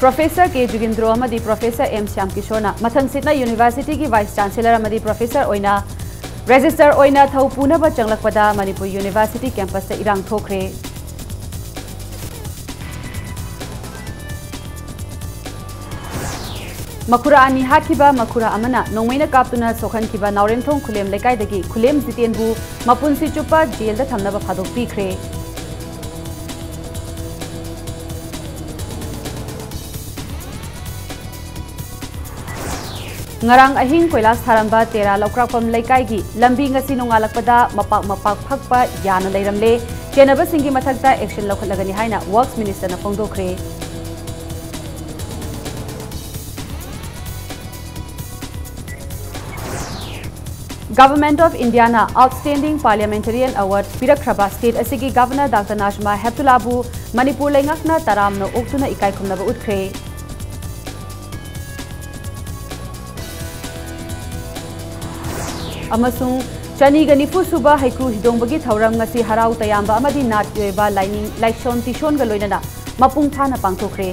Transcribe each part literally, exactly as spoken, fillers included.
Professor K ꯖꯨꯒꯤꯟꯗ꯭ꯔꯣ ꯑꯃꯗꯤ Professor M Shyam ꯀꯤꯁꯣꯔꯅ ꯃꯊꯪꯁꯤꯠꯅ universityꯒꯤ Vice Chancellor ꯑꯃꯗꯤ Professor ꯑꯣꯏꯅ Registrar ꯑꯣꯏꯅ ꯊꯧ ꯄꯨꯅꯕ ꯆꯪꯂꯛꯄꯗ ꯃꯅꯤꯄꯨꯔ university campusꯇ ꯏꯔꯥꯡ ꯊꯣꯛꯈ꯭ꯔꯦ꯫ ꯃꯈꯨꯔꯥ ꯑꯅꯤ ꯍꯥꯠꯈꯤꯕ ꯃꯈꯨꯔꯥ ꯑꯃꯅ ꯅꯣꯡꯃꯩꯅ ꯀꯥꯞꯇꯨꯅ ꯁꯣꯛꯍꯟꯈꯤꯕ ꯅꯥꯎꯔꯦꯝꯊꯣꯡ ꯈꯨꯂꯦꯝ ꯂꯩꯀꯥꯏꯗꯒꯤ ꯈꯨꯂꯦꯝ ꯖꯤꯇꯦꯟꯕꯨ ꯃꯄꯨꯟꯁꯤ ꯆꯨꯞꯄ ꯖꯦꯜꯗ ꯊꯝꯅꯕ ꯊꯥꯗꯣꯛꯄꯤꯈ꯭ꯔꯦ꯫ ꯉꯔꯥꯡ ꯑꯍꯤꯡ ꯀꯣꯏꯂꯥꯁ ꯊꯥꯔꯝꯕ ꯇꯦꯔꯥ ꯂꯧꯀ꯭ꯔꯥꯛꯄꯝ ꯂꯩꯀꯥꯏꯒꯤ ꯂꯝꯕꯤ ꯉꯁꯤ ꯅꯣꯡꯉꯥꯜꯂꯛꯄꯗ ꯃꯄꯥꯛ ꯃꯄꯥꯛ ꯐꯛꯄ ꯌꯥꯅ ꯂꯩꯔꯝꯂꯦ꯫ ꯆꯦꯟꯅꯕꯁꯤꯡꯒꯤ ꯃꯊꯛꯇ action ꯂꯧꯈꯠꯂꯒꯅꯤ ꯍꯥꯏꯅ Works Ministerꯅ ꯐꯣꯡꯗꯣꯛꯈ꯭ꯔꯦ꯫ Government of Indiaꯅ Outstanding Parliamentarian Award ꯄꯤꯔꯛꯈ꯭ꯔꯕ state ꯑꯁꯤꯒꯤ Governor Doctor ꯅꯥꯖꯃꯥ ꯍꯦꯞꯇꯨꯂꯥꯕꯨ ꯃꯅꯤꯄꯨꯔ ꯂꯩꯉꯥꯛꯅ ꯇꯔꯥꯝꯅ ꯑꯣꯛꯇꯨꯅ ꯏꯀꯥꯏ ꯈꯨꯝꯅꯕ ꯎꯠꯈ꯭ꯔꯦ꯫ ꯑꯃꯁꯨꯡ ꯆꯅꯤꯒ ꯅꯤꯐꯨ ꯁꯨꯕ ꯍꯩꯀ꯭ꯔꯨ ꯍꯤꯗꯣꯡꯕꯒꯤ ꯊꯧꯔꯝ ꯉꯁꯤ ꯍꯔꯥꯎ ꯇꯌꯥꯝꯕ ꯑꯃꯗꯤ ꯅꯥꯠꯀꯤ ꯑꯣꯏꯕ ꯂꯥꯏꯅꯤꯡ, ꯂꯥꯏꯁꯣꯟ ꯇꯤꯁꯣꯟꯒ ꯂꯣꯏꯅꯅ ꯃꯄꯨꯡ ꯐꯥꯅ ꯄꯥꯡꯊꯣꯛꯈ꯭ꯔꯦ꯫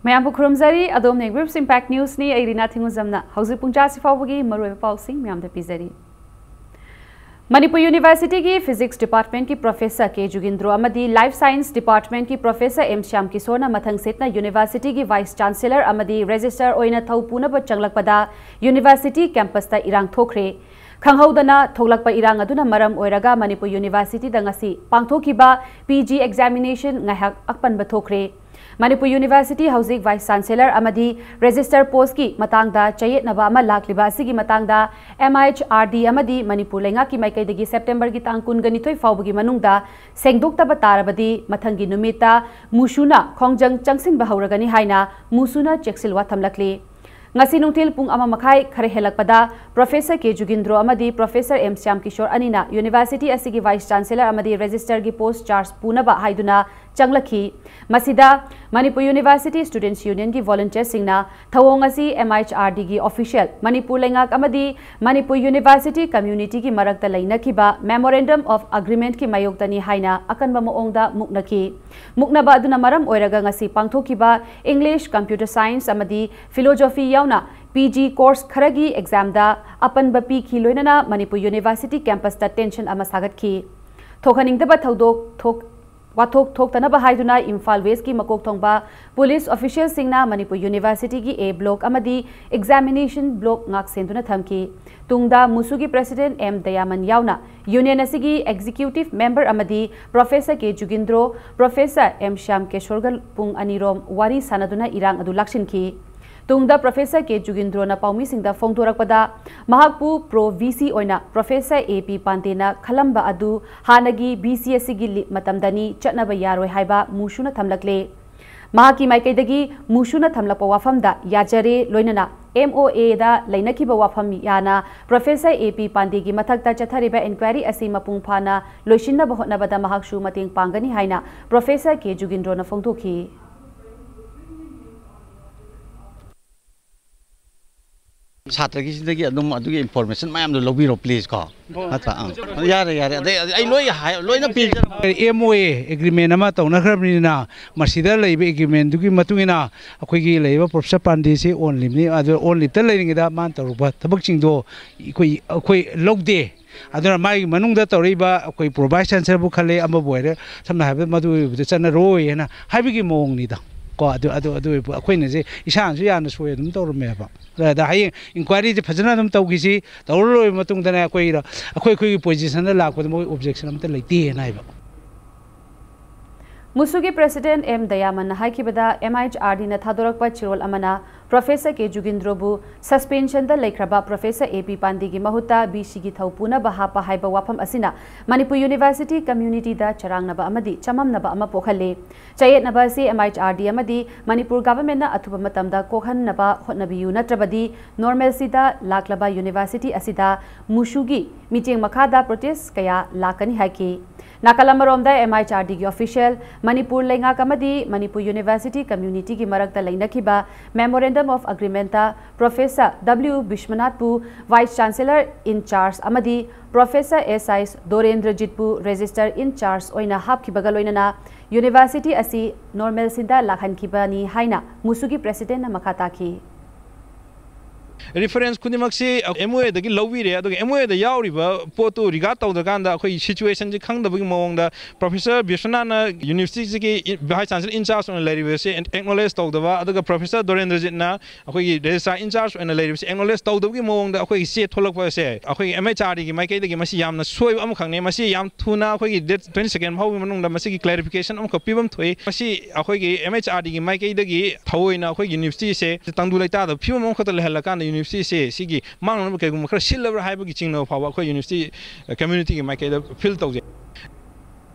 ꯃꯌꯥꯝꯕꯨ ꯈꯨꯔꯨꯝꯖꯔꯤ꯫ ꯑꯗꯣꯝꯅ Grips Impact Newsꯅꯤ꯫ ꯑꯩ ꯔꯤꯅꯥ ꯊꯤꯡꯉꯨꯖꯝꯅ ꯍꯧꯖꯤꯛ ꯄꯨꯡ ꯆꯥꯁꯤ ꯐꯥꯎꯕꯒꯤ ꯃꯔꯨꯑꯣꯏꯕ ꯄꯥꯎꯁꯤꯡ ꯃꯌꯥꯝꯗ ꯄꯤꯖꯔꯤ꯫ ꯃꯅꯤꯄꯨꯔ Universityꯒꯤ Physics Departmentꯀꯤ Professor K ꯖꯨꯒꯤꯟꯗ꯭ꯔꯣ ꯑꯃꯗꯤ Life Science Departmentꯀꯤ Professor M Shyam ꯀꯤꯁꯣꯔꯅ ꯃꯊꯪ ꯁꯤꯠꯅ universityꯒꯤ Vice Chancellor ꯑꯃꯗꯤ Registrar ꯑꯣꯏꯅ ꯊꯧ ꯄꯨꯅꯕ ꯆꯪꯂꯛꯄꯗ university campusꯇ ꯏꯔꯥꯡ ꯊꯣꯛꯈ꯭ꯔꯦ꯫ ꯈꯪꯍꯧꯗꯅ ꯊꯣꯛꯂꯛꯄ ꯏꯔꯥꯡ ꯑꯗꯨꯅ ꯃꯔꯝ ꯑꯣꯏꯔꯒ ꯃꯅꯤꯄꯨꯔ Universityꯗ ꯉꯁꯤ ꯄꯥꯡꯊꯣꯛꯈꯤꯕ PG examination ꯉꯥꯏꯍꯥꯛ ꯑꯄꯟꯕ ꯊꯣꯛꯈ꯭ꯔꯦ꯫ ꯃꯅꯤꯄꯨꯔ University ꯍꯧꯖꯤꯛ Vice Chancellor ꯑꯃꯗꯤ Registrar postꯀꯤ ꯃꯇꯥꯡꯗ ꯆꯌꯦꯠꯅꯕ ꯑꯃ ꯂꯥꯛꯂꯤꯕ ꯑꯁꯤꯒꯤ ꯃꯇꯥꯡꯗ MHRD ꯑꯃꯗꯤ ꯃꯅꯤꯄꯨꯔ ꯂꯩꯉꯥꯛꯀꯤ ꯃꯥꯏꯀꯩꯗꯒꯤ Septemberꯒꯤ ꯇꯥꯡ ꯀꯨꯟꯒ ꯅꯤꯊꯣꯏ ꯐꯥꯎꯕꯒꯤ ꯃꯅꯨꯡꯗ ꯁꯦꯡꯗꯣꯛꯇꯕ ꯇꯥꯔꯕꯗꯤ ꯃꯊꯪꯒꯤ ꯅꯨꯃꯤꯠꯇ ꯃꯨꯁꯨꯅ ꯈꯣꯡꯖꯪ ꯆꯪꯁꯤꯟꯕ ꯍꯧꯔꯒꯅꯤ ꯍꯥꯏꯅ ꯃꯨꯁꯨꯅ ꯆꯦꯛꯁꯤꯜꯋꯥ ꯊꯝꯂꯛꯂꯤ꯫ ꯉꯁꯤ ꯅꯨꯡꯊꯤꯜ ꯄꯨꯡ ꯑꯃ ꯃꯈꯥꯏ ꯈꯔ ꯍꯦꯜꯂꯛꯄꯗ Professor K ꯖꯨꯒꯤꯟꯗ꯭ꯔꯣ ꯑꯃꯗꯤ Professor M ꯁ꯭ꯌꯥꯝ ꯀꯤꯁꯣꯔ ꯑꯅꯤꯅ University ꯑꯁꯤꯒꯤ Vice Chancellor ꯑꯃꯗꯤ Registrarꯒꯤ post charge ꯄꯨꯅꯕ ꯍꯥꯏꯗꯨꯅ ꯆꯪꯂꯛꯈꯤ꯫ ꯃꯁꯤꯗ ꯃꯅꯤꯄꯨꯔ ꯌꯨꯅꯤꯚꯔꯁꯤꯇꯤ ꯁ꯭ꯇꯨꯗꯦꯟꯠꯁ ꯌꯨꯅꯤꯌꯟꯒꯤ ꯚꯣꯂꯨꯟꯇꯤꯌꯔꯁꯤꯡꯅ ꯊꯧꯑꯣꯡ ꯑꯁꯤ ꯑꯦꯝ ꯑꯩꯆ ꯑꯥꯔ ꯗꯤꯒꯤ ꯑꯣꯐꯤꯁꯤꯌꯦꯜ, ꯃꯅꯤꯄꯨꯔ ꯂꯩꯉꯥꯛ ꯑꯃꯗꯤ ꯃꯅꯤꯄꯨꯔ ꯌꯨꯅꯤꯚꯔꯁꯤꯇꯤ ꯀꯝꯃ꯭ꯌꯨꯅꯤꯇꯤꯒꯤ ꯃꯔꯛꯇ ꯂꯩꯅꯈꯤꯕ Memorandum of Agreement ꯀꯤ ꯃꯥꯌꯣꯛꯇꯅꯤ ꯍꯥꯏꯅ ꯑꯀꯟꯕ ꯃꯑꯣꯡꯗ ꯃꯨꯛꯅꯈꯤ꯫ ꯃꯨꯛꯅꯕ ꯑꯗꯨꯅ ꯃꯔꯝ ꯑꯣꯏꯔꯒ ꯉꯁꯤ ꯄꯥꯡꯊꯣꯛꯈꯤꯕ ꯏꯪꯂꯤꯁ, ꯀꯝꯄ꯭ꯌꯨꯇꯔ ꯁꯥꯏꯟꯁ ꯑꯃꯗꯤ ꯐꯤꯂꯣꯖꯣꯐꯤ ꯌꯥꯎꯅ ꯄꯤ ꯖꯤ ꯀꯣꯔꯁ ꯈꯔꯒꯤ ꯑꯦꯛꯖꯥꯝꯗ ꯑꯄꯟꯕ ꯄꯤꯈꯤ, ꯂꯣꯏꯅꯅ ꯃꯅꯤꯄꯨꯔ ꯌꯨꯅꯤꯚꯔꯁꯤꯇꯤ ꯀꯦꯝꯄꯁꯇ ꯇꯦꯟꯁꯟ ꯑꯃ ꯁꯥꯒꯠꯈꯤ꯫ ꯊꯣꯛꯍꯟꯅꯤꯡꯗꯕ ꯊꯧꯗꯣꯛ ꯊꯣꯛ-, ꯋꯥꯊꯣꯛ ꯊꯣꯛꯇꯅꯕ ꯍꯥꯏꯗꯨꯅ ꯏꯝꯐꯥꯜ ꯋꯦꯁꯀꯤ ꯃꯀꯣꯛ ꯊꯣꯡꯕ ꯄꯨꯂꯤꯁ ꯑꯣꯐꯤꯁꯤꯌꯦꯜꯁꯤꯡꯅ ꯃꯅꯤꯄꯨꯔ ꯌꯨꯅꯤꯚꯔꯁꯤꯇꯤꯒꯤ ꯑꯦ ꯕ꯭ꯂꯣꯛ ꯑꯃꯗꯤ ꯑꯦꯛꯖꯥꯃꯤꯅꯦꯁꯟ ꯕ꯭ꯂꯣꯛ ꯉꯥꯛ ꯁꯦꯟꯗꯨꯅ ꯊꯝꯈꯤ꯫ ꯇꯨꯡꯗ ꯃꯨꯁꯨꯒꯤ ꯄ꯭ꯔꯦꯁꯤꯗꯦꯟꯠ ꯑꯦꯝ ꯗꯌꯥꯃꯟ ꯌꯥꯎꯅ ꯌꯨꯅꯤꯌꯟ ꯑꯁꯤꯒꯤ ꯑꯦꯛꯖꯤꯀ꯭ꯌꯨꯇꯤꯚ ꯃꯦꯝꯕꯔ ꯑꯃꯗꯤ ꯄ꯭ꯔꯣꯐꯦꯁꯔ ꯀꯦ ꯖꯨꯒꯤꯟꯗ꯭ꯔꯣ, ꯄ꯭ꯔꯣꯐꯦꯁꯔ ꯑꯦꯝ ꯁ꯭ꯌꯥꯝ ꯀꯦꯁꯣꯔꯒ ꯄꯨꯡ ꯑꯅꯤꯔꯣꯝ ꯋꯥꯔꯤ ꯁꯥꯟꯅꯗꯨꯅ ꯏꯔꯥꯡ ꯑꯗꯨ ꯂꯥꯛꯁꯤꯟꯈꯤ꯫ ꯇꯨꯡꯗ ꯄ꯭ꯔꯣꯐꯦꯁꯔ ꯀꯦ ꯖꯨꯒꯤꯟꯗ꯭ꯔꯣꯅ ꯄꯥꯎꯃꯤꯁꯤꯡꯗ ꯐꯣꯡꯗꯣꯔꯛꯄꯗ, ꯃꯍꯥꯛꯄꯨ ꯄ꯭ꯔꯣ ꯚꯤ ꯁꯤ ꯑꯣꯏꯅ ꯄ꯭ꯔꯣꯐꯦꯁꯔ ꯑꯦ ꯄꯤ ꯄꯥꯟꯗꯦꯅ ꯈꯜꯂꯝꯕ ꯑꯗꯨ ꯍꯥꯟꯅꯒꯤ ꯚꯤ ꯁꯤ ꯑꯁꯤꯒꯤ ꯂꯤꯞ ꯃꯇꯝꯗꯅꯤ, ꯆꯠꯅꯕ ꯌꯥꯔꯣꯏ ꯍꯥꯏꯕ ꯃꯨꯁꯨꯅ ꯊꯝꯂꯛꯂꯦ꯫ ꯃꯍꯥꯛꯀꯤ ꯃꯥꯏꯀꯩꯗꯒꯤ ꯃꯨꯁꯨꯅ ꯊꯝꯂꯛꯄ ꯋꯥꯐꯝꯗ ꯌꯥꯖꯔꯦ, ꯂꯣꯏꯅꯅ ꯑꯦꯝ ꯑꯣ ꯑꯦꯗ ꯂꯩꯅꯈꯤꯕ ꯋꯥꯐꯝ ꯌꯥꯅ ꯄ꯭ꯔꯣꯐꯦꯁꯔ ꯑꯦ ꯄꯤ ꯄꯥꯟꯗꯦꯒꯤ ꯃꯊꯛꯇ ꯆꯠꯊꯔꯤꯕ ꯏꯟꯀ꯭ꯋꯥꯏꯔꯤ ꯑꯁꯤ ꯃꯄꯨꯡ ꯐꯥꯅ ꯂꯣꯏꯁꯤꯟꯅꯕ ꯍꯣꯠꯅꯕꯗ ꯃꯍꯥꯛꯁꯨ ꯃꯇꯦꯡ ꯄꯥꯡꯒꯅꯤ ꯍꯥꯏꯅ ꯄ꯭ꯔꯣꯐꯦꯁꯔ ꯀꯦ ꯖꯨꯒꯤꯟꯗ꯭ꯔꯣꯅ ꯐꯣꯡꯗꯣꯛꯈꯤ꯫ ꯁꯥꯇ꯭ꯔꯒꯤꯁꯤꯗꯒꯤ ꯑꯗꯨꯝ ꯑꯗꯨꯒꯤ ꯏꯟꯐꯣꯔꯃꯦꯁꯟ ꯃꯌꯥꯝꯗꯣ ꯂꯧꯕꯤꯔꯣ, ꯄ꯭ꯂꯤꯖ ꯀꯣ꯫ ꯅꯠꯇ꯭ꯔꯥ? ꯑꯥ꯫ ꯌꯥꯔꯦ, ꯌꯥꯔꯦ꯫ ꯑꯗꯩ ꯑꯩ ꯂꯣꯏ ꯍꯥꯏ-, ꯂꯣꯏꯅ ꯄꯤꯖꯔꯝꯃꯒꯦ꯫ ꯑꯦꯝ ꯑꯣ ꯑꯦ ꯑꯦꯒ꯭ꯔꯤꯃꯦꯟ ꯑꯃ ꯇꯧꯅꯈ꯭ꯔꯕꯅꯤꯅ, ꯃꯁꯤꯗ ꯂꯩꯕ ꯑꯦꯒ꯭ꯔꯤꯃꯦꯟꯗꯨꯒꯤ ꯃꯇꯨꯡ ꯏꯟꯅ ꯑꯩꯈꯣꯏꯒꯤ ꯂꯩꯔꯤꯕ ꯄ꯭ꯔꯣꯐꯦꯁꯔ ꯄꯥꯟꯗꯦꯁꯤ ꯑꯣꯟ ꯂꯤꯞꯅꯤ, ꯑꯗꯨ ꯑꯣꯟ ꯂꯤꯞꯇ ꯂꯩꯔꯤꯉꯩꯗ ꯃꯥꯅ ꯇꯧꯔꯨꯕ ꯊꯕꯛꯁꯤꯡꯗꯣ ꯑꯩꯈꯣꯏ, ꯑꯩꯈꯣꯏ ꯂꯧꯗꯦ꯫ ꯑꯗꯨꯅ ꯃꯥꯒꯤ ꯃꯅꯨꯡꯗ ꯇꯧꯔꯛꯏꯕ ꯑꯩꯈꯣꯏ ꯄ꯭ꯔꯣ ꯚꯥꯏꯁ ꯆꯥꯟꯁꯦꯂꯔꯕꯨ ꯈꯜꯂꯦ, ꯑꯃꯕꯨ ꯑꯣꯏꯔꯦ, ꯁꯝꯅ ꯍꯥꯏꯔꯕꯗ ꯃꯗꯨ ꯑꯣꯏꯕꯗ ꯆꯠꯅꯔꯣꯏ ꯍꯥꯏꯅ ꯍꯥꯏꯕꯒꯤ ꯃꯑꯣꯡꯅꯤꯗ ꯀꯣ꯫ ꯑꯗꯨ, ꯑꯗꯨ, ꯑꯗꯨ ꯑꯣꯏꯕ ꯑꯩꯈꯣꯏꯅꯁꯦ ꯏꯁꯥꯅꯁꯨ ꯌꯥꯝꯅ ꯁꯣꯏ ꯑꯗꯨꯝ ꯇꯧꯔꯝꯃꯦꯕ꯫ ꯑꯗ ꯍꯌꯦꯡ ꯏꯟꯀ꯭ꯋꯥꯏꯔꯤꯁꯦ ꯐꯖꯅ ꯑꯗꯨꯝ ꯇꯧꯈꯤꯁꯤ, ꯇꯧꯔ ꯂꯣꯏꯔꯕ ꯃꯇꯨꯡꯗꯅꯦ ꯑꯩꯈꯣꯏ, ꯑꯩꯈꯣꯏ, ꯑꯩꯈꯣꯏꯒꯤ ꯄꯣꯖꯤꯁꯟꯗ ꯂꯥꯛꯄꯗ ꯃꯣꯏ ꯑꯣꯕꯖꯦꯛꯁꯟ ꯑꯝꯇ ꯂꯩꯇꯦꯅ ꯍꯥꯏꯕ꯫ ꯃꯨꯁꯨꯒꯤ ꯄ꯭ꯔꯦꯁꯤꯗꯦꯟꯠ ꯑꯦꯝ ꯗꯌꯥꯃꯟꯅ ꯍꯥꯏꯈꯤꯕꯗ, ꯑꯦꯝ ꯑꯩꯆ ꯑꯥꯔ ꯗꯤꯅ ꯊꯥꯗꯣꯔꯛꯄ ꯆꯦꯔꯣꯜ ꯑꯃꯅ ꯄ꯭ꯔꯣꯐꯦꯁꯔ ꯀꯦ ꯖꯨꯒꯤꯟꯗ꯭ꯔꯣꯕꯨ ꯁꯁꯄꯦꯟꯁꯟꯗ ꯂꯩꯈ꯭ꯔꯕ ꯄ꯭ꯔꯣꯐꯦꯁꯔ ꯑꯦ ꯄꯤ ꯄꯥꯟꯗꯦꯒꯤ ꯃꯍꯨꯠꯇ ꯚꯤ ꯁꯤꯒꯤ ꯊꯧ ꯄꯨꯅꯕ ꯍꯥꯞꯄ ꯍꯥꯏꯕ ꯋꯥꯐꯝ ꯑꯁꯤꯅ ꯃꯅꯤꯄꯨꯔ ꯌꯨꯅꯤꯚꯔꯁꯤꯇꯤ ꯀꯝꯃ꯭ꯌꯨꯅꯤꯇꯤꯗ ꯆꯔꯥꯡꯅꯕ ꯑꯃꯗꯤ ꯆꯃꯝꯅꯕ ꯑꯃ ꯄꯣꯛꯍꯜꯂꯤ꯫ ꯆꯌꯦꯠꯅꯕ ꯑꯁꯤ ꯑꯦꯝ ꯑꯩꯆ ꯑꯥꯔ ꯗꯤ ꯑꯃꯗꯤ ꯃꯅꯤꯄꯨꯔ ꯒꯚꯔꯟꯃꯦꯟꯠꯅ ꯑꯊꯨꯕ ꯃꯇꯝꯗ ꯀꯣꯛꯍꯟꯅꯕ ꯍꯣꯠꯅꯕꯤꯌꯨ, ꯅꯠꯇ꯭ꯔꯕꯗꯤ ꯅꯣꯔꯃꯦꯜꯁꯤꯗ ꯂꯥꯛꯂꯕ ꯌꯨꯅꯤꯚꯔꯁꯤꯇꯤ ꯑꯁꯤꯗ ꯃꯨꯁꯨꯒꯤ ꯃꯤꯠꯌꯦꯡ ꯃꯈꯥꯗ ꯄ꯭ꯔꯣꯇꯦꯁ ꯀꯌꯥ ꯂꯥꯛꯀꯅꯤ ꯍꯥꯏꯈꯤ꯫ ꯅꯥꯀꯜ ꯑꯃꯔꯣꯝꯗ, MHRDꯒꯤ official, ꯃꯅꯤꯄꯨꯔ ꯂꯩꯉꯥꯛ ꯑꯃꯗꯤ ꯃꯅꯤꯄꯨꯔ University communityꯒꯤ ꯃꯔꯛꯇ ꯂꯩꯅꯈꯤꯕ Memorandum of Agreementꯇ Professor W ꯕꯤꯁ꯭ꯋꯅꯥꯊꯄꯨ Vice Chancellor in charge ꯑꯃꯗꯤ Professor S I ꯗꯣꯔꯦꯟꯗ꯭ꯔꯖꯤꯠꯄꯨ Registrar in charge ꯑꯣꯏꯅ ꯍꯥꯞꯈꯤꯕꯒ ꯂꯣꯏꯅꯅ University ꯑꯁꯤ normalcyꯗ ꯂꯥꯛꯍꯟꯈꯤꯕꯅꯤ ꯍꯥꯏꯅ MUSUꯒꯤ Presidentꯅ ꯃꯈꯥ ꯇꯥꯈꯤ꯫ Reference ꯈꯨꯗꯤꯡꯃꯛꯁꯤ MOAꯗꯒꯤ ꯂꯧꯕꯤꯔꯦ, ꯑꯗꯨꯒ MOAꯗ ꯌꯥꯎꯔꯤꯕ ꯄꯣꯠꯇꯨ regard ꯇꯧꯗ꯭ꯔꯀꯥꯟꯗ ꯑꯩꯈꯣꯏ situationꯁꯤ ꯈꯪꯗꯕꯒꯤ ꯃꯑꯣꯡꯗ Professor ꯕꯤꯁ꯭ꯋꯅꯥꯊꯅ Universityꯁꯤꯒꯤ Vice Chancellor in charge ꯑꯣꯏꯅ ꯂꯩꯔꯤꯕꯁꯤ acknowledge ꯇꯧꯗꯕ, ꯑꯗꯨꯒ Professor ꯗꯣꯔꯦꯟꯗ꯭ꯔꯖꯤꯠꯅ ꯑꯩꯈꯣꯏꯒꯤ Registrar in charge ꯑꯣꯏꯅ ꯂꯩꯔꯤꯕꯁꯤ acknowledge ꯇꯧꯗꯕꯒꯤ ꯃꯑꯣꯡꯗ ꯑꯩꯈꯣꯏꯒꯤ ꯆꯦ ꯊꯣꯛꯂꯛꯄ ꯑꯁꯦ ꯑꯩꯈꯣꯏꯒꯤ MHRDꯒꯤ ꯃꯥꯏꯀꯩꯗꯒꯤ ꯃꯁꯤ ꯌꯥꯝꯅ ꯁꯣꯏꯕ ꯑꯃꯈꯛꯅꯤ꯫ ꯃꯁꯤ ꯌꯥꯝ ꯊꯨꯅ ꯑꯩꯈꯣꯏꯒꯤ date twenty second ꯐꯥꯎꯕꯒꯤ ꯃꯅꯨꯡꯗ ꯃꯁꯤꯒꯤ clarification ꯑꯃꯈꯛ ꯄꯤꯕ ꯑꯃ ꯊꯣꯛꯏ꯫ ꯃꯁꯤ ꯑꯩꯈꯣꯏꯒꯤ MHRDꯒꯤ ꯃꯥꯏꯀꯩꯗꯒꯤ ꯊꯑꯣꯏꯅ ꯑꯩꯈꯣꯏꯒꯤ Universityꯁꯦ ꯇꯪꯗꯨ ꯂꯩꯇꯥꯗꯕ ꯐꯤꯕꯝ ꯑꯃꯈꯛꯇ ꯂꯩꯍꯜꯂꯀꯥꯟꯗ Universityꯁꯦ ꯁꯤꯒꯤ ꯃꯥꯡꯅꯅꯕ ꯀꯩꯒꯨꯝꯕ ꯈꯔ ꯁꯤꯜꯂꯕ꯭ꯔꯥ ꯍꯥꯏꯕꯒꯤ ꯆꯤꯡꯅꯕ ꯐꯥꯎꯕ ꯑꯩꯈꯣꯏ University communityꯒꯤ ꯃꯥꯏꯀꯩꯗ feel ꯇꯧꯖꯩ꯫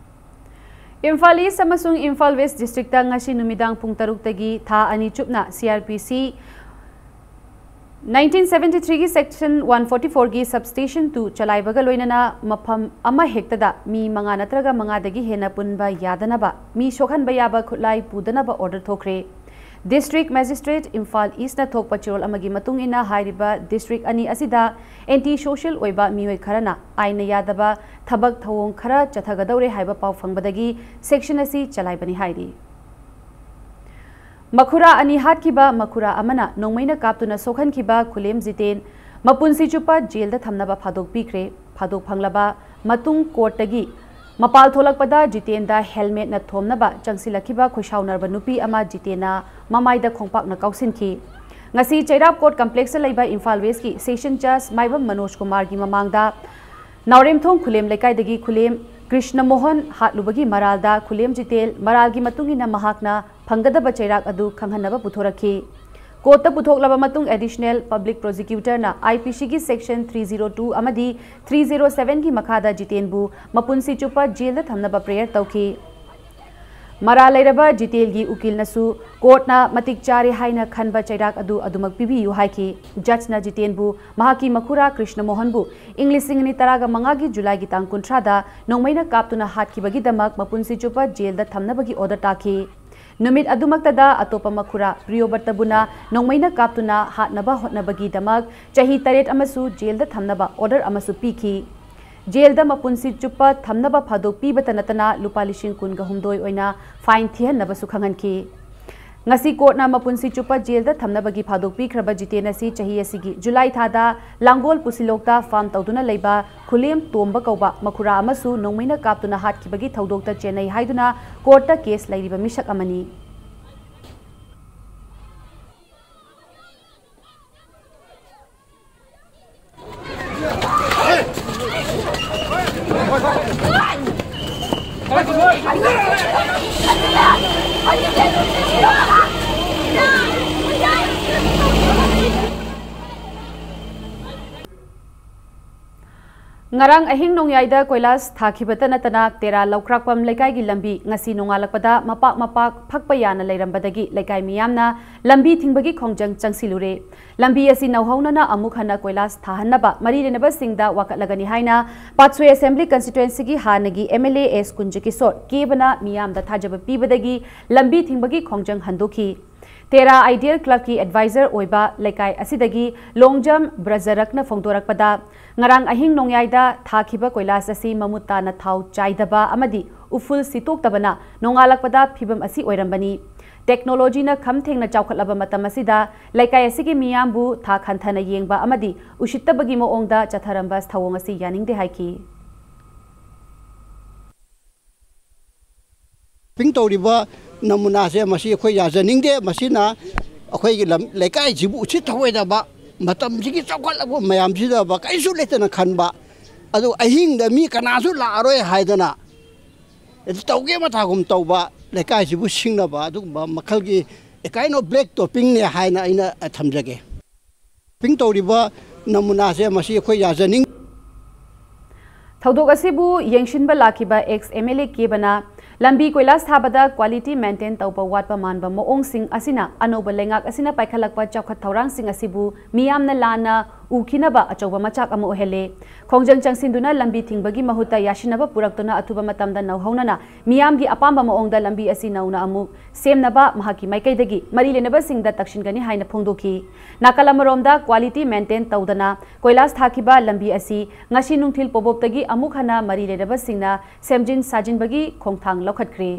ꯏꯝꯐꯥꯜ East ꯑꯃꯁꯨꯡ ꯏꯝꯐꯥꯜ West districtꯇ ꯉꯁꯤ ꯅꯨꯃꯤꯗꯥꯡ ꯄꯨꯡ ꯇꯔꯨꯛꯇꯒꯤ ꯊꯥ ꯑꯅꯤ ꯆꯨꯞꯅ CrPC nineteen seventy threeꯒꯤ section one forty fourꯒꯤ subsection two ꯆꯂꯥꯏꯕꯒ ꯂꯣꯏꯅꯅ ꯃꯐꯝ ꯑꯃ ꯍꯦꯛꯇꯗ ꯃꯤ ꯃꯉꯥ ꯅꯠꯇ꯭ꯔꯒ ꯃꯉꯥꯗꯒꯤ ꯍꯦꯟꯅ ꯄꯨꯟꯕ ꯌꯥꯗꯅꯕ, ꯃꯤ ꯁꯣꯛꯍꯟꯕ ꯌꯥꯕ ꯈꯨꯠꯂꯥꯏ ꯄꯨꯗꯅꯕ order ꯊꯣꯛꯈ꯭ꯔꯦ꯫ District Magistrate ꯏꯝꯐꯥꯜ Eastꯅ ꯊꯣꯛꯄ ꯆꯦꯔꯣꯜ ꯑꯃꯒꯤ ꯃꯇꯨꯡ ꯏꯟꯅ, ꯍꯥꯏꯔꯤꯕ district ꯑꯅꯤ ꯑꯁꯤꯗ anti social ꯑꯣꯏꯕ ꯃꯤꯑꯣꯏ ꯈꯔꯅ ꯑꯥꯏꯟꯅ ꯌꯥꯗꯕ ꯊꯕꯛ ꯊꯧꯑꯣꯡ ꯈꯔ ꯆꯠꯊꯒꯗꯧꯔꯦ ꯍꯥꯏꯕ ꯄꯥꯎ ꯐꯪꯕꯗꯒꯤ section ꯑꯁꯤ ꯆꯂꯥꯏꯕꯅꯤ ꯍꯥꯏꯔꯤ꯫ ꯃꯈꯨꯔꯥ ꯑꯅꯤ ꯍꯥꯠꯈꯤꯕ ꯃꯈꯨꯔꯥ ꯑꯃꯅ ꯅꯣꯡꯃꯩꯅ ꯀꯥꯞꯇꯨꯅ ꯁꯣꯛꯍꯟꯈꯤꯕ ꯈꯨꯂꯦꯝ ꯖꯤꯇꯦꯟ ꯃꯄꯨꯟꯁꯤ ꯆꯨꯞꯄ ꯖꯦꯜꯗ ꯊꯝꯅꯕ ꯐꯥꯗꯣꯛꯄꯤꯈ꯭ꯔꯦ꯫ ꯐꯥꯗꯣꯛ ꯐꯪꯂꯕ ꯃꯇꯨꯡ courtꯇꯒꯤ ꯃꯄꯥꯜ ꯊꯣꯛꯂꯛꯄꯗ ꯖꯤꯇꯦꯟꯗ helmetꯅ ꯊꯣꯝꯅꯕ ꯆꯪꯁꯤꯜꯂꯛꯈꯤꯕ ꯈꯣꯏꯁꯥꯎꯅꯔꯕ ꯅꯨꯄꯤ ꯑꯃ ꯖꯤꯇꯦꯟꯅ ꯃꯃꯥꯏꯗ ꯈꯣꯡꯄꯥꯛꯅ ꯀꯥꯎꯁꯤꯟꯈꯤ꯫ ꯉꯁꯤ ꯆꯩꯔꯥꯞ Court Complexꯇ ꯂꯩꯕ ꯏꯝꯐꯥꯜ Westꯀꯤ Session Judge ꯃꯥꯏꯕꯝ ꯃꯅꯣꯖ ꯀꯨꯃꯥꯔꯒꯤ ꯃꯃꯥꯡꯗ ꯅꯥꯎꯔꯦꯝꯊꯣꯡ ꯈꯨꯂꯦꯝ ꯂꯩꯀꯥꯏꯗꯒꯤ ꯈꯨꯂꯦꯝ ꯀ꯭ꯔꯤꯁꯅ ꯃꯣꯍꯟ ꯍꯥꯠꯂꯨꯕꯒꯤ ꯃꯔꯥꯜꯗ ꯈꯨꯂꯦꯝ ꯖꯤꯇꯦꯟ ꯃꯔꯥꯜꯒꯤ ꯃꯇꯨꯡ ꯏꯟꯅ ꯃꯍꯥꯛꯅ ꯐꯪꯒꯗꯕ ꯆꯩꯔꯥꯛ ꯑꯗꯨ ꯈꯪꯍꯟꯅꯕ ꯄꯨꯊꯣꯔꯛꯈꯤ꯫ Courtꯇ ꯄꯨꯊꯣꯛꯂꯕ ꯃꯇꯨꯡ Additional Public Prosecutorꯅ IPCꯒꯤ section three zero two ꯑꯃꯗꯤ three zero sevenꯒꯤ ꯃꯈꯥꯗ ꯖꯤꯇꯦꯟꯕꯨ ꯃꯄꯨꯟꯁꯤ ꯆꯨꯞꯄ ꯖꯦꯜꯗ ꯊꯝꯅꯕ prayer ꯇꯧꯈꯤ꯫ ꯃꯔꯥꯜ ꯂꯩꯔꯕ ꯖꯤꯇꯦꯟꯒꯤ ꯎꯀꯤꯜꯅꯁꯨ ꯀꯣꯔꯠꯅ ꯃꯇꯤꯛ ꯆꯥꯔꯦ ꯍꯥꯏꯅ ꯈꯟꯕ ꯆꯩꯔꯥꯛ ꯑꯗꯨ ꯑꯗꯨꯃꯛ ꯄꯤꯕꯤꯌꯨ ꯍꯥꯏꯈꯤ꯫ ꯖꯖꯅ ꯖꯤꯇꯦꯟꯕꯨ ꯃꯍꯥꯛꯀꯤ ꯃꯈꯨꯔꯥ ꯀ꯭ꯔꯤꯁꯅ ꯃꯣꯍꯟꯕꯨ ꯏꯪ ꯂꯤꯁꯤꯡ ꯑꯅꯤ ꯇꯔꯥꯒ ꯃꯉꯥꯒꯤ ꯖꯨꯂꯥꯏꯒꯤ ꯇꯥꯡ ꯀꯨꯟꯊ꯭ꯔꯥꯗ ꯅꯣꯡꯃꯩꯅ ꯀꯥꯞꯇꯨꯅ ꯍꯥꯠꯈꯤꯕꯒꯤꯗꯃꯛ ꯃꯄꯨꯟꯁꯤ ꯆꯨꯞꯄ ꯖꯦꯜꯗ ꯊꯝꯅꯕꯒꯤ ꯑꯣꯔꯗꯔ ꯇꯥꯈꯤ꯫ ꯅꯨꯃꯤꯠ ꯑꯗꯨꯃꯛꯇꯗ ꯑꯇꯣꯞꯄ ꯃꯈꯨꯔꯥ ꯄ꯭ꯔꯤꯌꯣꯕ꯭ꯔꯇꯕꯨꯅ ꯅꯣꯡꯃꯩꯅ ꯀꯥꯞꯇꯨꯅ ꯍꯥꯠꯅꯕ ꯍꯣꯠꯅꯕꯒꯤꯗꯃꯛ ꯆꯍꯤ ꯇꯔꯦꯠ ꯑꯃꯁꯨ ꯖꯦꯜꯗ ꯊꯝꯅꯕ ꯑꯣꯔꯗꯔ ꯑꯃꯁꯨ ꯄꯤꯈꯤ꯫ ꯖꯦꯜꯗ ꯃꯄꯨꯟꯁꯤ ꯆꯨꯞꯄ ꯊꯝꯅꯕ ꯐꯥꯗꯣꯛ ꯄꯤꯕꯇ ꯅꯠꯇꯅ ꯂꯨꯄꯥ ꯂꯤꯁꯤꯡ ꯀꯨꯟꯒ ꯍꯨꯝꯗꯣꯏ ꯑꯣꯏꯅ ꯐꯥꯏꯟ ꯊꯤꯍꯟꯅꯕꯁꯨ ꯈꯪꯍꯟꯈꯤ꯫ ꯉꯁꯤ ꯀꯣꯔꯠꯅ ꯃꯄꯨꯟꯁꯤ ꯆꯨꯞꯄ ꯖꯦꯜꯗ ꯊꯝꯅꯕꯒꯤ ꯐꯥꯗꯣꯛ ꯄꯤꯈ꯭ꯔꯕ ꯖꯤꯇꯦꯟ ꯑꯁꯤ ꯆꯍꯤ ꯑꯁꯤꯒꯤ ꯖꯨꯂꯥꯏ ꯊꯥꯗ ꯂꯥꯡꯒꯣꯜ ꯄꯨꯁꯤꯂꯣꯛꯇ ꯐꯥꯝ ꯇꯧꯗꯨꯅ ꯂꯩꯕ ꯈꯨꯂꯦꯝ ꯇꯣꯝꯕ ꯀꯧꯕ ꯃꯈꯨꯔꯥ ꯑꯃꯁꯨ ꯅꯣꯡꯃꯩꯅ ꯀꯥꯞꯇꯨꯅ ꯍꯥꯠꯈꯤꯕꯒꯤ ꯊꯧꯗꯣꯛꯇ ꯆꯦꯟꯅꯩ ꯍꯥꯏꯗꯨꯅ ꯀꯣꯔꯠꯇ ꯀꯦꯁ ꯂꯩꯔꯤꯕ ꯃꯤꯁꯛ ꯑꯃꯅꯤ꯫ ꯉꯔꯥꯡ ꯑꯍꯤꯡ ꯅꯣꯡꯌꯥꯏꯗ ꯀꯣꯏꯂꯥꯁ ꯊꯥꯈꯤꯕꯇ ꯅꯠꯇꯅ ꯇꯦꯔꯥ ꯂꯧꯀ꯭ꯔꯥꯛꯄꯝ ꯂꯩꯀꯥꯏꯒꯤ ꯂꯝꯕꯤ ꯉꯁꯤ ꯅꯣꯡꯉꯥꯜꯂꯛꯄꯗ ꯃꯄꯥꯛ ꯃꯄꯥꯛ ꯐꯛꯄ ꯌꯥꯅ ꯂꯩꯔꯝꯕꯗꯒꯤ ꯂꯩꯀꯥꯏ ꯃꯤꯌꯥꯝꯅ ꯂꯝꯕꯤ ꯊꯤꯡꯕꯒꯤ ꯈꯣꯡꯖꯪ ꯆꯪꯁꯤꯜꯂꯨꯔꯦ꯫ ꯂꯝꯕꯤ ꯑꯁꯤ ꯅꯧꯍꯧꯅꯅ ꯑꯃꯨꯛ ꯍꯟꯅ ꯀꯣꯏꯂꯥꯁ ꯊꯥꯍꯟꯅꯕ ꯃꯔꯤ ꯂꯩꯅꯕꯁꯤꯡꯗ ꯋꯥꯀꯠꯂꯒꯅꯤ ꯍꯥꯏꯅ ꯄꯥꯠꯁꯣꯏ ꯑꯦꯁꯦꯝꯕ꯭ꯂꯤ ꯀꯟꯁꯇꯤꯇ꯭ꯋꯦꯟꯁꯤꯒꯤ ꯍꯥꯟꯅꯒꯤ ꯑꯦꯝ ꯑꯦꯜ ꯑꯦ ꯑꯦꯁ ꯀꯨꯟꯖꯀꯤꯁꯣꯔ ꯀꯦꯕꯅ ꯃꯤꯌꯥꯝꯗ ꯊꯥꯖꯕ ꯄꯤꯕꯗꯒꯤ ꯂꯝꯕꯤ ꯊꯤꯡꯕꯒꯤ ꯈꯣꯡꯖꯪ ꯍꯟꯗꯣꯛꯈꯤ꯫ ꯇꯦꯔꯥ ꯑꯥꯏꯗꯤꯌꯦꯜ ꯀ꯭ꯂꯕꯀꯤ ꯑꯦꯗꯚꯥꯏꯖꯔ ꯑꯣꯏꯕ ꯂꯩꯀꯥꯏ ꯑꯁꯤꯗꯒꯤ ꯂꯣꯡꯖꯝ ꯕ꯭ꯔꯖꯔꯛꯅ ꯐꯣꯡꯗꯣꯔꯛꯄꯗ, ꯉꯔꯥꯡ ꯑꯍꯤꯡ ꯅꯣꯡꯌꯥꯏꯗ ꯊꯥꯈꯤꯕ ꯀꯣꯏꯂꯥꯁ ꯑꯁꯤ ꯃꯃꯨꯠ ꯇꯥꯅ ꯊꯥꯎ ꯆꯥꯏꯗꯕ ꯑꯃꯗꯤ ꯎꯐꯨꯜ ꯁꯤꯠꯇꯣꯛꯇꯕꯅ ꯅꯣꯡꯉꯥꯜꯂꯛꯄꯗ ꯐꯤꯕꯝ ꯑꯁꯤ ꯑꯣꯏꯔꯝꯕꯅꯤ꯫ ꯇꯦꯛꯅꯣꯂꯣꯖꯤꯅ ꯈꯝ ꯊꯦꯡꯅ ꯆꯥꯎꯈꯠꯂꯕ ꯃꯇꯝ ꯑꯁꯤꯗ ꯂꯩꯀꯥꯏ ꯑꯁꯤꯒꯤ ꯃꯤꯌꯥꯝꯕꯨ ꯊꯥꯛ ꯍꯟꯊꯅ ꯌꯦꯡꯕ ꯑꯃꯗꯤ ꯎꯁꯤꯠꯇꯕꯒꯤ ꯃꯑꯣꯡꯗ ꯆꯠꯊꯔꯝꯕ ꯊꯧꯑꯣꯡ ꯑꯁꯤ ꯌꯥꯅꯤꯡꯗꯦ ꯍꯥꯏꯈꯤ꯫ ꯄꯤꯡ ꯇꯧꯔꯤꯕ ꯅꯃꯨꯅꯥꯁꯦ ꯃꯁꯤ ꯑꯩꯈꯣꯏ ꯌꯥꯖꯅꯤꯡꯗꯦ꯫ ꯃꯁꯤꯅ ꯑꯩꯈꯣꯏꯒꯤ ꯂꯝ, ꯂꯩꯀꯥꯏꯁꯤꯕꯨ ꯎꯁꯤꯠ ꯊꯑꯣꯏꯗꯕ, ꯃꯇꯝꯁꯤꯒꯤ ꯆꯥꯎꯈꯠꯂꯕ ꯃꯌꯥꯝꯁꯤꯗ ꯀꯔꯤꯁꯨ ꯂꯩꯇꯅ ꯈꯟꯕ, ꯑꯗꯨ ꯑꯍꯤꯡꯗ ꯃꯤ ꯀꯅꯥꯁꯨ ꯂꯥꯛꯑꯔꯣꯏ ꯍꯥꯏꯗꯅ ꯇꯧꯒꯦ ꯃꯊꯥꯒꯨꯝ ꯇꯧꯕ, ꯂꯩꯀꯥꯏꯁꯤꯕꯨ ꯁꯤꯡꯅꯕ ꯑꯗꯨꯒꯨꯝꯕ ꯃꯈꯜꯒꯤ a kind of black toppingꯅꯦ ꯍꯥꯏꯅ ꯑꯩꯅ ꯊꯝꯖꯒꯦ꯫ ꯄꯤꯡ ꯇꯧꯔꯤꯕ ꯅꯃꯨꯅꯥꯁꯦ ꯃꯁꯤ ꯑꯩꯈꯣꯏ ꯌꯥꯖꯅꯤꯡ- ꯊꯧꯗꯣꯛ ꯑꯁꯤꯕꯨ ꯌꯦꯡꯁꯤꯟꯕ ꯂꯥꯛꯈꯤꯕ ꯑꯦꯛꯁ ꯑꯦꯝ ꯑꯦꯜ ꯑꯦ ꯀꯦꯕꯅ ꯂꯝꯕꯤ ꯀꯣꯏꯂꯥꯁ ꯊꯥꯕꯗ quality maintain ꯇꯧꯕ ꯋꯥꯠꯄ ꯃꯥꯟꯕ ꯃꯑꯣꯡꯁꯤꯡ ꯑꯁꯤꯅ ꯑꯅꯧꯕ ꯂꯩꯉꯥꯛ ꯑꯁꯤꯅ ꯄꯥꯏꯈꯠꯂꯛꯄ ꯆꯥꯎꯈꯠ ꯊꯧꯔꯥꯡꯁꯤꯡ ꯑꯁꯤꯕꯨ ꯃꯤꯌꯥꯝꯅ ꯂꯥꯟꯅ ꯎꯈꯤꯅꯕ ꯑꯆꯧꯕ ꯃꯆꯥꯛ ꯑꯃ ꯑꯣꯏꯍꯜꯂꯦ꯫ ꯈꯣꯡꯖꯪ ꯆꯪꯁꯤꯟꯗꯨꯅ ꯂꯝꯕꯤ ꯊꯤꯡꯕꯒꯤ ꯃꯍꯨꯠꯇ ꯌꯥꯁꯤꯟꯅꯕ ꯄꯨꯔꯛꯇꯨꯅ ꯑꯊꯨꯕ ꯃꯇꯝꯗ ꯅꯧꯍꯧꯅꯅ ꯃꯤꯌꯥꯝꯒꯤ ꯑꯄꯥꯝꯕ ꯃꯑꯣꯡꯗ ꯂꯝꯕꯤ ꯑꯁꯤ ꯅꯧꯅ ꯑꯃꯨꯛ ꯁꯦꯝꯅꯕ ꯃꯍꯥꯛꯀꯤ ꯃꯥꯏꯀꯩꯗꯒꯤ ꯃꯔꯤ ꯂꯩꯅꯕꯁꯤꯡꯗ ꯇꯛꯁꯤꯟꯒꯅꯤ ꯍꯥꯏꯅ ꯐꯣꯡꯗꯣꯛꯈꯤ꯫ ꯅꯥꯀꯜ ꯑꯃꯔꯣꯝꯗ quality maintain ꯇꯧꯗꯅ ꯀꯣꯏꯂꯥꯁ ꯊꯥꯈꯤꯕ ꯂꯝꯕꯤ ꯑꯁꯤ ꯉꯁꯤ ꯅꯨꯡꯊꯤꯜ ꯄꯣꯕꯣꯞꯇꯒꯤ ꯑꯃꯨꯛ ꯍꯟꯅ ꯃꯔꯤ ꯂꯩꯅꯕꯁꯤꯡꯅ ꯁꯦꯝꯖꯤꯟ ꯁꯥꯖꯤꯟꯕꯒꯤ ꯈꯣꯡꯊꯥꯡ ꯂꯧꯈꯠꯈ꯭ꯔꯦ꯫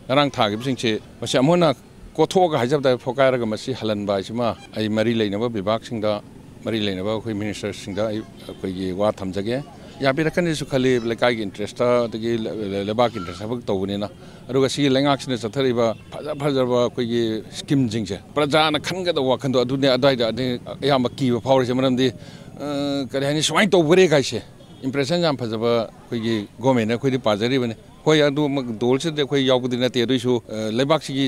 ꯉꯔꯥꯡ ꯊꯥꯈꯤꯕꯁꯤꯡꯁꯤ ꯃꯁꯤ ꯑꯃꯨꯛ ꯍꯟꯅ ꯀꯣꯊꯣꯛꯑꯒ ꯍꯥꯏꯖꯕ ꯇꯥꯔꯦ, ꯐꯣꯀꯥꯏꯔꯒ ꯃꯁꯤ ꯍꯜꯍꯟꯕ ꯍꯥꯏꯁꯤꯃ ꯑꯩ ꯃꯔꯤ ꯂꯩꯅꯕ ꯕꯤꯚꯥꯒꯁꯤꯡꯗ, ꯃꯔꯤ ꯂꯩꯅꯕ ꯑꯩꯈꯣꯏ ꯃꯤꯅꯤꯁꯇꯔꯁꯤꯡꯗ ꯑꯩ, ꯑꯩꯈꯣꯏꯒꯤ ꯋꯥ ꯊꯝꯖꯒꯦ꯫ ꯌꯥꯕꯤꯔꯛꯀꯅꯤꯁꯨ ꯈꯜꯂꯤ꯫ ꯂꯩꯀꯥꯏꯒꯤ ꯏꯟꯇꯔꯦꯁꯇ, ꯑꯗꯒꯤ ꯂ-, ꯂ-, ꯂꯩꯕꯥꯛꯀꯤ ꯏꯟꯇꯔꯦꯁꯇ ꯊꯕꯛ ꯇꯧꯕꯅꯤꯅ꯫ ꯑꯗꯨꯒ ꯁꯤꯒꯤ ꯂꯩꯉꯥꯛꯁꯤꯅ ꯆꯠꯊꯔꯤꯕ ꯐꯖ ꯐꯖꯔꯕ ꯑꯩꯈꯣꯏꯒꯤ ꯁ꯭ꯀꯤꯝꯁꯤꯡꯁꯦ ꯄ꯭ꯔꯖꯥꯅ ꯈꯟꯒꯗꯕ ꯋꯥꯈꯟꯗꯣ ꯑꯗꯨꯅꯦ, ꯑꯗꯨꯋꯥꯏꯗ ꯑꯗꯩ ꯑꯌꯥꯝꯕ ꯀꯤꯕ ꯐꯥꯎꯔꯤꯁꯦ꯫ ꯃꯔꯝꯗꯤ, ꯑ, ꯀꯔꯤ ꯍꯥꯏꯅꯤ, ꯁꯨꯃꯥꯏꯅ ꯇꯧꯕꯔꯦ ꯀꯥꯏꯁꯦ ꯏꯝꯄ꯭ꯔꯦꯁꯟ ꯌꯥꯝ ꯐꯖꯕ ꯑꯩꯈꯣꯏꯒꯤ ꯒꯣꯔꯃꯦꯟꯅ ꯑꯩꯈꯣꯏꯗꯤ ꯄꯥꯖꯔꯤꯕꯅꯤ꯫ ꯍꯣꯏ, ꯑꯗꯨꯃꯛ ꯗꯣꯜꯁꯤꯗ ꯑꯩꯈꯣꯏ ꯌꯥꯎꯕꯗꯤ ꯅꯠꯇꯦ, ꯑꯗꯨꯏꯁꯨ, ꯑ, ꯂꯩꯕꯥꯛꯁꯤꯒꯤ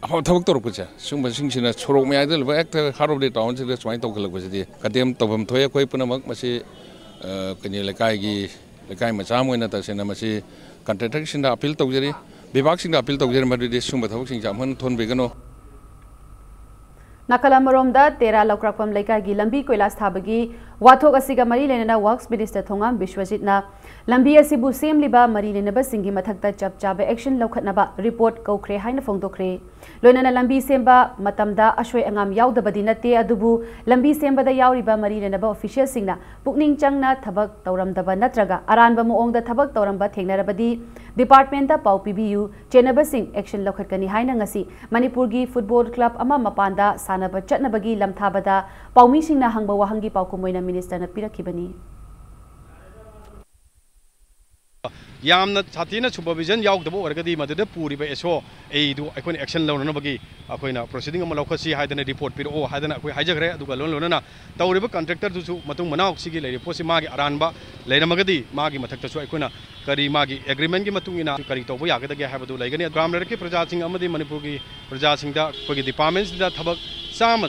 ꯑꯐꯕ ꯊꯕꯛ ꯇꯧꯔꯛꯄꯁꯦ, ꯁꯨꯝꯕꯁꯤꯡꯁꯤꯅ ꯁꯣꯔꯣꯛ ꯃꯌꯥꯏꯗ ꯂꯩꯕ ꯍꯦꯛꯇ heart of the townꯁꯤꯗ ꯁꯨꯃꯥꯏꯅ ꯇꯧꯈꯠꯂꯛꯄꯁꯤꯗꯤ condemn ꯇꯧꯐꯝ ꯊꯣꯛꯑꯦ꯫ ꯑꯩꯈꯣꯏ ꯄꯨꯝꯅꯃꯛ ꯃꯁꯤ, ꯑ, ꯀꯩꯅꯣ, ꯂꯩꯀꯥꯏꯒꯤ, ꯂꯩꯀꯥꯏ ꯃꯆꯥ ꯑꯃ ꯑꯣꯏꯅ ꯇꯁꯦꯡꯅ ꯃꯁꯤ ꯀꯟꯇ꯭ꯔꯦꯛꯇꯔꯁꯤꯡꯗ ꯑꯄꯤꯜ ꯇꯧꯖꯔꯤ, ꯕꯤꯚꯥꯒꯁꯤꯡꯗ ꯑꯄꯤꯜ ꯇꯧꯖꯔꯤ, ꯃꯗꯨꯗꯤ ꯁꯨꯝꯕ ꯊꯕꯛꯁꯤꯡꯁꯦ ꯑꯃꯨꯛ ꯍꯟꯅ ꯊꯣꯛꯍꯟꯕꯤꯒꯅꯨ꯫ ꯅꯥꯀꯜ ꯑꯃꯔꯣꯝꯗ ꯇꯦꯔꯥ ꯂꯧꯀ꯭ꯔꯥꯛꯄꯝ ꯂꯩꯀꯥꯏꯒꯤ ꯂꯝꯕꯤ ꯀꯣꯏꯂꯥꯁ ꯊꯥꯕꯒꯤ ꯋꯥꯊꯣꯛ ꯑꯁꯤꯒ ꯃꯔꯤ ꯂꯩꯅꯅ ꯋꯥꯔꯛꯁ ꯃꯤꯅꯤꯁꯇꯔ ꯊꯣꯉꯥꯝ ꯕꯤꯁ꯭ꯋꯖꯤꯠꯅ ꯂꯝꯕꯤ ꯑꯁꯤꯕꯨ ꯁꯦꯝꯂꯤꯕ ꯃꯔꯤ ꯂꯩꯅꯕꯁꯤꯡꯒꯤ ꯃꯊꯛꯇ ꯆꯞ ꯆꯥꯕ action ꯂꯧꯈꯠꯅꯕ report ꯀꯧꯈ꯭ꯔꯦ ꯍꯥꯏꯅ ꯐꯣꯡꯗꯣꯛꯈ꯭ꯔꯦ꯫ ꯂꯣꯏꯅꯅ ꯂꯝꯕꯤ ꯁꯦꯝꯕ ꯃꯇꯝꯗ ꯑꯁꯣꯏ ꯑꯉꯥꯝ ꯌꯥꯎꯗꯕꯗꯤ ꯅꯠꯇꯦ, ꯑꯗꯨꯕꯨ ꯂꯝꯕꯤ ꯁꯦꯝꯕꯗ ꯌꯥꯎꯔꯤꯕ ꯃꯔꯤ ꯂꯩꯅꯕ officialꯁꯤꯡꯅ ꯄꯨꯛꯅꯤꯡ ꯆꯪꯅ ꯊꯕꯛ ꯇꯧꯔꯝꯗꯕ ꯅꯠꯇ꯭ꯔꯒ ꯑꯔꯥꯟꯕ ꯃꯑꯣꯡꯗ ꯊꯕꯛ ꯇꯧꯔꯝꯕ ꯊꯦꯡꯅꯔꯕꯗꯤ departmentꯇ ꯄꯥꯎ ꯄꯤꯕꯤꯌꯨ, ꯆꯦꯟꯅꯕꯁꯤꯡ action ꯂꯧꯈꯠꯀꯅꯤ ꯍꯥꯏꯅ ꯉꯁꯤ ꯃꯅꯤꯄꯨꯔꯒꯤ football club ꯑꯃ ꯃꯄꯥꯟꯗ ꯁꯥꯟꯅꯕ ꯆꯠꯅꯕꯒꯤ ꯂꯝꯊꯥꯕꯗ ꯄꯥꯎꯃꯤꯁꯤꯡꯅ ꯍꯪꯕ ꯋꯥꯍꯪꯒꯤ ꯄꯥꯎꯈꯨꯝ ꯑꯣꯏꯅ ꯃꯤꯅꯤꯁꯇꯔꯅ ꯄꯤꯔꯛꯈꯤꯕꯅꯤ꯫ ꯌꯥꯝꯅ ꯁꯥꯊꯤꯅ supervision ꯌꯥꯎꯗꯕ ꯑꯣꯏꯔꯒꯗꯤ ꯃꯗꯨꯗ ꯄꯨꯔꯤꯕ SO, AEꯗꯨ ꯑꯩꯈꯣꯏꯅ action ꯂꯧꯅꯅꯕꯒꯤ ꯑꯩꯈꯣꯏꯅ proceeding ꯑꯃ ꯂꯧꯈꯠꯁꯤ ꯍꯥꯏꯗꯅ report ꯄꯤꯔꯛꯑꯣ ꯍꯥꯏꯗꯅ ꯑꯩꯈꯣꯏ ꯍꯥꯏꯖꯈ꯭ꯔꯦ꯫ ꯑꯗꯨꯒ ꯂꯣꯏꯅ ꯂꯣꯏꯅꯅ ꯇꯧꯔꯤꯕ contractorꯗꯨꯁꯨ ꯃꯇꯨꯡ ꯃꯅꯥꯎ ꯁꯤꯒꯤ ꯂꯩꯔꯤꯕ ꯄꯣꯠꯁꯤ ꯃꯥꯒꯤ ꯑꯔꯥꯟꯕ ꯂꯩꯔꯝꯃꯒꯗꯤ ꯃꯥꯒꯤ ꯃꯊꯛꯇꯁꯨ ꯑꯩꯈꯣꯏꯅ ꯀꯔꯤ ꯃꯥꯒꯤ agreementꯀꯤ ꯃꯇꯨꯡ ꯏꯟꯅ ꯀꯔꯤ ꯇꯧꯕ ꯌꯥꯒꯗꯒꯦ ꯍꯥꯏꯕꯗꯨ ꯂꯩꯒꯅꯤ꯫ ꯒ꯭ꯔꯥꯝ ꯂꯩꯔꯛꯀꯤ ꯄ꯭ꯔꯖꯥꯁꯤꯡ ꯑꯃꯗꯤ ꯃꯅꯤꯄꯨꯔꯒꯤ ꯄ꯭ꯔꯖꯥꯁꯤꯡꯗ ꯑꯩꯈꯣꯏꯒꯤ departmentꯁꯤꯗ ꯊꯕꯛ ꯆꯥꯝꯃ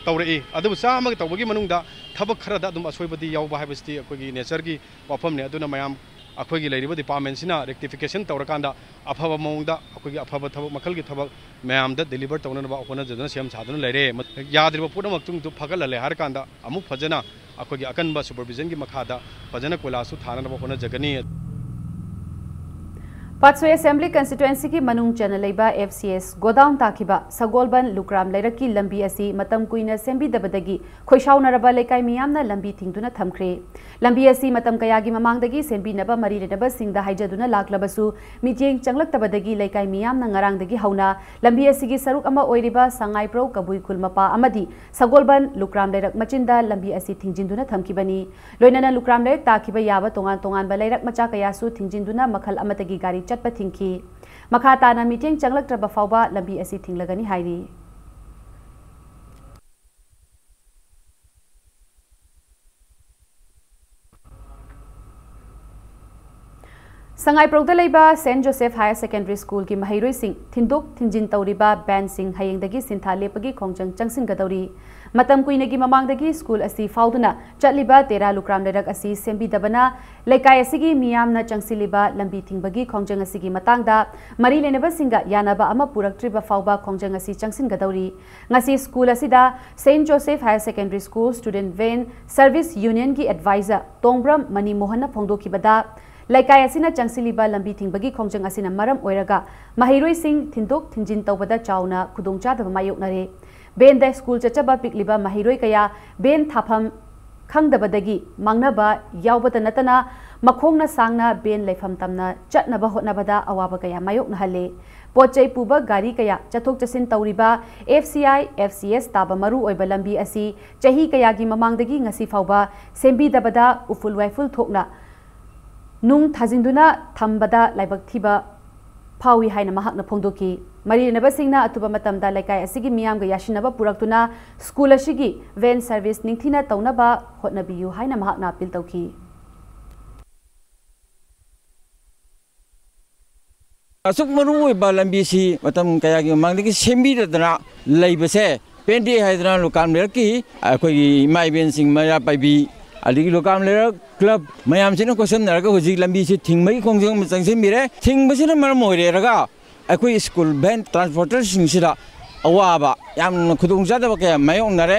ꯇꯧꯔꯛꯏ꯫ ꯑꯗꯨꯕꯨ ꯆꯥꯝꯃꯒꯤ ꯇꯧꯕꯒꯤ ꯃꯅꯨꯡꯗ ꯊꯕꯛ ꯈꯔꯗ ꯑꯗꯨꯝ ꯑꯁꯣꯏꯕꯗꯤ ꯌꯥꯎꯕ ꯍꯥꯏꯕꯁꯤꯗꯤ ꯑꯩꯈꯣꯏꯒꯤ ꯅꯦꯆꯔꯒꯤ ꯋꯥꯐꯝꯅꯤ꯫ ꯑꯗꯨꯅ ꯃꯌꯥꯝ ꯑꯩꯈꯣꯏꯒꯤ ꯂꯩꯔꯤꯕ ꯗꯤꯄꯥꯔꯠꯃꯦꯟꯁꯤꯅ ꯔꯦꯛꯇꯤꯐꯤꯀꯦꯁꯟ ꯇꯧꯔꯀꯥꯟꯗ ꯑꯐꯕ ꯃꯑꯣꯡꯗ ꯑꯩꯈꯣꯏꯒꯤ ꯑꯐꯕ ꯊꯕꯛ ꯃꯈꯜꯒꯤ ꯊꯕꯛ ꯃꯌꯥꯝꯗ ꯗꯦꯂꯤꯚꯔ ꯇꯧꯅꯅꯕ ꯍꯣꯠꯅꯖꯗꯨꯅ ꯁꯦꯝ ꯁꯥꯗꯨꯅ ꯂꯩꯔꯦ꯫ ꯌꯥꯗ꯭ꯔꯤꯕ ꯄꯨꯝꯅꯃꯛꯇꯨ ꯐꯒꯠꯍꯜꯂꯦ ꯍꯥꯏꯔꯀꯥꯟꯗ ꯑꯃꯨꯛ ꯐꯖꯅ ꯑꯩꯈꯣꯏꯒꯤ ꯑꯀꯟꯕ ꯁꯨꯄꯔꯚꯤꯖꯟꯒꯤ ꯃꯈꯥꯗ ꯐꯖꯅ ꯀꯣꯏꯂꯥꯁꯁꯨ ꯊꯥꯅꯅꯕ ꯍꯣꯠꯅꯖꯒꯅꯤ꯫ ꯄꯥꯠꯁꯣꯏ ꯑꯦꯁꯦꯝꯕ꯭ꯂꯤ ꯀꯟꯁꯇꯤꯇ꯭ꯋꯦꯟꯁꯤꯒꯤ ꯃꯅꯨꯡ ꯆꯟꯅ ꯂꯩꯕ ꯑꯦꯐ ꯁꯤ ꯑꯦꯁ ꯒꯣꯗꯥꯎꯟ ꯇꯥꯈꯤꯕ ꯁꯒꯣꯜꯕꯟ ꯂꯨꯀ꯭ꯔꯥꯝ ꯂꯩꯔꯛꯀꯤ ꯂꯝꯕꯤ ꯑꯁꯤ ꯃꯇꯝ ꯀꯨꯏꯅ ꯁꯦꯝꯕꯤꯗꯕꯗꯒꯤ ꯈꯣꯏꯁꯥꯎꯅꯔꯕ ꯂꯩꯀꯥꯏ ꯃꯤꯌꯥꯝꯅ ꯂꯝꯕꯤ ꯊꯤꯡꯗꯨꯅ ꯊꯝꯈ꯭ꯔꯦ꯫ ꯂꯝꯕꯤ ꯑꯁꯤ ꯃꯇꯝ ꯀꯌꯥꯒꯤ ꯃꯃꯥꯡꯗꯒꯤ ꯁꯦꯝꯕꯤꯅꯕ ꯃꯔꯤ ꯂꯩꯅꯕꯁꯤꯡꯗ ꯍꯥꯏꯖꯗꯨꯅ ꯂꯥꯛꯂꯕꯁꯨ ꯃꯤꯠꯌꯦꯡ ꯆꯪꯂꯛꯇꯕꯗꯒꯤ ꯂꯩꯀꯥꯏ ꯃꯤꯌꯥꯝꯅ ꯉꯔꯥꯡꯗꯒꯤ ꯍꯧꯅ ꯂꯝꯕꯤ ꯑꯁꯤꯒꯤ ꯁꯔꯨꯛ ꯑꯃ ꯑꯣꯏꯔꯤꯕ ꯁꯉꯥꯏꯄ꯭ꯔꯧ ꯀꯕꯨꯏ ꯈꯨꯜ ꯃꯄꯥ ꯑꯃꯗꯤ ꯁꯒꯣꯜꯕꯟ ꯂꯨꯀ꯭ꯔꯥꯝ ꯂꯩꯔꯛ ꯃꯆꯤꯟꯗ ꯂꯝꯕꯤ ꯑꯁꯤ ꯊꯤꯡꯖꯤꯟꯗꯨꯅ ꯊꯝꯈꯤꯕꯅꯤ꯫ ꯂꯣꯏꯅꯅ ꯂꯨꯀ꯭ꯔꯥꯝ ꯂꯩꯔꯛ ꯇꯥꯈꯤꯕ ꯌꯥꯕ ꯇꯣꯉꯥꯟ ꯇꯣꯉꯥꯟꯕ ꯂꯩꯔꯛ ꯃꯆꯥ ꯀꯌꯥꯁꯨ ꯊꯤꯡꯖꯤꯟꯗꯨꯅ ꯃꯈꯜ ꯑꯃꯠꯇꯒꯤ ꯒꯥꯔꯤ ꯆꯠꯄ ꯊꯤꯡꯈꯤ꯫ ꯃꯈꯥ ꯇꯥꯅ ꯃꯤꯠꯌꯦꯡ ꯆꯪꯂꯛꯇ꯭ꯔꯕ ꯐꯥꯎꯕ ꯂꯝꯕꯤ ꯑꯁꯤ ꯊꯤꯡꯂꯒꯅꯤ ꯍꯥꯏꯔꯤ꯫ ꯁꯉꯥꯏꯄ꯭ꯔꯧꯗ ꯂꯩꯕ ꯁꯦꯟꯠ ꯖꯣꯁꯦꯐ ꯍꯥꯌꯔ ꯁꯦꯀꯦꯟꯗꯔꯤ ꯁ꯭ꯀꯨꯜꯒꯤ ꯃꯍꯩꯔꯣꯏꯁꯤꯡ ꯊꯤꯟꯗꯣꯛ ꯊꯤꯟꯖꯤꯟ ꯇꯧꯔꯤꯕ ꯕꯦꯟꯁꯤꯡ ꯍꯌꯦꯡꯗꯒꯤ ꯁꯤꯟꯊꯥ ꯂꯦꯞꯄꯒꯤ ꯈꯣꯡꯖꯪ ꯆꯪꯁꯤꯟꯒꯗꯧꯔꯤ꯫ ꯃꯇꯝ ꯀꯨꯏꯅꯒꯤ ꯃꯃꯥꯡꯗꯒꯤ ꯁ꯭ꯀꯨꯜ ꯑꯁꯤ ꯐꯥꯎꯗꯨꯅ ꯆꯠꯂꯤꯕ ꯇꯦꯔꯥ ꯂꯨꯀ꯭ꯔꯥꯝ ꯂꯩꯔꯛ ꯑꯁꯤ ꯁꯦꯝꯕꯤꯗꯕꯅ ꯂꯩꯀꯥꯏ ꯑꯁꯤꯒꯤ ꯃꯤꯌꯥꯝꯅ ꯆꯪꯁꯤꯜꯂꯤꯕ ꯂꯝꯕꯤ ꯊꯤꯡꯕꯒꯤ ꯈꯣꯡꯖꯪ ꯑꯁꯤꯒꯤ ꯃꯇꯥꯡꯗ ꯃꯔꯤ ꯂꯩꯅꯕꯁꯤꯡꯒ ꯌꯥꯅꯕ ꯑꯃ ꯄꯨꯔꯛꯇ꯭ꯔꯤꯕ ꯐꯥꯎꯕ ꯈꯣꯡꯖꯪ ꯑꯁꯤ ꯆꯪꯁꯤꯟꯒꯗꯧꯔꯤ꯫ ꯉꯁꯤ ꯁ꯭ꯀꯨꯜ ꯑꯁꯤꯗ Saint Joseph higher secondary school student van service ꯌꯨꯅꯤꯌꯟꯒꯤ ꯑꯦꯗꯚꯥꯏꯖꯔ ꯇꯣꯡꯕ꯭ꯔꯝ ꯃꯅꯤ ꯃꯣꯍꯟꯅ ꯐꯣꯡꯗꯣꯛꯈꯤꯕꯗ, ꯂꯩꯀꯥꯏ ꯑꯁꯤꯅ ꯆꯪꯁꯤꯜꯂꯤꯕ ꯂꯝꯕꯤ ꯊꯤꯡꯕꯒꯤ ꯈꯣꯡꯖꯪ ꯑꯁꯤꯅ ꯃꯔꯝ ꯑꯣꯏꯔꯒ ꯃꯍꯩꯔꯣꯏꯁꯤꯡ ꯊꯤꯟꯗꯣꯛ ꯊꯤꯟꯖꯤꯟ ꯇꯧꯕꯗ ꯆꯥꯎꯅ ꯈꯨꯗꯣꯡꯆꯥꯗꯕ ꯃꯥꯌꯣꯛꯅꯔꯦ꯫ ꯚꯦꯟꯗ ꯁ꯭ꯀꯨꯜ ꯆꯠꯆꯕ ꯄꯤꯛꯂꯤꯕ ꯃꯍꯩꯔꯣꯏ ꯀꯌꯥ ꯚꯦꯟ ꯊꯥꯐꯝ ꯈꯪꯗꯕꯗꯒꯤ ꯃꯥꯡꯅꯕ ꯌꯥꯎꯕꯇ ꯅꯠꯇꯅ ꯃꯈꯣꯡꯅ ꯁꯥꯡꯅ ꯚꯦꯟ ꯂꯩꯐꯝ ꯇꯝꯅ ꯆꯠꯅꯕ ꯍꯣꯠꯅꯕꯗ ꯑꯋꯥꯕ ꯀꯌꯥ ꯃꯥꯌꯣꯛꯅꯍꯜꯂꯦ꯫ ꯄꯣꯠ ꯆꯩ ꯄꯨꯕ ꯒꯥꯔꯤ ꯀꯌꯥ ꯆꯠꯊꯣꯛ ꯆꯠꯁꯤꯟ ꯇꯧꯔꯤꯕ F C I, F C S ꯇꯥꯕ ꯃꯔꯨ ꯑꯣꯏꯕ ꯂꯝꯕꯤ ꯑꯁꯤ ꯆꯍꯤ ꯀꯌꯥꯒꯤ ꯃꯃꯥꯡꯗꯒꯤ ꯉꯁꯤ ꯐꯥꯎꯕ ꯁꯦꯝꯕꯤꯗꯕꯗ ꯎꯐꯨꯜ ꯋꯥꯏꯐꯨꯜ ꯊꯣꯛꯅ ꯅꯨꯡ ꯊꯥꯖꯤꯟꯗꯨꯅ ꯊꯝꯕꯗ ꯂꯥꯏꯕꯛ ꯊꯤꯕ ꯐꯥꯎꯏ ꯍꯥꯏꯅ ꯃꯍꯥꯛꯅ ꯐꯣꯡꯗꯣꯛꯈꯤ꯫ ꯃꯔꯤ ꯂꯩꯅꯕꯁꯤꯡꯅ ꯑꯊꯨꯕ ꯃꯇꯝꯗ ꯂꯩꯀꯥꯏ ꯑꯁꯤꯒꯤ ꯃꯤꯌꯥꯝꯒ ꯌꯥꯁꯤꯟꯅꯕ ꯄꯨꯔꯛꯇꯨꯅ ꯁ꯭ꯀꯨꯜ ꯑꯁꯤꯒꯤ ꯚꯦꯟ ꯁꯔꯚꯤꯁ ꯅꯤꯡꯊꯤꯅ ꯇꯧꯅꯕ ꯍꯣꯠꯅꯕꯤꯌꯨ ꯍꯥꯏꯅ ꯃꯍꯥꯛꯅ ꯑꯄꯤꯜ ꯇꯧꯈꯤ꯫ ꯑꯁꯨꯛ ꯃꯔꯨ ꯑꯣꯏꯕ ꯂꯝꯕꯤꯁꯤ ꯃꯇꯝ ꯀꯌꯥꯒꯤ ꯃꯃꯥꯡꯗꯒꯤ ꯁꯦꯝꯕꯤꯗꯗꯅ ꯂꯩꯕꯁꯦ ꯄꯦꯟꯗꯦ ꯍꯥꯏꯗꯅ ꯂꯨꯀꯥꯝ ꯂꯩꯔꯛꯀꯤ ꯑꯩꯈꯣꯏꯒꯤ ꯏꯃꯥ ꯏꯕꯦꯟꯁꯤꯡ, ꯃꯩꯔꯥ ꯄꯥꯏꯕꯤ, ꯑꯗꯒꯤ ꯂꯨꯀꯥꯝ ꯂꯩꯔꯛ ꯀ꯭ꯂꯕ ꯃꯌꯥꯝꯁꯤꯅ ꯈꯣꯠꯁꯝꯅꯔꯒ ꯍꯧꯖꯤꯛ ꯂꯝꯕꯤꯁꯤ ꯊꯤꯡꯕꯒꯤ ꯈꯣꯡꯖꯪ ꯑꯃ ꯆꯪꯁꯤꯟꯕꯤꯔꯦ꯫ ꯊꯤꯡꯕꯁꯤꯅ ꯃꯔꯝ ꯑꯣꯏꯔꯦꯔꯒ ꯑꯩꯈꯣꯏ ꯁ꯭ꯀꯨꯜ ꯚꯦꯟ ꯇ꯭ꯔꯥꯟꯁꯄꯣꯔꯇꯔꯁꯤꯡꯁꯤꯗ ꯑꯋꯥꯕ, ꯌꯥꯝꯅ ꯈꯨꯗꯣꯡꯆꯥꯗꯕ ꯀꯌꯥ ꯃꯥꯌꯣꯛꯅꯔꯦ꯫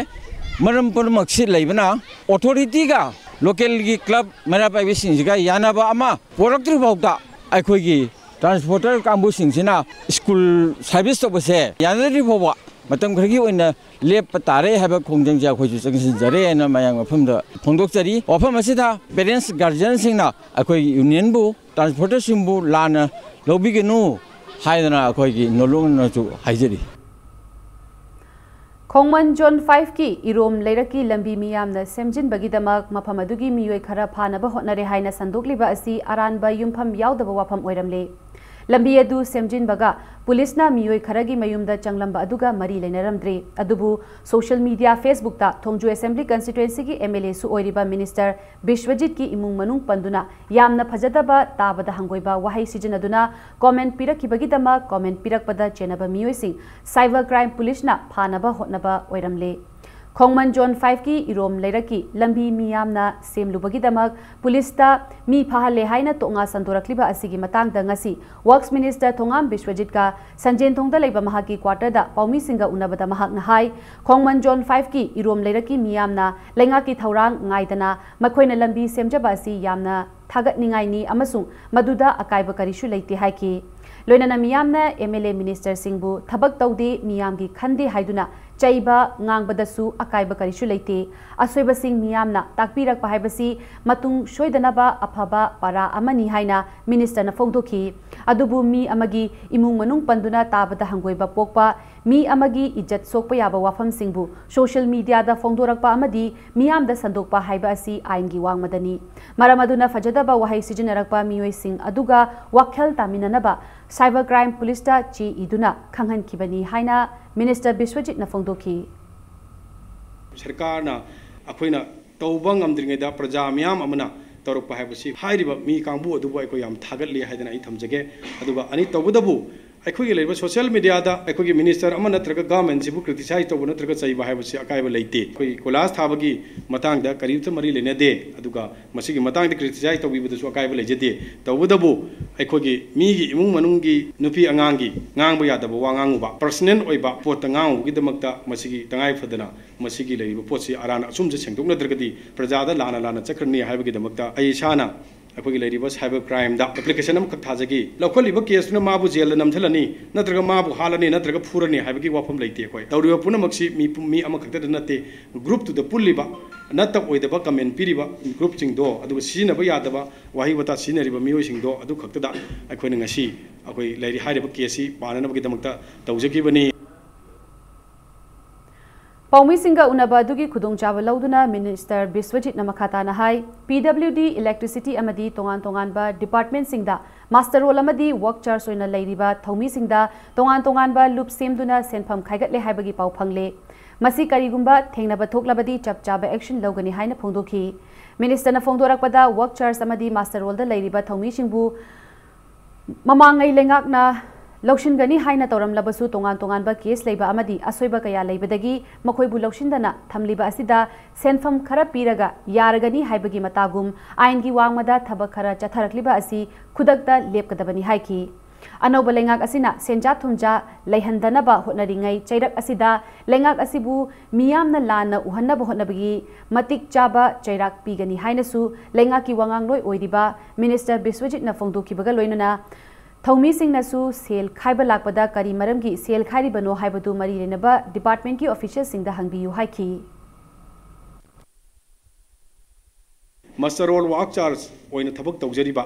ꯃꯔꯝ ꯄꯨꯝꯅꯃꯛꯁꯤ ꯂꯩꯕꯅ ꯑꯣꯊꯣꯔꯤꯇꯤꯒ ꯂꯣꯀꯦꯜꯒꯤ ꯀ꯭ꯂꯕ ꯃꯩꯔꯥ ꯄꯥꯏꯕꯤꯁꯤꯡꯁꯤꯒ ꯌꯥꯅꯕ ꯑꯃ ꯄꯣꯔꯛꯇ꯭ꯔꯤ ꯐꯥꯎꯗ ꯑꯩꯈꯣꯏꯒꯤ ꯇ꯭ꯔꯥꯟꯁꯄꯣꯔꯇꯔ ꯀꯥꯡꯕꯨꯁꯤꯡꯁꯤꯅ ꯁ꯭ꯀꯨꯜ ꯁꯥꯔꯚꯤꯁ ꯇꯧꯕꯁꯦ ꯌꯥꯅꯗ꯭ꯔꯤ ꯐꯥꯎꯕ ꯃꯇꯝ ꯈꯔꯒꯤ ꯑꯣꯏꯅ ꯂꯦꯞꯄ ꯇꯥꯔꯦ ꯍꯥꯏꯕ ꯈꯣꯡꯖꯪꯁꯦ ꯑꯩꯈꯣꯏꯁꯨ ꯆꯪꯁꯤꯟꯖꯔꯦ ꯍꯥꯏꯅ ꯃꯌꯥꯝ ꯃꯐꯝꯗ ꯐꯣꯡꯗꯣꯛꯆꯔꯤ꯫ ꯋꯥꯐꯝ ꯑꯁꯤꯗ ꯄꯦꯔꯦꯟꯁ ꯒꯥꯔꯖꯤꯌꯟꯁꯤꯡꯅ ꯑꯩꯈꯣꯏꯒꯤ ꯌꯨꯅꯤꯌꯟꯕꯨ, ꯇ꯭ꯔꯥꯟꯁꯄꯣꯔꯇꯔꯁꯤꯡꯕꯨ ꯂꯥꯟꯅ ꯂꯧꯕꯤꯒꯅꯨ ꯍꯥꯏꯗꯅ ꯑꯩꯈꯣꯏꯒꯤ ꯅꯣꯂꯨꯛꯅꯁꯨ ꯍꯥꯏꯖꯔꯤ꯫ ꯈꯣꯡꯃꯟ ꯖꯣꯟ ꯐꯥꯏꯚꯀꯤ ꯏꯔꯣꯝ ꯂꯩꯔꯛꯀꯤ ꯂꯝꯕꯤ ꯃꯤꯌꯥꯝꯅ ꯁꯦꯝꯖꯤꯟꯕꯒꯤꯗꯃꯛ ꯃꯐꯝ ꯑꯗꯨꯒꯤ ꯃꯤꯑꯣꯏ ꯈꯔ ꯐꯥꯅꯕ ꯍꯣꯠꯅꯔꯦ ꯍꯥꯏꯅ ꯁꯟꯗꯣꯛꯂꯤꯕ ꯑꯁꯤ ꯑꯔꯥꯟꯕ ꯌꯨꯝꯐꯝ ꯌꯥꯎꯗꯕ ꯋꯥꯐꯝ ꯑꯣꯏꯔꯝꯂꯦ꯫ ꯂꯝꯕꯤ ꯑꯗꯨ ꯁꯦꯝꯖꯤꯟꯕꯒ ꯄꯨꯂꯤꯁꯅ ꯃꯤꯑꯣꯏ ꯈꯔꯒꯤ ꯃꯌꯨꯝꯗ ꯆꯪꯂꯝꯕ ꯑꯗꯨꯒ ꯃꯔꯤ ꯂꯩꯅꯔꯝꯗ꯭ꯔꯦ꯫ ꯑꯗꯨꯕꯨ social media Facebookꯇ ꯊꯣꯡꯖꯨ assembly constituencyꯒꯤ MLAꯁꯨ ꯑꯣꯏꯔꯤꯕ minister ꯕꯤꯁ꯭ꯋꯖꯤꯠꯀꯤ ꯏꯃꯨꯡ ꯃꯅꯨꯡ ꯄꯟꯗꯨꯅ ꯌꯥꯝꯅ ꯐꯖꯗꯕ, ꯇꯥꯕꯗ ꯍꯪꯒꯣꯏꯕ ꯋꯥꯍꯩ ꯁꯤꯖꯤꯟꯅꯗꯨꯅ comment ꯄꯤꯔꯛꯈꯤꯕꯒꯤꯗꯃꯛ comment ꯄꯤꯔꯛꯄꯗ ꯆꯦꯟꯅꯕ ꯃꯤꯑꯣꯏꯁꯤꯡ cyber crime ꯄꯨꯂꯤꯁꯅ ꯐꯥꯅꯕ ꯍꯣꯠꯅꯕ ꯑꯣꯏꯔꯝꯂꯦ꯫ ꯈꯣꯡꯃꯟ ꯖꯣꯟ ꯐꯥꯏꯚꯀꯤ ꯏꯔꯣꯝ ꯂꯩꯔꯛꯀꯤ ꯂꯝꯕꯤ ꯃꯤꯌꯥꯝꯅ ꯁꯦꯝꯂꯨꯕꯒꯤꯗꯃꯛ ꯄꯨꯂꯤꯁꯇ ꯃꯤ ꯐꯥꯍꯜꯂꯦ ꯍꯥꯏꯅ ꯇꯣꯛꯉꯥ ꯁꯟꯗꯣꯔꯛꯂꯤꯕ ꯑꯁꯤꯒꯤ ꯃꯇꯥꯡꯗ ꯉꯁꯤ Works Minister ꯊꯣꯉꯥꯝ ꯕꯤꯁ꯭ꯋꯖꯤꯠꯀ ꯁꯟꯖꯦꯟꯊꯣꯡꯗ ꯂꯩꯕ ꯃꯍꯥꯛꯀꯤ quarterꯗ ꯄꯥꯎꯃꯤꯁꯤꯡꯒ ꯎꯅꯕꯗ ꯃꯍꯥꯛꯅ ꯍꯥꯏ, ꯈꯣꯡꯃꯟ ꯖꯣꯟ ꯐꯥꯏꯚꯀꯤ ꯏꯔꯣꯝ ꯂꯩꯔꯛꯀꯤ ꯃꯤꯌꯥꯝꯅ ꯂꯩꯉꯥꯛꯀꯤ ꯊꯧꯔꯥꯡ ꯉꯥꯏꯗꯅ ꯃꯈꯣꯏꯅ ꯂꯝꯕꯤ ꯁꯦꯝꯖꯕ ꯑꯁꯤ ꯌꯥꯝꯅ ꯊꯥꯒꯠꯅꯤꯡꯉꯥꯏꯅꯤ ꯑꯃꯁꯨꯡ ꯃꯗꯨꯗ ꯑꯀꯥꯏꯕ ꯀꯔꯤꯁꯨ ꯂꯩꯇꯦ ꯍꯥꯏꯈꯤ꯫ ꯂꯣꯏꯅꯅ ꯃꯤꯌꯥꯝꯅ MLA ministerꯁꯤꯡꯕꯨ ꯊꯕꯛ ꯇꯧꯗꯦ, ꯃꯤꯌꯥꯝꯒꯤ ꯈꯟꯗꯦ ꯍꯥꯏꯗꯨꯅ ꯆꯩꯕ, ꯉꯥꯡꯕꯗꯁꯨ ꯑꯀꯥꯏꯕ ꯀꯔꯤꯁꯨ ꯂꯩꯇꯦ꯫ ꯑꯁꯣꯏꯕꯁꯤꯡ ꯃꯤꯌꯥꯝꯅ ꯇꯥꯛꯄꯤꯔꯛꯄ ꯍꯥꯏꯕꯁꯤ ꯃꯇꯨꯡ ꯁꯣꯏꯗꯅꯕ ꯑꯐꯕ ꯄꯔꯥ ꯑꯃꯅꯤ ꯍꯥꯏꯅ ministerꯅ ꯐꯣꯡꯗꯣꯛꯈꯤ꯫ ꯑꯗꯨꯕꯨ ꯃꯤ ꯑꯃꯒꯤ ꯏꯃꯨꯡ ꯃꯅꯨꯡ ꯄꯟꯗꯨꯅ ꯇꯥꯕꯗ ꯍꯪꯒꯣꯏꯕ ꯄꯣꯛꯄ, ꯃꯤ ꯑꯃꯒꯤ ꯏꯖꯠ ꯁꯣꯛꯄ ꯌꯥꯕ ꯋꯥꯐꯝꯁꯤꯡꯕꯨ social mediaꯗ ꯐꯣꯡꯗꯣꯔꯛꯄ ꯑꯃꯗꯤ ꯃꯤꯌꯥꯝꯗ ꯁꯟꯗꯣꯛꯄ ꯍꯥꯏꯕ ꯑꯁꯤ ꯑꯥꯏꯟꯒꯤ ꯋꯥꯡꯃꯗꯅꯤ꯫ ꯃꯔꯝ ꯑꯗꯨꯅ ꯐꯖꯗꯕ ꯋꯥꯍꯩ ꯁꯤꯖꯤꯟꯅꯔꯛꯄ ꯃꯤꯑꯣꯏꯁꯤꯡ ꯑꯗꯨꯒ ꯋꯥꯈꯜ ꯇꯥꯃꯤꯟꯅꯅꯕ cyber crime ꯄꯨꯂꯤꯁꯇ ꯆꯦ ꯏꯗꯨꯅ ꯈꯪꯍꯟꯈꯤꯕꯅꯤ ꯍꯥꯏꯅ minister ꯕꯤꯁ꯭ꯋꯖꯤꯠꯅ ꯐꯣꯡꯗꯣꯛꯈꯤ꯫ ꯁꯔꯀꯥꯔꯅ ꯑꯩꯈꯣꯏꯅ ꯇꯧꯕ ꯉꯝꯗ꯭ꯔꯤꯉꯩꯗ ꯄ꯭ꯔꯖꯥ ꯃꯤꯌꯥꯝ ꯑꯃꯅ ꯇꯧꯔꯛꯄ ꯍꯥꯏꯕꯁꯤ ꯍꯥꯏꯔꯤꯕ ꯃꯤ ꯀꯥꯡꯕꯨ ꯑꯗꯨꯕꯨ ꯑꯩꯈꯣꯏ ꯌꯥꯝ ꯊꯥꯒꯠꯂꯤ ꯍꯥꯏꯗꯅ ꯑꯩ ꯊꯝꯖꯒꯦ꯫ ꯑꯗꯨꯒ ꯑꯅꯤ ꯇꯧꯕꯗꯕꯨ ꯑꯩꯈꯣꯏꯒꯤ ꯂꯩꯔꯤꯕ social media ꯗ ꯑꯩꯈꯣꯏꯒꯤ minister ꯑꯃ ꯅꯠꯇ꯭ꯔꯒ government ꯁꯤꯕꯨ criticize ꯇꯧꯕ ꯅꯠꯇ꯭ꯔꯒ ꯆꯩꯕ ꯍꯥꯏꯕꯁꯤ ꯑꯀꯥꯏꯕ ꯂꯩꯇꯦ꯫ ꯑꯩꯈꯣꯏ ꯀꯣꯏꯂꯥꯁ ꯊꯥꯕꯒꯤ ꯃꯇꯥꯡꯗ ꯀꯔꯤꯝꯇ ꯃꯔꯤ ꯂꯩꯅꯗꯦ꯫ ꯑꯗꯨꯒ ꯃꯁꯤꯒꯤ ꯃꯇꯥꯡꯗ criticize ꯇꯧꯕꯤꯕꯗꯁꯨ ꯑꯀꯥꯏꯕ ꯂꯩꯖꯗꯦ꯫ ꯇꯧꯕꯇꯕꯨ ꯑꯩꯈꯣꯏꯒꯤ ꯃꯤꯒꯤ ꯏꯃꯨꯡ ꯃꯅꯨꯡꯒꯤ ꯅꯨꯄꯤ ꯑꯉꯥꯡꯒꯤ ꯉꯥꯡꯕ ꯌꯥꯗꯕ ꯋꯥ ꯉꯥꯡꯉꯨꯕ, personal ꯑꯣꯏꯕ ꯄꯣꯠꯇ ꯉꯥꯡꯉꯨꯕꯒꯤꯗꯃꯛꯇ ꯃꯁꯤꯒꯤ ꯇꯉꯥꯏ ꯐꯗꯅ ꯃꯁꯤꯒꯤ ꯂꯩꯔꯤꯕ ꯄꯣꯠꯁꯤ ꯑꯔꯥꯟ ꯑꯆꯨꯝꯁꯦ ꯁꯦꯡꯗꯣꯛꯅꯗ꯭ꯔꯒꯗꯤ ꯄ꯭ꯔꯖꯥꯗ ꯂꯥꯟꯅ ꯂꯥꯟꯅ ꯆꯠꯈ꯭ꯔꯅꯤ ꯍꯥꯏꯕꯒꯤꯗꯃꯛꯇ ꯑꯩ ꯏꯁꯥꯅ ꯑꯩꯈꯣꯏꯒꯤ ꯂꯩꯔꯤꯕ cyber crime ꯗ application ꯑꯃꯈꯛ ꯊꯥꯖꯈꯤ꯫ ꯂꯧꯈꯠꯂꯤꯕ case ꯇꯨꯅ ꯃꯥꯕꯨ ꯖꯦꯜꯗ ꯅꯝꯊꯜꯂꯅꯤ, ꯅꯠꯇ꯭ꯔꯒ ꯃꯥꯕꯨ ꯍꯥꯠꯂꯅꯤ, ꯅꯠꯇ꯭ꯔꯒ ꯐꯨꯔꯅꯤ ꯍꯥꯏꯕꯒꯤ ꯋꯥꯐꯝ ꯂꯩꯇꯦ꯫ ꯑꯩꯈꯣꯏ ꯇꯧꯔꯤꯕ ꯄꯨꯝꯅꯃꯛꯁꯤ ꯃꯤ ꯄꯨꯝ-, ꯃꯤ ꯑꯃꯈꯛꯇꯗ ꯅꯠꯇꯦ, group ꯇꯨꯗ ꯄꯨꯜꯂꯤꯕ ꯅꯠꯇ ꯑꯣꯏꯗꯕ comment ꯄꯤꯔꯤꯕ group ꯁꯤꯡꯗꯣ, ꯑꯗꯨꯒ ꯁꯤꯖꯤꯟꯅꯕ ꯌꯥꯗꯕ ꯋꯥꯍꯩ ꯋꯥꯇꯥ ꯁꯤꯖꯤꯟꯅꯔꯤꯕ ꯃꯤꯑꯣꯏꯁꯤꯡꯗꯣ ꯑꯗꯨ ꯈꯛꯇꯗ ꯑꯩꯈꯣꯏꯅ ꯉꯁꯤ ꯑꯩꯈꯣꯏ ꯂꯩꯔꯤ ꯍꯥꯏꯔꯤꯕ case ꯁꯤ ꯄꯥꯅꯅꯕꯒꯤꯗꯃꯛꯇ ꯇꯧꯖꯈꯤꯕꯅꯤ꯫ ꯄꯥꯎꯃꯤꯁꯤꯡꯒ ꯎꯅꯕ ꯑꯗꯨꯒꯤ ꯈꯨꯗꯣꯡꯆꯥꯕ ꯂꯧꯗꯨꯅ Minister ꯕꯤꯁ꯭ꯋꯖꯤꯠꯅ ꯃꯈꯥ ꯇꯥꯅ ꯍꯥꯏ, P W D, electricity ꯑꯃꯗꯤ ꯇꯣꯉꯥꯟ ꯇꯣꯉꯥꯟꯕ department ꯁꯤꯡꯗ muster roll ꯑꯃꯗꯤ work charge ꯑꯣꯏꯅ ꯂꯩꯔꯤꯕ ꯊꯧꯃꯤꯁꯤꯡꯗ ꯇꯣꯉꯥꯟ ꯇꯣꯉꯥꯟꯕ ꯂꯨꯞ ꯁꯦꯝꯗꯨꯅ ꯁꯦꯟꯐꯝ ꯈꯥꯏꯒꯠꯂꯦ ꯍꯥꯏꯕꯒꯤ ꯄꯥꯎ ꯐꯪꯂꯦ꯫ ꯃꯁꯤ ꯀꯔꯤꯒꯨꯝꯕ ꯊꯦꯡꯅꯕ ꯊꯣꯛꯂꯕꯗꯤ ꯆꯞ ꯆꯥꯕ action ꯂꯧꯒꯅꯤ ꯍꯥꯏꯅ ꯐꯣꯡꯗꯣꯛꯈꯤ꯫ Minister ꯅ ꯐꯣꯡꯗꯣꯔꯛꯄꯗ, work charge ꯑꯃꯗꯤ muster roll ꯗ ꯂꯩꯔꯤꯕ ꯊꯧꯃꯤꯁꯤꯡꯕꯨ ꯃꯃꯥꯡꯉꯩ ꯂꯩꯉꯥꯛꯅ ꯂꯧꯁꯤꯟꯒꯅꯤ ꯍꯥꯏꯅ ꯇꯧꯔꯝꯂꯕꯁꯨ, ꯇꯣꯉꯥꯟ ꯇꯣꯉꯥꯟꯕ case ꯂꯩꯕ ꯑꯃꯗꯤ ꯑꯁꯣꯏꯕ ꯀꯌꯥ ꯂꯩꯕꯗꯒꯤ ꯃꯈꯣꯏꯕꯨ ꯂꯧꯁꯤꯟꯗꯅ ꯊꯝꯂꯤꯕ ꯑꯁꯤꯗ ꯁꯦꯟꯐꯝ ꯈꯔ ꯄꯤꯔꯒ ꯌꯥꯔꯒꯅꯤ ꯍꯥꯏꯕꯒꯤ ꯃꯇꯥꯒꯨꯝ ꯑꯥꯏꯟꯒꯤ ꯋꯥꯡꯃꯗ ꯊꯕꯛ ꯈꯔ ꯆꯠꯊꯔꯛꯂꯤꯕ ꯑꯁꯤ ꯈꯨꯗꯛꯇ ꯂꯦꯞꯀꯗꯕꯅꯤ ꯍꯥꯏꯈꯤ꯫ ꯑꯅꯧꯕ ꯂꯩꯉꯥꯛ ꯑꯁꯤꯅ ꯁꯦꯟꯖꯥ ꯊꯨꯝꯖꯥ ꯂꯩꯍꯟꯗꯅꯕ ꯍꯣꯠꯅꯔꯤꯉꯩ ꯆꯩꯔꯛ ꯑꯁꯤꯗ ꯂꯩꯉꯥꯛ ꯑꯁꯤꯕꯨ ꯃꯤꯌꯥꯝꯅ ꯂꯥꯟꯅ ꯎꯍꯟꯅꯕ ꯍꯣꯠꯅꯕꯒꯤ ꯃꯇꯤꯛ ꯆꯥꯕ ꯆꯩꯔꯥꯛ ꯄꯤꯒꯅꯤ ꯍꯥꯏꯅꯁꯨ ꯂꯩꯉꯥꯛꯀꯤ ꯋꯥꯉꯥꯡꯂꯣꯏ ꯑꯣꯏꯔꯤꯕ Minister ꯕꯤꯁ꯭ꯋꯖꯤꯠꯅ ꯐꯣꯡꯗꯣꯛꯈꯤꯕꯒ ꯂꯣꯏꯅꯅ ꯊꯧꯃꯤꯁꯤꯡꯅꯁꯨ ꯁꯦꯜ ꯈꯥꯏꯕ ꯂꯥꯛꯄꯗ ꯀꯔꯤ ꯃꯔꯝꯒꯤ ꯁꯦꯜ ꯈꯥꯏꯔꯤꯕꯅꯣ ꯍꯥꯏꯕꯗꯨ ꯃꯔꯤ ꯂꯩꯅꯕ department ꯀꯤ official ꯁꯤꯡꯗ ꯍꯪꯕꯤꯌꯨ ꯍꯥꯏꯈꯤ꯫ Muster roll, work charge ꯑꯣꯏꯅ ꯊꯕꯛ ꯇꯧꯖꯔꯤꯕ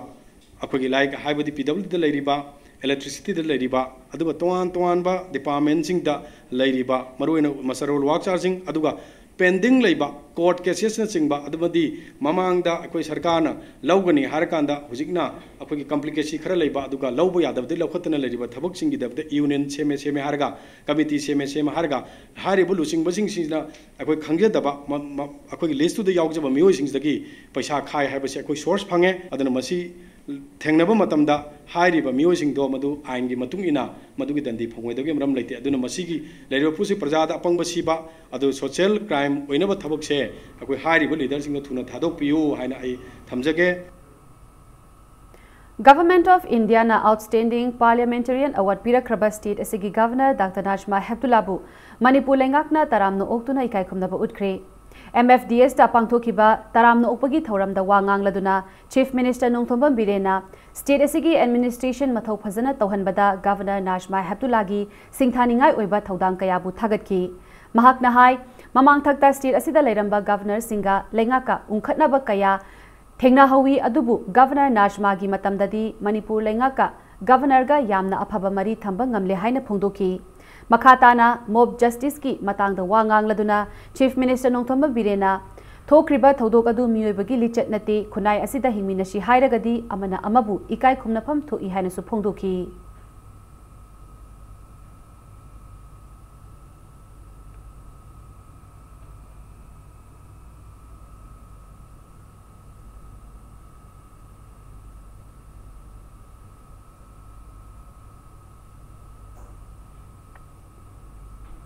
ꯑꯩꯈꯣꯏꯒꯤ, like, ꯍꯥꯏꯕꯗꯤ P W D ꯗ ꯂꯩꯔꯤꯕ, electricity ꯗ ꯂꯩꯔꯤꯕ, ꯑꯗꯨꯒ ꯇꯣꯉꯥꯟ ꯇꯣꯉꯥꯟꯕ department ꯁꯤꯡꯗ ꯂꯩꯔꯤꯕ, ꯃꯔꯨꯑꯣꯏꯅ muster roll, work charge ꯁꯤꯡ, ꯑꯗꯨꯒ pending ꯂꯩꯕ court cases ꯅꯆꯤꯡꯕ, ꯑꯗꯨꯃꯗꯤ ꯃꯃꯥꯡꯗ ꯑꯩꯈꯣꯏ ꯁꯔꯀꯥꯔꯅ ꯂꯧꯒꯅꯤ ꯍꯥꯏꯔꯀꯥꯟꯗ ꯍꯧꯖꯤꯛꯅ ꯑꯩꯈꯣꯏꯒꯤ complicacy ꯈꯔ ꯂꯩꯕ, ꯑꯗꯨꯒ ꯂꯧꯕ ꯌꯥꯗꯕꯗꯒꯤ ꯂꯧꯈꯠꯇꯅ ꯂꯩꯔꯤꯕ ꯊꯕꯛꯁꯤꯡꯒꯤꯗꯃꯛꯇ union ꯁꯦꯝꯃꯦ ꯁꯦꯝꯃꯦ ꯍꯥꯏꯔꯒ, committee ꯁꯦꯝꯃꯦ ꯁꯦꯝꯃꯦ ꯍꯥꯏꯔꯒ, ꯍꯥꯏꯔꯤꯕ ꯂꯨꯆꯤꯡꯕꯁꯤꯡꯁꯤꯅ ꯑꯩꯈꯣꯏ ꯈꯪꯖꯗꯕ, ꯃ-, ꯃ-, ꯑꯩꯈꯣꯏꯒꯤ list ꯇꯨꯗ ꯌꯥꯎꯖꯕ ꯃꯤꯑꯣꯏꯁꯤꯡꯁꯤꯗꯒꯤ ꯄꯩꯁꯥ ꯈꯥꯏ ꯍꯥꯏꯕꯁꯤ ꯑꯩꯈꯣꯏ source ꯐꯪꯉꯦ꯫ ꯑꯗꯨꯅ ꯃꯁꯤ ꯊꯦꯡꯅꯕ ꯃꯇꯝꯗ ꯍꯥꯏꯔꯤꯕ ꯃꯤꯑꯣꯏꯁꯤꯡꯗꯣ ꯃꯗꯨ ꯑꯥꯏꯟꯒꯤ ꯃꯇꯨꯡ ꯏꯟꯅ ꯃꯗꯨꯒꯤ ꯗꯟꯗꯤ ꯐꯪꯉꯣꯏꯗꯕꯒꯤ ꯃꯔꯝ ꯂꯩꯇꯦ꯫ ꯑꯗꯨꯅ ꯃꯁꯤꯒꯤ ꯂꯩꯔꯤꯕ ꯄꯣꯠꯁꯤ ꯄ꯭ꯔꯖꯥꯗ ꯑꯄꯪꯕ ꯁꯤꯕ, ꯑꯗꯨ social crime ꯑꯣꯏꯅꯕ ꯊꯕꯛꯁꯦ ꯑꯩꯈꯣꯏ ꯍꯥꯏꯔꯤꯕ leaderꯁꯤꯡꯗ ꯊꯨꯅ ꯊꯥꯗꯣꯛꯄꯤꯌꯨ ꯍꯥꯏꯅ ꯑꯩ ꯊꯝꯖꯒꯦ꯫ Government of Indiaꯅ Outstanding Parliamentarian Award ꯄꯤꯔꯛꯈ꯭ꯔꯕ state ꯑꯁꯤꯒꯤ Governor Doctor ꯅꯥꯖꯃꯥ ꯍꯦꯞꯇꯨꯂꯥꯕꯨ ꯃꯅꯤꯄꯨꯔ ꯂꯩꯉꯥꯛꯅ ꯇꯔꯥꯝꯅ ꯑꯣꯛꯇꯨꯅ ꯏꯀꯥꯏ ꯈꯨꯝꯅꯕ ꯎꯠꯈ꯭ꯔꯦ꯫ MFDSꯇ ꯄꯥꯡꯊꯣꯛꯈꯤꯕ ꯇꯔꯥꯝꯅ ꯑꯣꯛꯄꯒꯤ ꯊꯧꯔꯝꯗ ꯋꯥ ꯉꯥꯡꯂꯗꯨꯅ Chief Minister ꯅꯣꯡꯊꯣꯝꯕꯝ ꯕꯤꯔꯦꯟꯅ state ꯑꯁꯤꯒꯤ administration ꯃꯊꯧ ꯐꯖꯅ ꯇꯧꯍꯟꯕꯗ Governor ꯅꯥꯖꯃꯥ ꯍꯦꯞꯇꯨꯂꯥꯒꯤ ꯁꯤꯡꯊꯥꯅꯤꯡꯉꯥꯏ ꯑꯣꯏꯕ ꯊꯧꯗꯥꯡ ꯀꯌꯥꯕꯨ ꯊꯥꯒꯠꯈꯤ꯫ ꯃꯍꯥꯛꯅ ꯍꯥꯏ, ꯃꯃꯥꯡꯊꯛꯇ state ꯑꯁꯤꯗ ꯂꯩꯔꯝꯕ Governorꯁꯤꯡꯒ ꯂꯩꯉꯥꯛꯀ ꯎꯪꯈꯠꯅꯕ ꯀꯌꯥ ꯊꯦꯡꯅꯍꯧꯏ, ꯑꯗꯨꯕꯨ Governor ꯅꯥꯖꯃꯥꯒꯤ ꯃꯇꯝꯗꯗꯤ ꯃꯅꯤꯄꯨꯔ ꯂꯩꯉꯥꯛꯀ Governorꯒ ꯌꯥꯝꯅ ꯑꯐꯕ ꯃꯔꯤ ꯊꯝꯕ ꯉꯝꯂꯦ ꯍꯥꯏꯅ ꯐꯣꯡꯗꯣꯛꯈꯤ꯫ ꯃꯈꯥ ꯇꯥꯅ mob justiceꯀꯤ ꯃꯇꯥꯡꯗ ꯋꯥ ꯉꯥꯡꯂꯗꯨꯅ Chief Minister ꯅꯣꯡꯊꯣꯝꯕꯝ ꯕꯤꯔꯦꯟꯅ ꯊꯣꯛꯈ꯭ꯔꯤꯕ ꯊꯧꯗꯣꯛ ꯑꯗꯨ ꯃꯤꯑꯣꯏꯕꯒꯤ ꯂꯤꯆꯠ ꯅꯠꯇꯦ, ꯈꯨꯟꯅꯥꯏ ꯑꯁꯤꯗ ꯍꯤꯡꯃꯤꯟꯅꯁꯤ ꯍꯥꯏꯔꯒꯗꯤ ꯑꯃꯅ ꯑꯃꯕꯨ ꯏꯀꯥꯏ ꯈꯨꯝꯅꯐꯝ ꯊꯣꯛꯏ ꯍꯥꯏꯅꯁꯨ ꯐꯣꯡꯗꯣꯛꯈꯤ꯫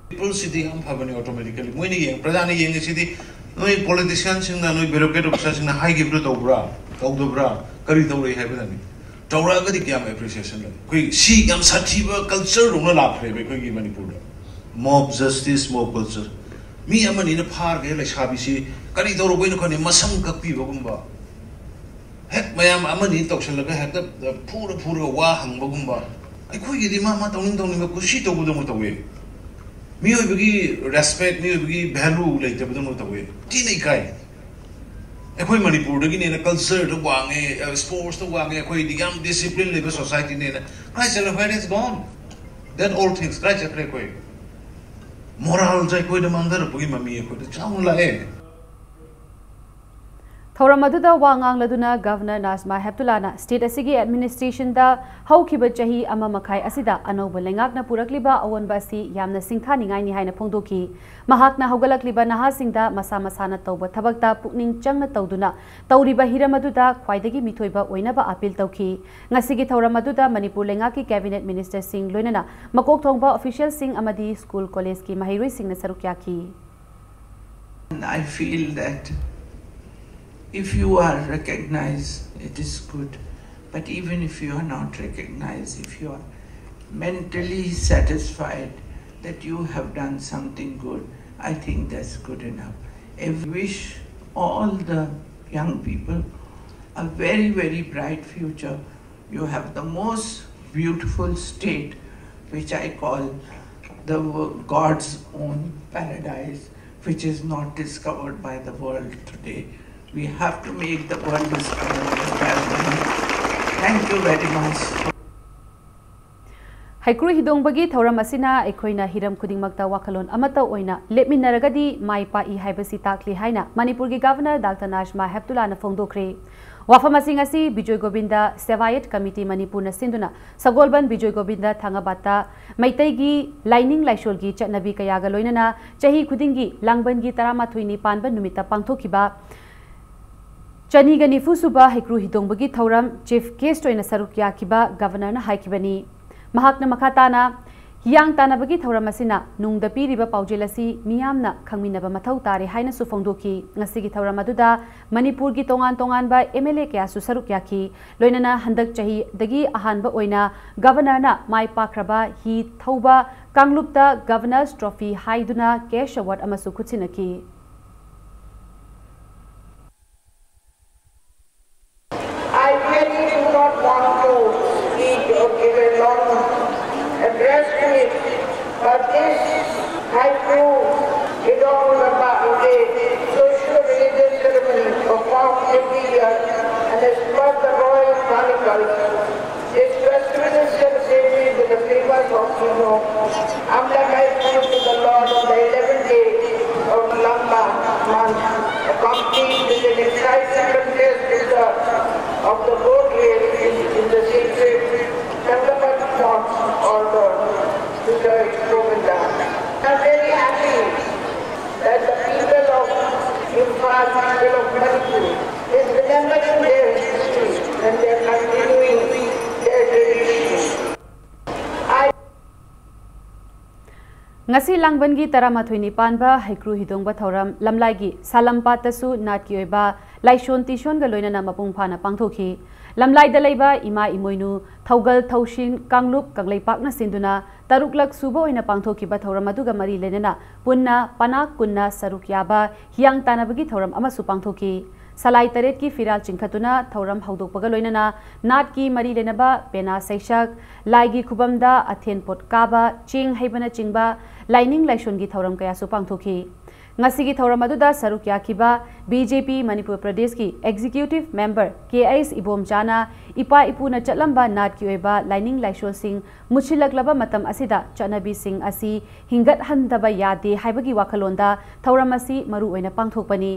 Peopleꯁꯤꯗꯤ ꯌꯥꯝ ꯐꯕꯅꯤ, automatically ꯃꯣꯏꯅ ꯌꯦꯡ, ꯄ꯭ꯔꯖꯥꯅ ꯌꯦꯡꯉꯤꯁꯤꯗꯤ ꯅꯣꯏ politicianꯁꯤꯡꯅ, ꯅꯣꯏ bureaucrat officerꯁꯤꯡꯅ ꯍꯥꯏꯈꯤꯕꯗꯨ ꯇꯧꯕ꯭ꯔꯥ, ꯇꯧꯗꯕ꯭ꯔꯥ, ꯀꯔꯤ ꯇꯧꯔꯛꯏ ꯍꯥꯏꯕꯗꯅꯤ꯫ ꯇꯧꯔꯛꯑꯒꯗꯤ ꯀꯌꯥꯝ appreciation ꯂꯩ꯫ ꯑꯩꯈꯣꯏ ꯁꯤ ꯌꯥꯝ ꯁꯥꯊꯤꯕ cultureꯗꯧꯅ ꯂꯥꯛꯈ꯭ꯔꯦꯕ ꯑꯩꯈꯣꯏꯒꯤ ꯃꯅꯤꯄꯨꯔꯗ꯫ Mob justice, mob culture꯫ ꯃꯤ ꯑꯃꯅꯤꯅ ꯐꯥꯈ꯭ꯔꯦ ꯂꯩꯁꯥꯕꯤꯁꯤ, ꯀꯔꯤ ꯇꯧꯔꯨꯕꯩꯅꯣ ꯈꯪꯗꯦ, ꯃꯁꯝ ꯀꯛꯄꯤꯕꯒꯨꯝꯕ, ꯍꯦꯛ ꯃꯌꯥꯝ ꯑꯃꯅꯤ ꯇꯧꯁꯜꯂꯒ ꯍꯦꯛꯇ ꯐꯨꯔ ꯐꯨꯔꯒ ꯋꯥ ꯍꯪꯕꯒꯨꯝꯕ꯫ ꯑꯩꯈꯣꯏꯒꯤꯗꯤ ꯃꯥ ꯃꯥ ꯇꯧꯅꯤꯡ ꯇꯧꯅꯤꯡꯕ ꯀꯨꯁꯤ ꯇꯧꯕꯗꯧꯅ ꯇꯧꯋꯦ꯫ ꯃꯤꯑꯣꯏꯕꯒꯤ respect, ꯃꯤꯑꯣꯏꯕꯒꯤ value ꯂꯩꯇꯕꯗꯧꯅ ꯇꯧꯋꯦ꯫ ꯊꯤꯅ ꯏꯀꯥꯏ꯫ ꯑꯩꯈꯣꯏ ꯃꯅꯤꯄꯨꯔꯗꯒꯤꯅꯦꯅ cultureꯗ ꯋꯥꯡꯉꯦ, ꯑ, sportsꯇ ꯋꯥꯡꯉꯦ, ꯑꯩꯈꯣꯏꯗꯤ ꯌꯥꯝ discipline ꯂꯩꯕ societyꯅꯦꯅ꯫ ꯀꯥꯏ ꯆꯠꯂꯦ? Where is gone? That all things ꯀꯥꯏ ꯆꯠꯈ꯭ꯔꯦ ꯑꯩꯈꯣꯏ? Moralꯁꯦ ꯑꯩꯈꯣꯏꯗ ꯃꯥꯡꯊꯔꯛꯄꯒꯤ ꯃꯃꯤ ꯑꯩꯈꯣꯏꯗ ꯆꯥꯎꯅ ꯂꯥꯛꯑꯦ꯫ ꯊꯧꯔꯝ ꯑꯗꯨꯗ ꯋꯥ ꯉꯥꯡꯂꯗꯨꯅ Governor Najma Heptullahꯅ state ꯑꯁꯤꯒꯤ administrationꯗ ꯍꯧꯈꯤꯕ ꯆꯍꯤ ꯑꯃ ꯃꯈꯥꯏ ꯑꯁꯤꯗ ꯑꯅꯧꯕ ꯂꯩꯉꯥꯛꯅ ꯄꯨꯔꯛꯂꯤꯕ ꯑꯑꯣꯟꯕ ꯑꯁꯤ ꯌꯥꯝꯅ ꯁꯤꯡꯊꯥꯅꯤꯡꯉꯥꯏꯅꯤ ꯍꯥꯏꯅ ꯐꯣꯡꯗꯣꯛꯈꯤ꯫ ꯃꯍꯥꯛꯅ ꯍꯧꯒꯠꯂꯛꯂꯤꯕ ꯅꯍꯥꯁꯤꯡꯗ ꯃꯁꯥ ꯃꯁꯥꯅ ꯇꯧꯕ ꯊꯕꯛꯇ ꯄꯨꯛꯅꯤꯡ ꯆꯪꯅ ꯇꯧꯗꯨꯅ ꯇꯧꯔꯤꯕ ꯍꯤꯔꯝ ꯑꯗꯨꯗ ꯈ꯭ꯋꯥꯏꯗꯒꯤ ꯃꯤꯊꯣꯏꯕ ꯑꯣꯏꯅꯕ appeal ꯇꯧꯈꯤ꯫ ꯉꯁꯤꯒꯤ ꯊꯧꯔꯝ ꯑꯗꯨꯗ ꯃꯅꯤꯄꯨꯔ ꯂꯩꯉꯥꯛꯀꯤ cabinet ministerꯁꯤꯡ ꯂꯣꯏꯅꯅ ꯃꯀꯣꯛ ꯊꯣꯡꯕ officialꯁꯤꯡ ꯑꯃꯗꯤ school collegeꯀꯤ ꯃꯍꯩꯔꯣꯏꯁꯤꯡꯅ ꯁꯔꯨꯛ ꯌꯥꯈꯤ꯫ I feel that if you are recognized, it is good. But even if you are not recognized, if you are mentally satisfied that you have done something good, I think that's good enough. I wish all the young people a very, very bright future. You have the most beautiful state, which I call the wo- God's own paradise, which is not discovered by the world today. We have to make the world discover the paradise. Thank you very much. ꯍꯩꯀ꯭ꯔꯨ ꯍꯤꯗꯣꯡꯕꯒꯤ ꯊꯧꯔꯝ ꯑꯁꯤꯅ ꯑꯩꯈꯣꯏꯅ ꯍꯤꯔꯝ ꯈꯨꯗꯤꯡꯃꯛꯇ ꯋꯥꯈꯜꯂꯣꯟ ꯑꯃꯠꯇ ꯑꯣꯏꯅ ꯂꯦꯞꯃꯤꯟꯅꯔꯒꯗꯤ ꯃꯥꯏ ꯄꯥꯛꯏ ꯍꯥꯏꯕꯁꯤ ꯇꯥꯛꯂꯤ ꯍꯥꯏꯅ ꯃꯅꯤꯄꯨꯔꯒꯤ Governor Doctor Najma Heptullahꯅ ꯐꯣꯡꯗꯣꯛꯈ꯭ꯔꯦ꯫ ꯋꯥꯐꯝ ꯑꯁꯤꯡ ꯑꯁꯤ ꯕꯤꯖꯣꯏ ꯒꯣꯕꯤꯟꯗ ꯁꯦꯕꯥꯌꯠ ꯀꯃꯤꯇꯤ ꯃꯅꯤꯄꯨꯔꯅ ꯁꯤꯟꯗꯨꯅ ꯁꯒꯣꯜꯕꯟ ꯕꯤꯖꯣꯏ ꯒꯣꯕꯤꯟꯗ ꯊꯥꯡꯒꯕꯥꯠꯇ ꯃꯩꯇꯩꯒꯤ ꯂꯥꯏꯅꯤꯡ ꯂꯥꯏꯁꯣꯜꯒꯤ ꯆꯠꯅꯕꯤ ꯀꯌꯥꯒ ꯂꯣꯏꯅꯅ ꯆꯍꯤ ꯈꯨꯗꯤꯡꯒꯤ ꯂꯥꯡꯕꯟꯒꯤ ꯇꯔꯥꯃꯥꯊꯣꯏꯅꯤ ꯄꯥꯟꯕ ꯅꯨꯃꯤꯠꯇ ꯄꯥꯡꯊꯣꯛꯈꯤꯕ ꯆꯅꯤꯒ ꯅꯤꯐꯨ ꯁꯨꯕ ꯍꯩꯀ꯭ꯔꯨ ꯍꯤꯗꯣꯡꯕꯒꯤ ꯊꯧꯔꯝ chief guest ꯑꯣꯏꯅ ꯁꯔꯨꯛ ꯌꯥꯈꯤꯕ Governorꯅ ꯍꯥꯏꯈꯤꯕꯅꯤ꯫ ꯃꯍꯥꯛꯅ ꯃꯈꯥ ꯇꯥꯅ, ꯍꯤꯌꯥꯡ ꯇꯥꯟꯅꯕꯒꯤ ꯊꯧꯔꯝ ꯑꯁꯤꯅ ꯅꯨꯡꯗ ꯄꯤꯔꯤꯕ ꯄꯥꯎꯖꯦꯜ ꯑꯁꯤ ꯃꯤꯌꯥꯝꯅ ꯈꯪꯃꯤꯟꯅꯕ ꯃꯊꯧ ꯇꯥꯔꯦ ꯍꯥꯏꯅꯁꯨ ꯐꯣꯡꯗꯣꯛꯈꯤ꯫ ꯉꯁꯤꯒꯤ ꯊꯧꯔꯝ ꯑꯗꯨꯗ ꯃꯅꯤꯄꯨꯔꯒꯤ ꯇꯣꯉꯥꯟ ꯇꯣꯉꯥꯟꯕ MLA ꯀꯌꯥꯁꯨ ꯁꯔꯨꯛ ꯌꯥꯈꯤ꯫ ꯂꯣꯏꯅꯅ ꯍꯟꯗꯛ ꯆꯍꯤꯗꯒꯤ ꯑꯍꯥꯟꯕ ꯑꯣꯏꯅ Governorꯅ ꯃꯥꯏ ꯄꯥꯛꯈ꯭ꯔꯕ ꯍꯤ ꯊꯧꯕ ꯀꯥꯡꯂꯨꯞꯇ Governor's Trophy ꯍꯥꯏꯗꯨꯅ cash award ꯑꯃꯁꯨ ꯈꯨꯠꯁꯤꯟꯅꯈꯤ꯫ I really do not want to speak or give a long address to it, but this Haiku Hidong Lamba is a social religious ceremony performed every year and as per the royal chronicles, this festival is celebrated with the famous volcano Amlakai to the Lord on the eleventh day of Lamba month, accompanied with an exciting ꯉꯁꯤ ꯂꯥꯡꯕꯟꯒꯤ ꯇꯔꯥꯃꯥꯊꯣꯏꯅꯤ ꯄꯥꯟꯕ ꯍꯩꯀ꯭ꯔꯨ ꯍꯤꯗꯣꯡꯕ ꯊꯧꯔꯝ ꯂꯝꯂꯥꯏꯒꯤ ꯁꯥꯂꯝꯄꯥꯠꯇꯁꯨ ꯅꯥꯠꯀꯤ ꯑꯣꯏꯕ ꯂꯥꯏꯁꯣꯟ ꯇꯤꯁꯣꯟꯒ ꯂꯣꯏꯅꯅ ꯃꯄꯨꯡ ꯐꯥꯅ ꯄꯥꯡꯊꯣꯛꯈꯤ꯫ ꯂꯝꯂꯥꯏꯗ ꯂꯩꯕ ꯏꯃꯥ ꯏꯃꯣꯏꯅꯨ, ꯊꯧꯒꯜ ꯊꯧꯁꯤꯟ, ꯀꯥꯡꯂꯨꯞ ꯀꯪꯂꯩꯄꯥꯛꯅ ꯁꯤꯟꯗꯨꯅ ꯇꯔꯨꯛꯂꯛ ꯁꯨꯕ ꯑꯣꯏꯅ ꯄꯥꯡꯊꯣꯛꯈꯤꯕ ꯊꯧꯔꯝ ꯑꯗꯨꯒ ꯃꯔꯤ ꯂꯩꯅꯅ ꯄꯨꯟꯅ ꯄꯅꯥ ꯀꯨꯟꯅ ꯁꯔꯨꯛ ꯌꯥꯕ ꯍꯤꯌꯥꯡ ꯇꯥꯟꯅꯕꯒꯤ ꯊꯧꯔꯝ ꯑꯃꯁꯨ ꯄꯥꯡꯊꯣꯛꯈꯤ꯫ ꯁꯂꯥꯏ ꯇꯔꯦꯠꯀꯤ ꯐꯤꯔꯥꯜ ꯆꯤꯡꯈꯠꯇꯨꯅ ꯊꯧꯔꯝ ꯍꯧꯗꯣꯛꯄꯒ ꯂꯣꯏꯅꯅ ꯅꯥꯠꯀꯤ ꯃꯔꯤ ꯂꯩꯅꯕ ꯄꯦꯅꯥ ꯁꯩꯁꯛ, ꯂꯥꯏꯒꯤ ꯈꯨꯕꯝꯗ ꯑꯊꯦꯟ ꯄꯣꯠ ꯀꯥꯕ, ꯆꯦꯡ ꯍꯩꯕꯅꯆꯤꯡꯕ ꯂꯥꯏꯅꯤꯡ ꯂꯥꯏꯁꯣꯟꯒꯤ ꯊꯧꯔꯝ ꯀꯌꯥꯁꯨ ꯄꯥꯡꯊꯣꯛꯈꯤ꯫ ꯉꯁꯤꯒꯤ ꯊꯧꯔꯝ ꯑꯗꯨꯗ ꯁꯔꯨꯛ ꯌꯥꯈꯤꯕ ꯕꯤ ꯖꯦ ꯄꯤ ꯃꯅꯤꯄꯨꯔ ꯄ꯭ꯔꯗꯦꯁꯀꯤ ꯑꯦꯛꯖꯤꯀ꯭ꯌꯨꯇꯤꯚ ꯃꯦꯝꯕꯔ ꯀꯦ ꯑꯩꯁ ꯏꯕꯣꯝꯆꯥꯅ ꯏꯄꯥ ꯏꯄꯨꯅ ꯆꯠꯂꯝꯕ ꯅꯥꯠꯀꯤ ꯑꯣꯏꯕ ꯂꯥꯏꯅꯤꯡ ꯂꯥꯏꯁꯣꯟꯁꯤꯡ ꯃꯨꯠꯁꯤꯜꯂꯛꯂꯕ ꯃꯇꯝ ꯑꯁꯤꯗ ꯆꯠꯅꯕꯤꯁꯤꯡ ꯑꯁꯤ ꯍꯤꯡꯒꯠꯍꯟꯗꯕ ꯌꯥꯗꯦ ꯍꯥꯏꯕꯒꯤ ꯋꯥꯈꯜꯂꯣꯟꯗ ꯊꯧꯔꯝ ꯑꯁꯤ ꯃꯔꯨ ꯑꯣꯏꯅ ꯄꯥꯡꯊꯣꯛꯄꯅꯤ꯫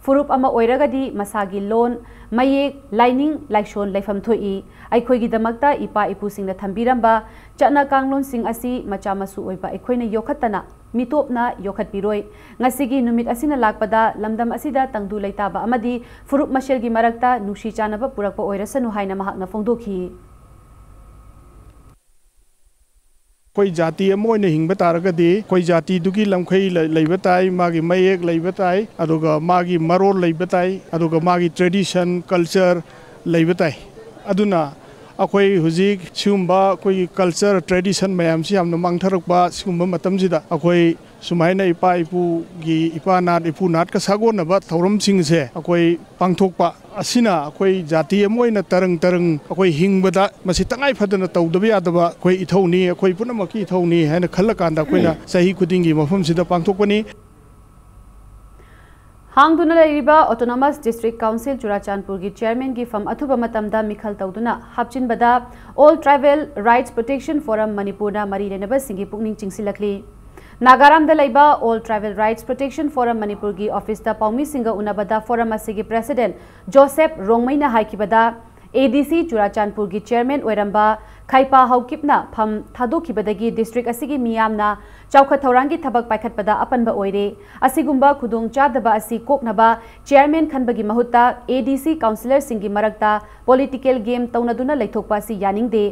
ꯐꯨꯔꯨꯞ ꯑꯃ ꯑꯣꯏꯔꯒꯗꯤ ꯃꯁꯥꯒꯤ ꯂꯣꯟ, ꯃꯌꯦꯛ, ꯂꯥꯏꯅꯤꯡ ꯂꯥꯏꯁꯣꯟ ꯂꯩꯐꯝ ꯊꯣꯛꯏ꯫ ꯑꯩꯈꯣꯏꯒꯤꯗꯃꯛꯇ ꯏꯄꯥ ꯏꯄꯨꯁꯤꯡꯅ ꯊꯝꯕꯤꯔꯝꯕ ꯆꯠꯅ ꯀꯥꯡꯂꯣꯟꯁꯤꯡ ꯑꯁꯤ ꯃꯆꯥ ꯃꯁꯨ ꯑꯣꯏꯕ ꯑꯩꯈꯣꯏꯅ ꯌꯣꯛꯈꯠꯇꯅ ꯃꯤꯇꯣꯞꯅ ꯌꯣꯛꯈꯠꯄꯤꯔꯣꯏ꯫ ꯉꯁꯤꯒꯤ ꯅꯨꯃꯤꯠ ꯑꯁꯤꯅ ꯂꯥꯛꯄꯗ ꯂꯝꯗꯝ ꯑꯁꯤꯗ ꯇꯪꯗꯨ ꯂꯩꯇꯥꯕ ꯑꯃꯗꯤ ꯐꯨꯔꯨꯞ ꯃꯁꯦꯜꯒꯤ ꯃꯔꯛꯇ ꯅꯨꯡꯁꯤ ꯆꯥꯟꯅꯕ ꯄꯨꯔꯛꯄ ꯑꯣꯏꯔꯁꯅꯨ ꯍꯥꯏꯅ ꯃꯍꯥꯛꯅ ꯐꯣꯡꯗꯣꯛꯈꯤ꯫ ꯑꯩꯈꯣꯏ ꯖꯥꯇꯤ ꯑꯃ ꯑꯣꯏꯅ ꯍꯤꯡꯕ ꯇꯥꯔꯒꯗꯤ ꯑꯩꯈꯣꯏ ꯖꯥꯇꯤꯗꯨꯒꯤ ꯂꯝꯈꯩ ꯂꯩ- ꯂꯩꯕ ꯇꯥꯏ, ꯃꯥꯒꯤ ꯃꯌꯦꯛ ꯂꯩꯕ ꯇꯥꯏ, ꯑꯗꯨꯒ ꯃꯥꯒꯤ ꯃꯔꯣꯜ ꯂꯩꯕ ꯇꯥꯏ, ꯑꯗꯨꯒ ꯃꯥꯒꯤ ꯇ꯭ꯔꯦꯗꯤꯁꯟ, ꯀꯜꯆꯔ ꯂꯩꯕ ꯇꯥꯏ꯫ ꯑꯗꯨꯅ ꯑꯩꯈꯣꯏ ꯍꯧꯖꯤꯛ ꯁꯤꯒꯨꯝꯕ ꯑꯩꯈꯣꯏꯒꯤ ꯀꯜꯆꯔ, ꯇ꯭ꯔꯦꯗꯤꯁꯟ ꯃꯌꯥꯝꯁꯤ ꯌꯥꯝꯅ ꯃꯥꯡꯊꯔꯛꯄ ꯁꯤꯒꯨꯝꯕ ꯃꯇꯝꯁꯤꯗ ꯑꯩꯈꯣꯏ ꯁꯨꯃꯥꯏꯅ ꯏꯄꯥ ꯏꯄꯨꯒꯤ, ꯏꯄꯥ ꯅꯥꯠ ꯏꯄꯨ ꯅꯥꯠꯀ ꯁꯥꯒꯣꯟꯅꯕ ꯊꯧꯔꯝꯁꯤꯡꯁꯦ ꯑꯩꯈꯣꯏ ꯄꯥꯡꯊꯣꯛꯄ ꯑꯁꯤꯅ ꯑꯩꯈꯣꯏ ꯖꯥꯇꯤ ꯑꯃ ꯑꯣꯏꯅ ꯇꯔꯪ ꯇꯔꯪ ꯑꯩꯈꯣꯏ ꯍꯤꯡꯕꯗ ꯃꯁꯤ ꯇꯉꯥꯏ ꯐꯗꯅ ꯇꯧꯗꯕ ꯌꯥꯗꯕ ꯑꯩꯈꯣꯏ ꯏꯊꯧꯅꯤ, ꯑꯩꯈꯣꯏ ꯄꯨꯝꯅꯃꯛꯀꯤ ꯏꯊꯧꯅꯤ ꯍꯥꯏꯅ ꯈꯜꯂꯀꯥꯟꯗ ꯑꯩꯈꯣꯏꯅ ꯆꯍꯤ ꯈꯨꯗꯤꯡꯒꯤ ꯃꯐꯝꯁꯤꯗ ꯄꯥꯡꯊꯣꯛꯄꯅꯤ꯫ ꯍꯥꯡꯗꯨꯅ ꯂꯩꯔꯤꯕ ꯑꯣꯇꯣꯅꯣꯃꯁ ꯗꯤꯁꯇ꯭ꯔꯤꯛ ꯀꯥꯎꯟꯁꯤꯜ ꯆꯨꯔꯥꯆꯥꯟꯄꯨꯔꯒꯤ ꯆꯦꯌꯔꯃꯦꯟꯒꯤ ꯐꯝ ꯑꯊꯨꯕ ꯃꯇꯝꯗ ꯃꯤꯈꯜ ꯇꯧꯗꯨꯅ ꯍꯥꯞꯆꯤꯟꯕꯗ All Tribal Rights Protection Forum ꯃꯅꯤꯄꯨꯔꯅ ꯃꯔꯤ ꯂꯩꯅꯕꯁꯤꯡꯒꯤ ꯄꯨꯛꯅꯤꯡ ꯆꯤꯡꯁꯤꯜꯂꯛꯂꯤ꯫ ꯅꯥꯒꯥꯔꯥꯝꯗ ꯂꯩꯕ All Tribal Rights Protection Forum ꯃꯅꯤꯄꯨꯔꯒꯤ ꯑꯣꯐꯤꯁꯇ ꯄꯥꯎꯃꯤꯁꯤꯡꯒ ꯎꯅꯕꯗ ꯐꯣꯔꯝ ꯑꯁꯤꯒꯤ ꯄ꯭ꯔꯦꯁꯤꯗꯦꯟꯠ ꯖꯣꯁꯦꯞ ꯔꯣꯡꯃꯩꯅ ꯍꯥꯏꯈꯤꯕꯗ, ꯑꯦ ꯗꯤ ꯁꯤ ꯆꯨꯔꯥꯆꯥꯟꯄꯨꯔꯒꯤ ꯆꯦꯌꯔꯃꯦꯟ ꯑꯣꯏꯔꯝꯕ ꯈꯩꯄꯥ ꯍꯥꯎꯀꯤꯞꯅ ꯐꯝ ꯊꯥꯗꯣꯛꯈꯤꯕꯗꯒꯤ ꯗꯤꯁꯇ꯭ꯔꯤꯛ ꯑꯁꯤꯒꯤ ꯃꯤꯌꯥꯝꯅ ꯆꯥꯎꯈꯠ ꯊꯧꯔꯥꯡꯒꯤ ꯊꯕꯛ ꯄꯥꯏꯈꯠꯄꯗ ꯑꯄꯟꯕ ꯑꯣꯏꯔꯦ꯫ ꯑꯁꯤꯒꯨꯝꯕ ꯈꯨꯗꯣꯡꯆꯥꯗꯕ ꯑꯁꯤ ꯀꯣꯛꯅꯕ ꯆꯦꯌꯔꯃꯦꯟ ꯈꯟꯕꯒꯤ ꯃꯍꯨꯠꯇ ꯑꯦ ꯗꯤ ꯁꯤ ꯀꯥꯎꯟꯁꯤꯂꯔꯁꯤꯡꯒꯤ ꯃꯔꯛꯇ ꯄꯣꯂꯤꯇꯤꯀꯦꯜ ꯒꯦꯝ ꯇꯧꯅꯗꯨꯅ ꯂꯩꯊꯣꯛꯄ ꯑꯁꯤ ꯌꯥꯅꯤꯡꯗꯦ꯫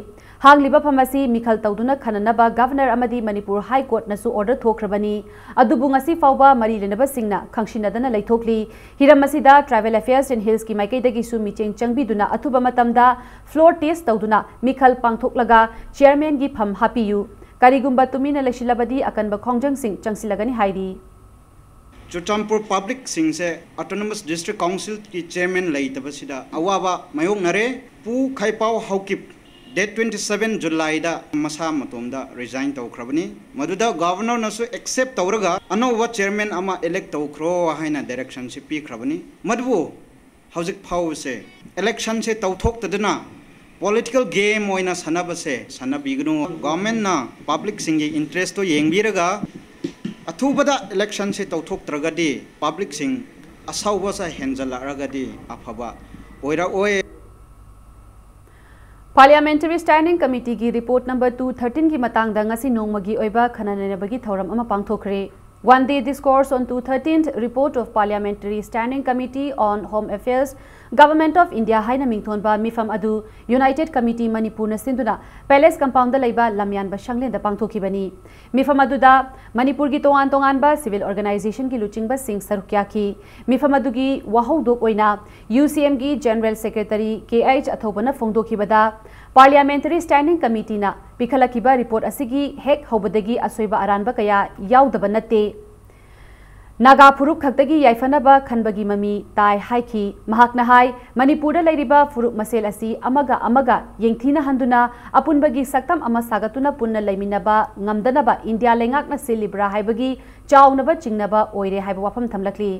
ꯍꯥꯡꯂꯤꯕ ꯐꯝ ꯑꯁꯤ ꯃꯤꯈꯜ ꯇꯧꯗꯨꯅ ꯈꯟꯅꯅꯕ Governor ꯑꯃꯗꯤ ꯃꯅꯤꯄꯨꯔ High Courtꯅꯁꯨ order ꯊꯣꯛꯈ꯭ꯔꯕꯅꯤ꯫ ꯑꯗꯨꯕꯨ ꯉꯁꯤ ꯐꯥꯎꯕ ꯃꯔꯤ ꯂꯩꯅꯕꯁꯤꯡꯅ ꯈꯪꯁꯤꯟꯅꯗꯅ ꯂꯩꯊꯣꯛꯂꯤ꯫ ꯍꯤꯔꯝ ꯑꯁꯤꯗ Tribal Affairs and Hillsꯀꯤ ꯃꯥꯏꯀꯩꯗꯒꯤꯁꯨ ꯃꯤꯠꯌꯦꯡ ꯆꯪꯕꯤꯗꯨꯅ ꯑꯊꯨꯕ ꯃꯇꯝꯗ floor test ꯇꯧꯗꯨꯅ ꯃꯤꯈꯜ ꯄꯥꯡꯊꯣꯛꯂꯒ Chairmanꯒꯤ ꯐꯝ ꯍꯥꯞꯄꯤꯌꯨ꯫ ꯀꯔꯤꯒꯨꯝꯕ ꯇꯨꯃꯤꯟꯅ ꯂꯩꯁꯤꯜꯂꯕꯗꯤ ꯑꯀꯟꯕ ꯈꯣꯡꯖꯪꯁꯤꯡ ꯆꯪꯁꯤꯜꯂꯒꯅꯤ ꯍꯥꯏꯔꯤ꯫ ꯆꯨꯔꯆꯥꯟꯄꯨꯔ ꯄꯕ꯭ꯂꯤꯛꯁꯤꯡꯁꯦ Autonomous District Councilꯒꯤ Chairman ꯂꯩꯇꯕꯁꯤꯗ ꯑꯋꯥꯕ ꯃꯥꯌꯣꯛꯅꯔꯦ꯫ ꯄꯨ ꯈꯩꯄꯥꯎ ꯍꯥꯎꯀꯤꯞ date twenty seven Julyꯗ ꯃꯁꯥ ꯃꯇꯣꯝꯗ resign ꯇꯧꯈ꯭ꯔꯕꯅꯤ꯫ ꯃꯗꯨꯗ Governorꯅꯁꯨ accept ꯇꯧꯔꯒ ꯑꯅꯧꯕ Chairman ꯑꯃ elect ꯇꯧꯈ꯭ꯔꯣ ꯍꯥꯏꯅ directionꯁꯤ ꯄꯤꯈ꯭ꯔꯕꯅꯤ꯫ ꯃꯗꯨꯕꯨ ꯍꯧꯖꯤꯛ ꯐꯥꯎꯕꯁꯦ electionꯁꯦ ꯇꯧꯊꯣꯛꯇꯗꯅ political game ꯑꯣꯏꯅ ꯁꯥꯟꯅꯕꯁꯦ ꯁꯥꯟꯅꯕꯤꯒꯅꯨ꯫ Governmentꯅ publicꯁꯤꯡꯒꯤ interestꯇꯣ ꯌꯦꯡꯕꯤꯔꯒ ꯑꯊꯨꯕꯗ electionꯁꯦ ꯇꯧꯊꯣꯛꯇ꯭ꯔꯒꯗꯤ publicꯁꯤꯡ ꯑꯁꯥꯎꯕꯁꯦ ꯍꯦꯟꯖꯜꯂꯛꯂꯒꯗꯤ ꯑꯐꯕ ꯑꯣꯏꯔꯛꯑꯣꯏ꯫ Parliamentary Standing Committeeꯒꯤ report number two thirteenꯒꯤ ꯃꯇꯥꯡꯗ ꯉꯁꯤ ꯅꯣꯡꯃꯒꯤ ꯑꯣꯏꯕ ꯈꯟꯅ ꯅꯩꯅꯕꯒꯤ ꯊꯧꯔꯝ ꯑꯃ ꯄꯥꯡꯊꯣꯛꯈ꯭ꯔꯦ꯫ One day discourse on two thirteenth report of Parliamentary Standing Committee on Home Affairs, Government of India ꯍꯥꯏꯅ ꯃꯤꯡꯊꯣꯟꯕ ꯃꯤꯐꯝ ꯑꯗꯨ United Committee ꯃꯅꯤꯄꯨꯔꯅ ꯁꯤꯟꯗꯨꯅ Palace Compoundꯗ ꯂꯩꯕ ꯂꯝꯌꯥꯟꯕ ꯁꯪꯂꯦꯟꯗ ꯄꯥꯡꯊꯣꯛꯈꯤꯕꯅꯤ꯫ ꯃꯤꯐꯝ ꯑꯗꯨꯗ ꯃꯅꯤꯄꯨꯔꯒꯤ ꯇꯣꯉꯥꯟ ꯇꯣꯉꯥꯟꯕ civil organizationꯒꯤ ꯂꯨꯆꯤꯡꯕꯁꯤꯡ ꯁꯔꯨꯛ ꯌꯥꯈꯤ꯫ ꯃꯤꯐꯝ ꯑꯗꯨꯒꯤ ꯋꯥꯍꯧꯗꯣꯛ ꯑꯣꯏꯅ UCMꯒꯤ General Secretary K H ꯑꯊꯧꯕꯅ ꯐꯣꯡꯗꯣꯛꯈꯤꯕꯗ, Parliamentary Standing Committeeꯅ ꯄꯤꯈꯠꯂꯛꯈꯤꯕ report ꯑꯁꯤꯒꯤ ꯍꯦꯛ ꯍꯧꯕꯗꯒꯤ ꯑꯁꯣꯏꯕ ꯑꯔꯥꯟꯕ ꯀꯌꯥ ꯌꯥꯎꯗꯕ ꯅꯠꯇꯦ꯫ ꯅꯥꯒꯥ ꯐꯨꯔꯨꯞ ꯈꯛꯇꯒꯤ ꯌꯥꯏꯐꯅꯕ ꯈꯟꯕꯒꯤ ꯃꯃꯤ ꯇꯥꯏ ꯍꯥꯏꯈꯤ꯫ ꯃꯍꯥꯛꯅ ꯍꯥꯏ, ꯃꯅꯤꯄꯨꯔꯗ ꯂꯩꯔꯤꯕ ꯐꯨꯔꯨꯞ ꯃꯁꯦꯜ ꯑꯁꯤ ꯑꯃꯒ ꯑꯃꯒ ꯌꯦꯡꯊꯤꯅꯍꯟꯗꯨꯅ ꯑꯄꯨꯟꯕꯒꯤ ꯁꯛꯇꯝ ꯑꯃ ꯁꯥꯒꯠꯇꯨꯅ ꯄꯨꯟꯅ ꯂꯩꯃꯤꯟꯅꯕ ꯉꯝꯗꯅꯕ ꯏꯟꯗꯤꯌꯥ ꯂꯩꯉꯥꯛꯅ ꯁꯤꯜꯂꯤꯕ꯭ꯔꯥ ꯍꯥꯏꯕꯒꯤ ꯆꯥꯎꯅꯕ ꯆꯤꯡꯅꯕ ꯑꯣꯏꯔꯦ ꯍꯥꯏꯕ ꯋꯥꯐꯝ ꯊꯝꯂꯛꯂꯤ꯫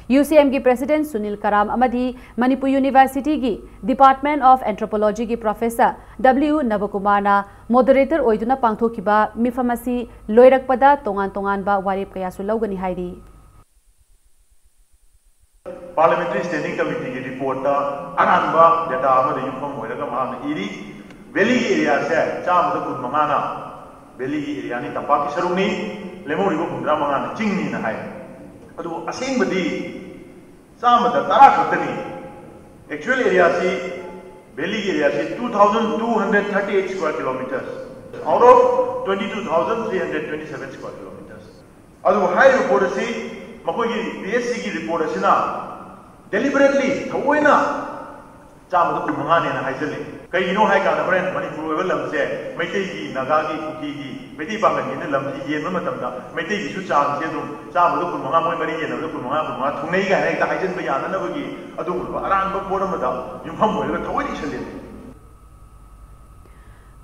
UCMꯒꯤ President ꯁꯨꯅꯤꯜ ꯀꯔꯥꯝ ꯑꯃꯗꯤ Manipur Universityꯒꯤ Department of Anthropologyꯒꯤ Professor W ꯅꯕꯀꯨꯃꯥꯔꯅ moderator ꯑꯣꯏꯗꯨꯅ ꯄꯥꯡꯊꯣꯛꯈꯤꯕ ꯃꯤꯐꯝ ꯑꯁꯤ ꯂꯣꯏꯔꯛꯄꯗ ꯇꯣꯉꯥꯟ ꯇꯣꯉꯥꯟꯕ ꯋꯥꯔꯦꯞ ꯀꯌꯥꯁꯨ ꯂꯧꯒꯅꯤ ꯍꯥꯏꯔꯤ꯫ Parliamentary Standing Committeeꯒꯤ reportꯇ ꯑꯔꯥꯟꯕ data ꯑꯃꯗ ꯌꯨꯝꯐꯝ ꯑꯣꯏꯔꯒ ꯃꯍꯥꯛꯅ ꯏꯔꯤ, valleyꯒꯤ areaꯁꯦ ꯆꯥꯝꯃꯗ ꯀꯨꯟ ꯃꯉꯥꯅ valleyꯒꯤ areaꯅꯤ, ꯇꯝꯄꯥꯛꯀꯤ ꯁꯔꯨꯛꯅꯤ, ꯂꯦꯝꯍꯧꯔꯤꯕ ꯍꯨꯝꯗ꯭ꯔꯥ ꯃꯉꯥꯅ ꯆꯤꯡꯅꯤꯅ ꯍꯥꯏ꯫ ꯑꯗꯨꯕꯨ ꯑꯁꯦꯡꯕꯗꯤ ꯆꯥꯝꯃꯗ ꯇꯔꯥ ꯈꯛꯇꯅꯤ꯫ Actual areaꯁꯤ Valley area ꯑꯁꯤ two thousand two hundred thirty eight square kilometers, out of twenty two thousand three hundred twenty seven square kilometers. ꯑꯗꯨꯕꯨ ꯍꯥꯏꯔꯤꯕ ꯄꯣꯠ ꯑꯁꯤ ꯃꯈꯣꯏꯒꯤ ꯄꯤ ꯑꯩꯆ ꯁꯤꯒꯤ ꯔꯤꯄꯣꯔꯠ ꯑꯁꯤꯅ deliberately, ꯊꯑꯣꯏꯅ ꯆꯥꯝꯃꯗ ꯀꯨꯟ ꯃꯉꯥꯅꯦꯅ ꯍꯥꯏꯖꯜꯂꯤ꯫ ꯀꯩꯒꯤꯅꯣ ꯍꯥꯏ ꯀꯥꯟꯗ ꯍꯣꯔꯦꯟ ꯃꯅꯤꯄꯨꯔ ꯑꯣꯏꯕ ꯂꯝꯁꯦ ꯃꯩꯇꯩꯒꯤ, ꯅꯥꯒꯥꯒꯤ, ꯀꯨꯀꯤꯒꯤ, ꯃꯩꯇꯩ ꯄꯥꯡꯒꯜꯒꯤꯅ ꯂꯝꯁꯤ ꯌꯦꯟꯕ ꯃꯇꯝꯗ ꯃꯩꯇꯩꯒꯤꯁꯨ ꯆꯥꯡꯁꯦ ꯑꯗꯨꯝ ꯆꯥꯝꯃꯗ ꯀꯨꯟ ꯃꯉꯥ, ꯃꯣꯏ ꯃꯔꯤ ꯌꯦꯟꯅꯕꯗ ꯀꯨꯟ ꯃꯉꯥ, ꯀꯨꯟ ꯃꯉꯥ ꯊꯨꯡꯅꯩꯒ ꯍꯥꯏꯅ ꯍꯦꯛꯇ ꯍꯥꯏꯖꯤꯟꯕ ꯌꯥꯗꯅꯕꯒꯤ ꯑꯗꯨꯒꯨꯝꯂꯕ ꯑꯔꯥꯟꯕ ꯄꯣꯠ ꯑꯃꯗ ꯌꯨꯝꯐꯝ ꯑꯣꯏꯔꯒ ꯊꯑꯣꯏꯅ ꯏꯁꯜꯂꯦ꯫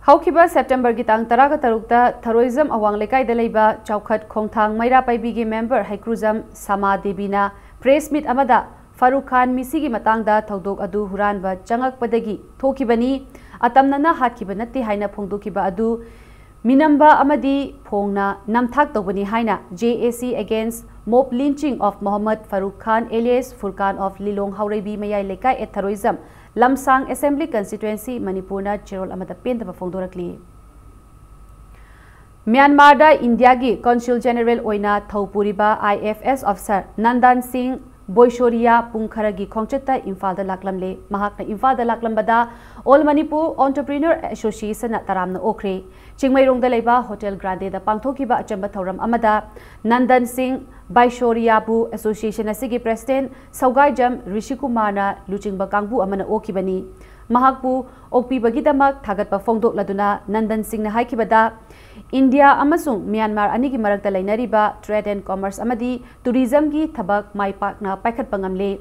ꯍꯧꯈꯤꯕ ꯁꯦꯞꯇꯦꯝꯕꯔꯒꯤ ꯇꯥꯡ ꯇꯔꯥꯒ ꯇꯔꯨꯛꯇ ꯊꯔꯣꯏꯖꯝ ꯑꯋꯥꯡ ꯂꯩꯀꯥꯏꯗ ꯂꯩꯕ ꯆꯥꯎꯈꯠ ꯈꯣꯡꯊꯥꯡ ꯃꯩꯔꯥ ꯄꯥꯏꯕꯤꯒꯤ ꯃꯦꯝꯕꯔ ꯍꯩꯀ꯭ꯔꯨꯖꯝ ꯁꯃꯥ ꯗꯦꯕꯤꯅ ꯄ꯭ꯔꯦꯁ ꯃꯤꯠ ꯑꯃꯗ ꯐꯥꯔꯨꯛ ꯈꯥꯟ ꯃꯤꯁꯤꯒꯤ ꯃꯇꯥꯡꯗ ꯊꯧꯗꯣꯛ ꯑꯗꯨ ꯍꯨꯔꯥꯟꯕ ꯆꯪꯉꯛꯄꯗꯒꯤ ꯊꯣꯛꯈꯤꯕꯅꯤ, ꯑꯇꯝꯅꯅ ꯍꯥꯠꯈꯤꯕ ꯅꯠꯇꯦ ꯍꯥꯏꯅ ꯐꯣꯡꯗꯣꯛꯈꯤꯕ ꯑꯗꯨ ꯃꯤꯅꯝꯕ ꯑꯃꯗꯤ ꯐꯣꯡꯅ ꯅꯝꯊꯥꯛ ꯇꯧꯕꯅꯤ ꯍꯥꯏꯅ J A C Against Mob Lynching of Mohammad Farooq Khan alias Furkan of Lilong Haoreibi Mayai Lekai at Tharoizam Lamsang Assembly Constituency ꯃꯅꯤꯄꯨꯔꯅ ꯆꯦꯔꯣꯜ ꯑꯃꯗ ꯄꯦꯟꯗꯕ ꯐꯣꯡꯗꯣꯔꯛꯂꯤ꯫ ꯃ꯭ꯌꯥꯟꯃꯥꯔꯗ ꯏꯟꯗꯤꯌꯥꯒꯤ ꯀꯣꯟꯁꯨꯜ ꯖꯦꯅꯦꯔꯦꯜ ꯑꯣꯏꯅ ꯊꯧ ꯄꯨꯔꯤꯕ I F S officer Nandan ꯁꯤꯡ ꯕꯣꯏꯁꯣꯔꯤꯌꯥ ꯄꯨꯡ ꯈꯔꯒꯤ ꯈꯣꯡꯆꯠꯇ ꯏꯝꯐꯥꯜꯗ ꯂꯥꯛꯂꯝꯂꯦ꯫ ꯃꯍꯥꯛꯅ ꯏꯝꯐꯥꯜꯗ ꯂꯥꯛꯂꯝꯕꯗ All Manipur Entrepreneur Associationꯅ ꯇꯔꯥꯝꯅ ꯑꯣꯛꯈ꯭ꯔꯦ꯫ ꯆꯤꯡꯃꯩꯔꯣꯡꯗ ꯂꯩꯕ ꯍꯣꯇꯦꯜ ꯒ꯭ꯔꯥꯟꯗꯦꯗ ꯄꯥꯡꯊꯣꯛꯈꯤꯕ ꯑꯆꯝꯕ ꯊꯧꯔꯝ ꯑꯃꯗ ꯅꯟꯗꯟ ꯁꯤꯡ ꯕꯥꯏꯁꯣꯔꯤꯌꯥꯕꯨ ꯑꯦꯁꯣꯁꯤꯌꯦꯁꯟ ꯑꯁꯤꯒꯤ ꯄ꯭ꯔꯦꯁꯤꯗꯦꯟꯠ ꯁꯧꯒꯥꯏꯖꯝ ꯔꯤꯁꯤꯀꯨꯃꯥꯔꯅ ꯂꯨꯆꯤꯡꯕ ꯀꯥꯡꯕꯨ ꯑꯃꯅ ꯑꯣꯛꯈꯤꯕꯅꯤ꯫ ꯃꯍꯥꯛꯄꯨ ꯑꯣꯛꯄꯤꯕꯒꯤꯗꯃꯛ ꯊꯥꯒꯠꯄ ꯐꯣꯡꯗꯣꯛꯂꯗꯨꯅ ꯅꯟꯗꯟ ꯁꯤꯡꯅ ꯍꯥꯏꯈꯤꯕꯗ, ꯏꯟꯗꯤꯌꯥ ꯑꯃꯁꯨꯡ ꯃ꯭ꯌꯥꯟꯃꯥꯔ ꯑꯅꯤꯒꯤ ꯃꯔꯛꯇ ꯂꯩꯅꯔꯤꯕ trade and commerce ꯑꯃꯗꯤ tourismꯒꯤ ꯊꯕꯛ ꯃꯥꯏ ꯄꯥꯛꯅ ꯄꯥꯏꯈꯠꯄ ꯉꯝꯂꯦ꯫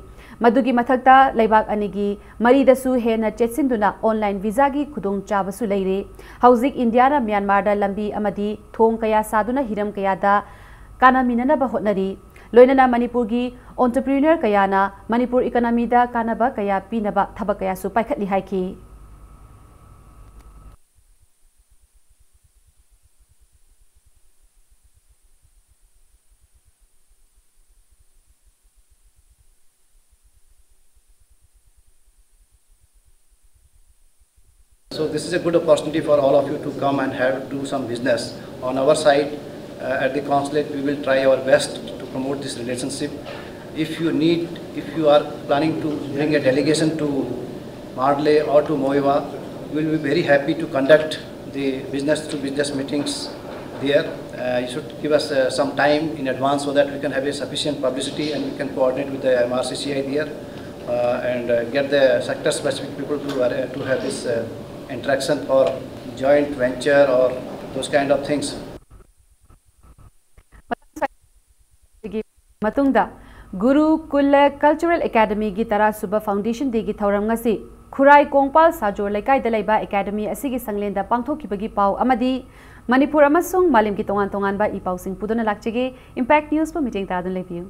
ꯃꯗꯨꯒꯤ ꯃꯊꯛꯇ ꯂꯩꯕꯥꯛ ꯑꯅꯤꯒꯤ ꯃꯔꯤꯗꯁꯨ ꯍꯦꯟꯅ ꯆꯦꯠꯁꯤꯟꯗꯨꯅ online visaꯒꯤ ꯈꯨꯗꯣꯡꯆꯥꯕꯁꯨ ꯂꯩꯔꯦ꯫ ꯍꯧꯖꯤꯛ ꯏꯟꯗꯤꯌꯥꯅ ꯃ꯭ꯌꯥꯟꯃꯥꯔꯗ ꯂꯝꯕꯤ ꯑꯃꯗꯤ ꯊꯣꯡ ꯀꯌꯥ ꯁꯥꯗꯨꯅ ꯍꯤꯔꯝ ꯀꯌꯥꯗ ꯀꯥꯟꯅꯃꯤꯟꯅꯅꯕ ꯍꯣꯠꯅꯔꯤ꯫ ꯂꯣꯏꯅꯅ ꯃꯅꯤꯄꯨꯔꯒꯤ entrepreneur ꯀꯌꯥꯅ ꯃꯅꯤꯄꯨꯔ economyꯗ ꯀꯥꯟꯅꯕ ꯀꯌꯥ ꯄꯤꯅꯕ ꯊꯕꯛ ꯀꯌꯥꯁꯨ ꯄꯥꯏꯈꯠꯂꯤ ꯍꯥꯏꯈꯤ꯫ So this is a good opportunity for all of you to come and have do some business. On our side, uh, at the consulate, we will try our best to promote this relationship. If you need, if you are planning to bring a delegation to Mandalay or to Muovah, we will be very happy to conduct the business to business meetings there. Uh, you should give us uh, some time in advance so that we can have a sufficient publicity and we can coordinate with the M R C C I there uh, and uh, get the sector specific people to, uh, to have this uh, interaction for joint venture or those kind of things. ꯃꯇꯨꯡꯗ ꯒꯨꯔꯨ ꯀꯨꯜꯂ cultural ꯑꯦꯀꯥꯗꯃꯤꯒꯤ ꯇꯔꯥ ꯁꯨꯕ foundation ꯗꯦꯒꯤ ꯊꯧꯔꯝ ꯉꯁꯤ ꯈꯨꯔꯥꯏ ꯀꯣꯡꯄꯥꯜ ꯁꯥꯖꯣꯔ ꯂꯩꯀꯥꯏꯗ ꯂꯩꯕ academy ꯑꯁꯤꯒꯤ ꯁꯪꯂꯦꯟꯗ ꯄꯥꯡꯊꯣꯛꯈꯤꯕꯒꯤ ꯄꯥꯎ ꯑꯃꯗꯤ ꯃꯅꯤꯄꯨꯔ ꯑꯃꯁꯨꯡ ꯃꯥꯂꯦꯝꯒꯤ ꯇꯣꯉꯥꯟ ꯇꯣꯉꯥꯟꯕ ꯏ ꯄꯥꯎꯁꯤꯡ ꯄꯨꯗꯨꯅ ꯂꯥꯛꯆꯒꯦ꯫ Impact Newsꯄꯨ ꯃꯤꯠꯌꯦꯡ ꯇꯥꯗꯨꯅ ꯂꯩꯕꯤꯌꯨ꯫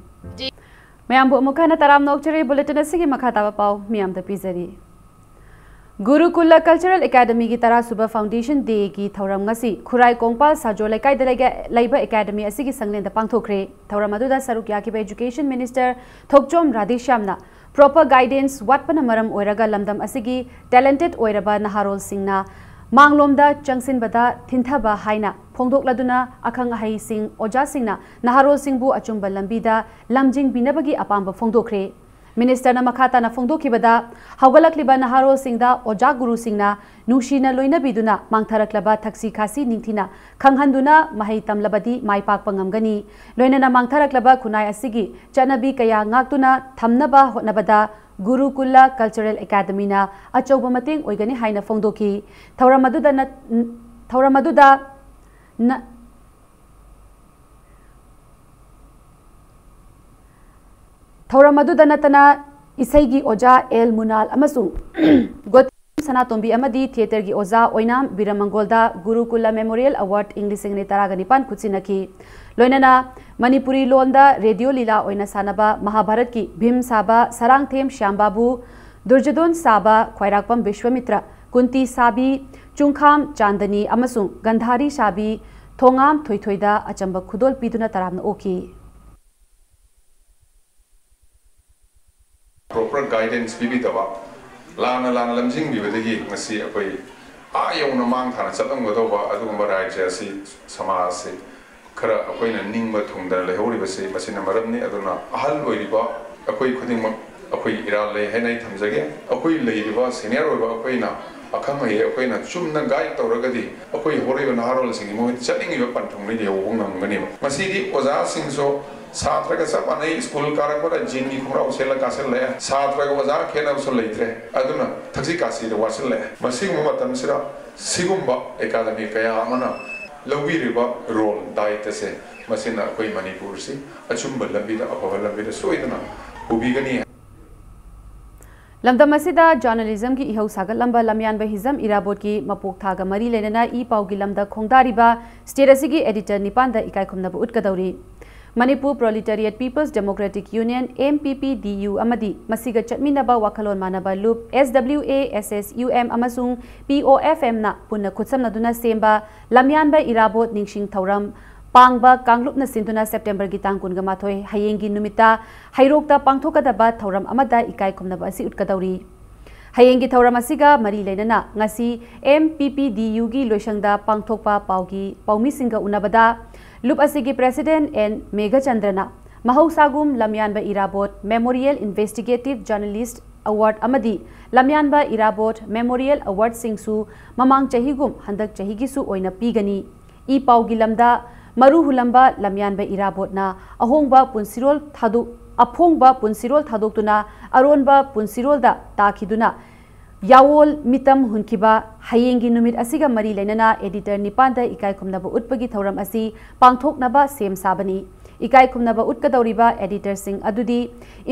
ꯃꯌꯥꯝꯕꯨ ꯑꯃꯨꯛ ꯍꯟꯅ ꯇꯔꯥꯝꯅ ꯑꯣꯛꯆꯔꯤ꯫ ꯕꯨꯂꯦꯇꯤꯟ ꯑꯁꯤꯒꯤ ꯃꯈꯥ ꯇꯥꯕ ꯄꯥꯎ ꯃꯤꯌꯥꯝꯗ ꯄꯤꯖꯔꯤ꯫ ꯒꯨꯔꯨꯀꯨꯂ ꯀꯜꯆꯔꯦꯜ ꯑꯦꯀꯥꯗꯃꯤꯒꯤ ꯇꯔꯥ ꯁꯨꯕ ꯐꯥꯎꯟꯗꯦꯁꯟ ꯗꯦꯒꯤ ꯊꯧꯔꯝ ꯉꯁꯤ ꯈꯨꯔꯥꯏ ꯀꯣꯡꯄꯥꯜ ꯁꯥꯖꯣ ꯂꯩꯀꯥꯏꯗ ꯂꯩꯒ-, ꯂꯩꯕ ꯑꯦꯀꯥꯗꯃꯤ ꯑꯁꯤꯒꯤ ꯁꯪꯂꯦꯟꯗ ꯄꯥꯡꯊꯣꯛꯈ꯭ꯔꯦ꯫ ꯊꯧꯔꯝ ꯑꯗꯨꯗ ꯁꯔꯨꯛ ꯌꯥꯈꯤꯕ ꯏꯖꯨꯀꯦꯁꯟ ꯃꯤꯅꯤꯁꯇꯔ ꯊꯣꯛꯆꯣꯝ ꯔꯥꯙꯦꯁ꯭ꯌꯥꯝꯅ proper guidance ꯋꯥꯠꯄꯅ ꯃꯔꯝ ꯑꯣꯏꯔꯒ ꯂꯝꯗꯝ ꯑꯁꯤꯒꯤ talented ꯑꯣꯏꯔꯕ ꯅꯍꯥꯔꯣꯜꯁꯤꯡꯅ ꯃꯥꯡꯂꯣꯝꯗ ꯆꯪꯁꯤꯟꯕꯗ ꯊꯤꯟꯊꯕ ꯍꯥꯏꯅ ꯐꯣꯡꯗꯣꯛꯂꯗꯨꯅ ꯑꯈꯪ ꯑꯍꯩꯁꯤꯡ, ꯑꯣꯖꯥꯁꯤꯡꯅ ꯅꯍꯥꯔꯣꯜꯁꯤꯡꯕꯨ ꯑꯆꯨꯝꯕ ꯂꯝꯕꯤꯗ ꯂꯝꯖꯤꯡꯕꯤꯅꯕꯒꯤ ꯑꯄꯥꯝꯕ ꯐꯣꯡꯗꯣꯛꯈ꯭ꯔꯦ꯫ ꯃꯤꯅꯤꯁꯇꯔꯅ ꯃꯈꯥ ꯇꯥꯅ ꯐꯣꯡꯗꯣꯛꯈꯤꯕꯗ, ꯍꯧꯒꯠꯂꯛꯂꯤꯕ ꯅꯍꯥꯔꯣꯜꯁꯤꯡꯗ ꯑꯣꯖꯥ ꯒꯨꯔꯨꯁꯤꯡꯅ ꯅꯨꯡꯁꯤꯅ ꯂꯣꯏꯅꯕꯤꯗꯨꯅ ꯃꯥꯡꯊꯔꯛꯂꯕ ꯊꯛꯁꯤ ꯈꯥꯁꯤ ꯅꯤꯡꯊꯤꯅ ꯈꯪꯍꯟꯗꯨꯅ ꯃꯍꯩ ꯇꯝꯂꯕꯗꯤ ꯃꯥꯏ ꯄꯥꯛꯄ ꯉꯝꯒꯅꯤ꯫ ꯂꯣꯏꯅꯅ ꯃꯥꯡꯊꯔꯛꯂꯕ ꯈꯨꯟꯅꯥꯏ ꯑꯁꯤꯒꯤ ꯆꯠꯅꯕꯤ ꯀꯌꯥ ꯉꯥꯛꯇꯨꯅ ꯊꯝꯅꯕ ꯍꯣꯠꯅꯕꯗ ꯒꯨꯔꯨꯀꯨꯂ ꯀꯜꯆꯔꯦꯜ ꯑꯦꯀꯥꯗꯃꯤꯅ ꯑꯆꯧꯕ ꯃꯇꯦꯡ ꯑꯣꯏꯒꯅꯤ ꯍꯥꯏꯅ ꯐꯣꯡꯗꯣꯛꯈꯤ꯫ ꯊꯧꯔꯝ ꯑꯗꯨꯗ ꯅ-, ꯊꯧꯔꯝ ꯑꯗꯨꯗ ꯅ-, ꯊꯧꯔꯝ ꯑꯗꯨꯗ ꯅꯠꯇꯅ ꯏꯁꯩꯒꯤ ꯑꯣꯖꯥ ꯑꯦꯜ ꯃꯨꯅꯥꯜ ꯑꯃꯁꯨꯡ ꯒꯣꯇꯝ ꯁꯅꯥꯇꯣꯝꯕꯤ ꯑꯃꯗꯤ ꯊꯤꯌꯦꯇꯔꯒꯤ ꯑꯣꯖꯥ ꯑꯣꯏꯅꯥꯝ ꯕꯤꯔꯃꯪꯒꯣꯜꯗ ꯒꯨꯔꯨꯀꯨꯂ ꯃꯦꯃꯣꯔꯤꯌꯦꯜ ꯑꯦꯋꯥꯔꯗ ꯏꯪ ꯂꯤꯁꯤꯡ ꯑꯅꯤ ꯇꯔꯥꯒ ꯅꯤꯄꯥꯟ ꯈꯨꯠꯁꯤꯟꯅꯈꯤ꯫ ꯂꯣꯏꯅꯅ ꯃꯅꯤꯄꯨꯔꯤ ꯂꯣꯟꯗ ꯔꯦꯗꯤꯑꯣ ꯂꯤꯂꯥ ꯑꯣꯏꯅ ꯁꯥꯟꯅꯕ ꯃꯍꯥꯚꯥꯔꯠꯀꯤ ꯚꯤꯝ ꯁꯥꯕ ꯁꯔꯥꯡꯊꯦꯝ ꯁ꯭ꯌꯥꯝꯕꯥꯕꯨ, ꯗꯨꯔꯖꯣꯙꯣꯟ ꯁꯥꯕ ꯈ꯭ꯋꯥꯏꯔꯥꯛꯄꯝ ꯕꯤꯁ꯭ꯋꯥꯃꯤꯇ꯭ꯔ, ꯀꯨꯟꯇꯤ ꯁꯥꯕꯤ ꯆꯨꯡꯈꯥꯝ ꯆꯥꯟꯗꯅꯤ ꯑꯃꯁꯨꯡ ꯒꯟꯙꯥꯔꯤ ꯁꯥꯕꯤ ꯊꯣꯉꯥꯝ ꯊꯣꯏꯊꯣꯏꯗ ꯑꯆꯝꯕ ꯈꯨꯗꯣꯜ ꯄꯤꯗꯨꯅ ꯇꯔꯥꯝꯅ ꯑꯣꯛꯈꯤ꯫ Proper guidance ꯄꯤꯕꯤꯗꯕ, ꯂꯥꯟꯅ ꯂꯥꯟꯅ ꯂꯝꯖꯤꯡꯕꯤꯕꯗꯒꯤ ꯉꯁꯤ ꯑꯩꯈꯣꯏ ꯑꯥ ꯌꯧꯅ ꯃꯥꯡ ꯊꯥꯅ ꯆꯠꯂꯝꯒꯗꯧꯕ ꯑꯗꯨꯒꯨꯝꯕ ꯔꯥꯖ꯭ꯌ ꯑꯁꯤ, ꯁꯃꯥꯖ ꯑꯁꯤ ꯈꯔ ꯑꯩꯈꯣꯏꯅ ꯅꯤꯡꯕ ꯊꯨꯡꯗꯅ ꯂꯩꯍꯧꯔꯤꯕꯁꯤ ꯃꯁꯤꯅ ꯃꯔꯝꯅꯤ꯫ ꯑꯗꯨꯅ ꯑꯍꯜ ꯑꯣꯏꯔꯤꯕ ꯑꯩꯈꯣꯏ ꯈꯨꯗꯤꯡꯃꯛ ꯑꯩꯈꯣꯏ ꯏꯔꯥꯜ ꯂꯩ ꯍꯥꯏꯅ ꯑꯩ ꯊꯝꯖꯒꯦ꯫ ꯑꯩꯈꯣꯏ ꯂꯩꯔꯤꯕ ꯁꯦꯅꯤꯌꯔ ꯑꯣꯏꯕ ꯑꯩꯈꯣꯏꯅ, ꯑꯈꯪ ꯑꯍꯩ ꯑꯩꯈꯣꯏꯅ ꯆꯨꯝꯅ ꯒꯥꯏꯗ ꯇꯧꯔꯒꯗꯤ ꯑꯩꯈꯣꯏ ꯍꯧꯔꯛꯏꯕ ꯅꯍꯥꯔꯣꯜꯁꯤꯡꯒꯤ ꯃꯣꯏꯗ ꯆꯠꯅꯤꯡꯉꯤꯕ ꯄꯟꯊꯨꯡꯗꯨꯗ ꯌꯧꯕ ꯉꯝꯒꯅꯦꯕ꯫ ꯉꯁꯤꯗꯤ ꯑꯣꯖꯥꯁꯤꯡꯁꯨ ꯁꯥꯇ꯭ꯔꯒ ꯆꯞ ꯃꯥꯟꯅꯩ, ꯁ꯭ꯀꯨꯜ ꯀꯥꯔꯛꯄꯗ ꯖꯤꯟꯒꯤ ꯈꯣꯡꯒ꯭ꯔꯥꯎ ꯁꯦꯠꯂ ꯀꯥꯁꯤꯜꯂꯛꯑꯦ꯫ ꯁꯥꯇ꯭ꯔꯒ ꯑꯣꯖꯥ ꯈꯦꯠꯅꯕꯁꯨ ꯂꯩꯇ꯭ꯔꯦ꯫ ꯑꯗꯨꯅ ꯊꯛꯁꯤ ꯈꯥꯁꯤꯗ ꯋꯥꯁꯤꯜꯂꯛꯑꯦ꯫ ꯃꯁꯤꯒꯨꯝꯕ ꯃꯇꯝꯁꯤꯗ ꯁꯤꯒꯨꯝꯕ ꯑꯦꯀꯥꯗꯃꯤ ꯀꯌꯥ ꯑꯃꯅ ꯂꯧꯕꯤꯔꯤꯕ ꯔꯣꯜ, ꯗꯥꯌꯤꯠꯇꯁꯦ, ꯃꯁꯤꯅ ꯑꯩꯈꯣꯏ ꯃꯅꯤꯄꯨꯔꯁꯤ ꯑꯆꯨꯝꯕ ꯂꯝꯕꯤꯗ, ꯑꯐꯕ ꯂꯝꯕꯤꯗ ꯁꯣꯏꯗꯅ ꯄꯨꯕꯤꯒꯅꯤ꯫ ꯂꯝꯗꯝ ꯑꯁꯤꯗ ꯖꯔꯅꯦꯂꯤꯖꯝꯒꯤ ꯏꯍꯧ ꯁꯥꯒꯠꯂꯝꯕ ꯂꯝꯌꯥꯟꯕ ꯍꯤꯖꯝ ꯏꯔꯥꯕꯣꯠꯀꯤ ꯃꯄꯣꯛ ꯊꯥꯒ ꯃꯔꯤ ꯂꯩꯅꯅ ꯏ ꯄꯥꯎꯒꯤ ꯂꯝꯗ ꯈꯣꯡꯗꯥꯔꯤꯕ ꯁ꯭ꯇꯦꯠ ꯑꯁꯤꯒꯤ ꯑꯦꯗꯤꯇꯔ ꯅꯤꯄꯥꯟꯗ ꯏꯀꯥꯏꯈꯨꯝꯅꯕ ꯎꯠꯀꯗꯧꯔꯤ꯫ Manipur proletariat peoples democratic union, M P P D U, ꯑꯃꯗꯤ ꯃꯁꯤꯒ ꯆꯠꯃꯤꯟꯅꯕ ꯋꯥꯈꯜꯂꯣꯟ ꯃꯥꯟꯅꯕ ꯂꯨꯞ, S W A, S S U M ꯑꯃꯁꯨꯡ ꯄꯤ ꯑꯣ ꯑꯦꯐ ꯑꯦꯝꯅ ꯄꯨꯟꯅ ꯈꯨꯠꯁꯝꯅꯗꯨꯅ ꯁꯦꯝꯕ ꯂꯝꯌꯥꯟꯕ ꯏꯔꯥꯕꯣꯠ ꯅꯤꯡꯁꯤꯡ ꯊꯧꯔꯝ ꯄꯥꯡꯕ ꯀꯥꯡꯂꯨꯞꯅ ꯁꯤꯟꯗꯨꯅ ꯁꯦꯞꯇꯦꯝꯕꯔꯒꯤ ꯇꯥꯡ ꯀꯨꯟꯒ ꯃꯥꯊꯣꯏ, ꯍꯌꯦꯡꯒꯤ ꯅꯨꯃꯤꯠꯇ ꯍꯩꯔꯣꯛꯇ ꯄꯥꯡꯊꯣꯛꯀꯗꯕ ꯊꯧꯔꯝ ꯑꯃꯗ ꯏꯀꯥꯏ ꯈꯨꯝꯅꯕ ꯑꯁꯤ ꯎꯠꯀꯗꯧꯔꯤ꯫ ꯍꯌꯦꯡꯒꯤ ꯊꯧꯔꯝ ꯑꯁꯤꯒ ꯃꯔꯤ ꯂꯩꯅꯅ ꯉꯁꯤ ꯑꯦꯝ ꯄꯤ ꯄꯤ ꯗꯤ ꯌꯨꯒꯤ ꯂꯣꯏꯁꯪꯗ ꯄꯥꯡꯊꯣꯛꯄ ꯄꯥꯎꯒꯤ ꯄꯥꯎꯃꯤꯁꯤꯡꯒ ꯎꯅꯕꯗ ꯂꯨꯞ ꯑꯁꯤꯒꯤ ꯄ꯭ꯔꯦꯁꯤꯗꯦꯟꯠ ꯑꯦꯟ ꯃꯦꯘꯆꯟꯗ꯭ꯔꯅ ꯃꯍꯧꯁꯥꯒꯨꯝ Lamyanba Irabot memorial investigative journalist award ꯑꯃꯗꯤ ꯂꯝꯌꯥꯟꯕ ꯏꯔꯥꯕꯣꯠ ꯃꯦꯃꯣꯔꯤꯌꯦꯜ ꯑꯦꯋꯥꯔꯗꯁꯤꯡꯁꯨ ꯃꯃꯥꯡ ꯆꯍꯤꯒꯨꯝ ꯍꯟꯗꯛ ꯆꯍꯤꯒꯤꯁꯨ ꯑꯣꯏꯅ ꯄꯤꯒꯅꯤ꯫ ꯏ ꯄꯥꯎꯒꯤ ꯂꯝꯗ ꯃꯔꯨ ꯍꯨꯜꯂꯝꯕ ꯂꯝꯌꯥꯟꯕ ꯏꯔꯥꯕꯣꯠꯅ ꯑꯍꯣꯡꯕ ꯄꯨꯟꯁꯤꯔꯣꯜ ꯊꯥꯗꯣꯛ-, ꯑꯐꯣꯡꯕ ꯄꯨꯟꯁꯤꯔꯣꯜ ꯊꯥꯗꯣꯛꯇꯨꯅ ꯑꯔꯣꯟꯕ ꯄꯨꯟꯁꯤꯔꯣꯜꯗ ꯇꯥꯈꯤꯗꯨꯅ ꯌꯥꯋꯣꯜ ꯃꯤꯇꯝ ꯍꯨꯟꯈꯤꯕ ꯍꯌꯦꯡꯒꯤ ꯅꯨꯃꯤꯠ ꯑꯁꯤꯒ ꯃꯔꯤ ꯂꯩꯅꯅ ꯑꯦꯗꯤꯇꯔ ꯅꯤꯄꯥꯟꯗ ꯏꯀꯥꯏ ꯈꯨꯝꯅꯕ ꯎꯠꯄꯒꯤ ꯊꯧꯔꯝ ꯑꯁꯤ ꯄꯥꯡꯊꯣꯛꯅꯕ ꯁꯦꯝ ꯁꯥꯕꯅꯤ꯫ ꯏꯀꯥꯏ ꯈꯨꯝꯅꯕ ꯎꯠꯀꯗꯧꯔꯤꯕ ꯑꯦꯗꯤꯇꯔꯁꯤꯡ ꯑꯗꯨꯗꯤ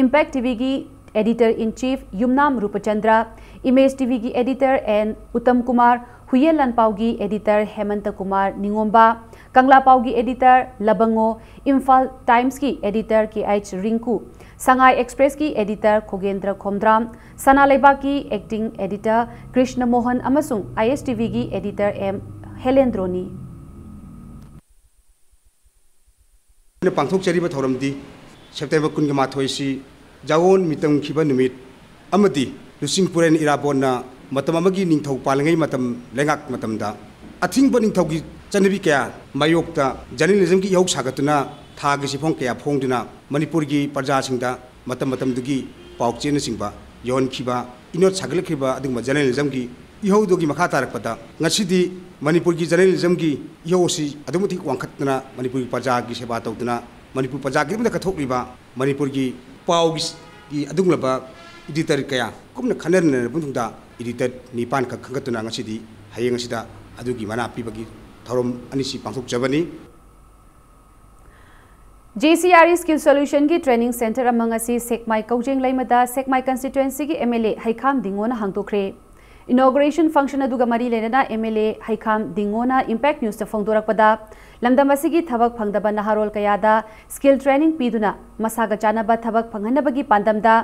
ꯏꯝꯄꯦꯛ ꯇꯤꯚꯤꯒꯤ editor in chief Yumnam Rupachandra, Image ꯇꯤꯚꯤꯒꯤ editor ꯑꯦꯟ ꯎꯇꯝ ꯀꯨꯃꯥꯔ, ꯍꯨꯏꯌꯦꯟ ꯂꯥꯟꯄꯥꯎꯒꯤ editor ꯍꯦꯃꯟꯇ ꯀꯨꯃꯥꯔ ꯅꯤꯉꯣꯝꯕ, ꯀꯪꯂꯥ ꯄꯥꯎꯒꯤ editor ꯂꯕꯪꯉꯣ, ꯏꯝꯐꯥꯜ ꯇꯥꯏꯝꯁꯀꯤ editor K H Rinku, Sangai ꯑꯦꯛꯁꯄ꯭ꯔꯦꯁꯀꯤ editor ꯈꯣꯒꯦꯟꯗ꯭ꯔ ꯈꯣꯝꯗ꯭ꯔꯥꯝ, ꯁꯅꯥ ꯂꯩꯕꯥꯛꯀꯤ acting editor ꯀ꯭ꯔꯤꯁꯅ ꯃꯣꯍꯟ ꯑꯃꯁꯨꯡ ꯑꯥꯏ ꯑꯦꯁ ꯇꯤꯚꯤꯒꯤ editor ꯑꯦꯝ ꯍꯦꯂꯦꯟꯗ꯭ꯔꯣꯅꯤ꯫ ꯑꯩꯅ ꯄꯥꯡꯊꯣꯛꯆꯔꯤꯕ ꯊꯧꯔꯝꯗꯤ ꯁꯦꯞꯇꯦꯝꯕꯔ ꯀꯨꯟꯒ ꯃꯥꯊꯣꯏꯁꯤ ꯖꯥꯋꯣꯟ ꯃꯤꯇꯝꯈꯤꯕ ꯅꯨꯃꯤꯠ ꯑꯃꯗꯤ ꯂꯨꯆꯤꯡꯄꯨꯔꯦꯟ ꯏꯔꯥꯕꯣꯠꯅ ꯃꯇꯝ ꯑꯃꯒꯤ ꯅꯤꯡꯊꯧ ꯄꯥꯜꯂꯤꯉꯩ ꯃꯇꯝ, ꯂꯩꯉꯥꯛ ꯃꯇꯝꯗ ꯑꯊꯤꯡꯕ ꯅꯤꯡꯊꯧꯒꯤ ꯆꯠꯅꯕꯤ ꯀꯌꯥ ꯃꯥꯌꯣꯛꯇ ꯖꯔꯅꯦꯂꯤꯖꯝꯒꯤ ꯏꯍꯧ ꯁꯥꯒꯠꯇꯨꯅ ꯊꯥꯒꯤ ꯆꯦꯐꯣꯡ ꯀꯌꯥ ꯐꯣꯡꯗꯨꯅ ꯃꯅꯤꯄꯨꯔꯒꯤ ꯄ꯭ꯔꯖꯥꯁꯤꯡꯗ ꯃꯇꯝ ꯃꯇꯝꯗꯨꯒꯤ ꯄꯥꯎ ꯆꯦꯅꯆꯤꯡꯕ ꯌꯧꯍꯟꯈꯤꯕ, ꯏꯅꯣꯠ ꯁꯥꯒꯠꯂꯛꯈꯤꯕ ꯑꯗꯨꯒꯨꯝꯕ journalismꯒꯤ ꯏꯍꯧꯗꯨꯒꯤ ꯃꯈꯥ ꯇꯥꯔꯛꯄꯗ ꯉꯁꯤꯗꯤ ꯃꯅꯤꯄꯨꯔꯒꯤ journalismꯒꯤ ꯏꯍꯧ ꯑꯁꯤ ꯑꯗꯨꯛꯀꯤ ꯃꯇꯤꯛ ꯋꯥꯡꯈꯠꯇꯅ ꯃꯅꯤꯄꯨꯔꯒꯤ ꯄ꯭ꯔꯖꯥꯒꯤ ꯁꯦꯕꯥ ꯇꯧꯗꯨꯅ ꯃꯅꯤꯄꯨꯔ ꯄ꯭ꯔꯖꯥꯒꯤꯗꯃꯛꯇ ꯀꯠꯊꯣꯛꯂꯤꯕ ꯃꯅꯤꯄꯨꯔꯒꯤ ꯄꯥꯎꯒꯤ ꯑꯗꯨꯒꯨꯝꯂꯕ editor ꯀꯌꯥ ꯀꯨꯞꯅ ꯈꯟꯅ ꯅꯩꯅꯔꯕ ꯃꯇꯨꯡꯗ editor ꯅꯤꯄꯥꯟꯈꯛ ꯈꯟꯒꯠꯇꯨꯅ ꯉꯁꯤꯗꯤ ꯍꯌꯦꯡ ꯑꯁꯤꯗ ꯑꯗꯨꯒꯤ ꯃꯅꯥ ꯄꯤꯕꯒꯤ ꯊꯧꯔꯝ ꯑꯅꯤꯁꯤ ꯄꯥꯡꯊꯣꯛꯆꯕꯅꯤ꯫ JCRE Skill Solutionꯒꯤ training centre ꯑꯃ ꯉꯁꯤ ꯁꯦꯛꯃꯥꯏ ꯀꯧꯖꯦꯡ ꯂꯩꯃꯗ ꯁꯦꯛꯃꯥꯏ constituencyꯒꯤ MLA ꯍꯩꯈꯥꯝ ꯗꯤꯡꯉꯣꯅ ꯍꯥꯡꯗꯣꯛꯈ꯭ꯔꯦ꯫ Inauguration function ꯑꯗꯨꯒ ꯃꯔꯤ ꯂꯩꯅꯅ MLA ꯍꯩꯈꯥꯝ ꯗꯤꯡꯉꯣꯅ Impact Newsꯇ ꯐꯣꯡꯗꯣꯔꯛꯄꯗ, ꯂꯝꯗꯝ ꯑꯁꯤꯒꯤ ꯊꯕꯛ ꯐꯪꯗꯕ ꯅꯍꯥꯔꯣꯜ ꯀꯌꯥꯗ skill training ꯄꯤꯗꯨꯅ ꯃꯁꯥꯒ ꯆꯥꯟꯅꯕ ꯊꯕꯛ ꯐꯪꯍꯟꯅꯕꯒꯤ ꯄꯥꯟꯗꯝꯗ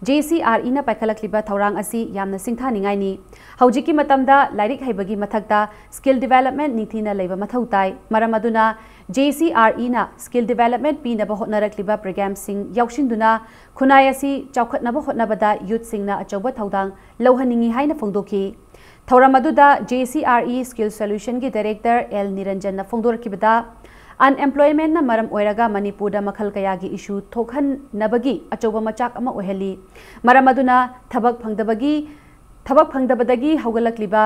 JCREꯅ ꯄꯥꯏꯈꯠꯂꯛꯂꯤꯕ ꯊꯧꯔꯥꯡ ꯑꯁꯤ ꯌꯥꯝꯅ ꯁꯤꯡꯊꯥꯅꯤꯡꯉꯥꯏꯅꯤ꯫ ꯍꯧꯖꯤꯛꯀꯤ ꯃꯇꯝꯗ ꯂꯥꯏꯔꯤꯛ ꯍꯩꯕꯒꯤ ꯃꯊꯛꯇ skill development ꯅꯤꯡꯊꯤꯅ ꯂꯩꯕ ꯃꯊꯧ ꯇꯥꯏ꯫ ꯃꯔꯝ ꯑꯗꯨꯅ JCREꯅ skill development ꯄꯤꯅꯕ ꯍꯣꯠꯅꯔꯛꯂꯤꯕ programꯁꯤꯡ ꯌꯥꯎꯁꯤꯟꯗꯨꯅ ꯈꯨꯟꯅꯥꯏ ꯑꯁꯤ ꯆꯥꯎꯈꯠꯅꯕ ꯍꯣꯠꯅꯕꯗ youthꯁꯤꯡꯅ ꯑꯆꯧꯕ ꯊꯧꯗꯥꯡ ꯂꯧꯍꯟꯅꯤꯡꯏ ꯍꯥꯏꯅ ꯐꯣꯡꯗꯣꯛꯈꯤ꯫ ꯊꯧꯔꯝ ꯑꯗꯨꯗ JCRE Skill Solutionꯒꯤ director ꯑꯦꯜ ꯅꯤꯔꯟꯖꯟꯅ ꯐꯣꯡꯗꯣꯔꯛꯈꯤꯕꯗ, unemploymentꯅ ꯃꯔꯝ ꯑꯣꯏꯔꯒ ꯃꯅꯤꯄꯨꯔꯗ ꯃꯈꯜ ꯀꯌꯥꯒꯤ issue ꯊꯣꯛꯍꯟꯅꯕꯒꯤ ꯑꯆꯧꯕ ꯃꯆꯥꯛ ꯑꯃ ꯑꯣꯏꯍꯜꯂꯤ꯫ ꯃꯔꯝ ꯑꯗꯨꯅ ꯊꯕꯛ ꯐꯪꯗꯕꯒꯤ, ꯊꯕꯛ ꯐꯪꯗꯕꯗꯒꯤ ꯍꯧꯒꯠꯂꯛꯂꯤꯕ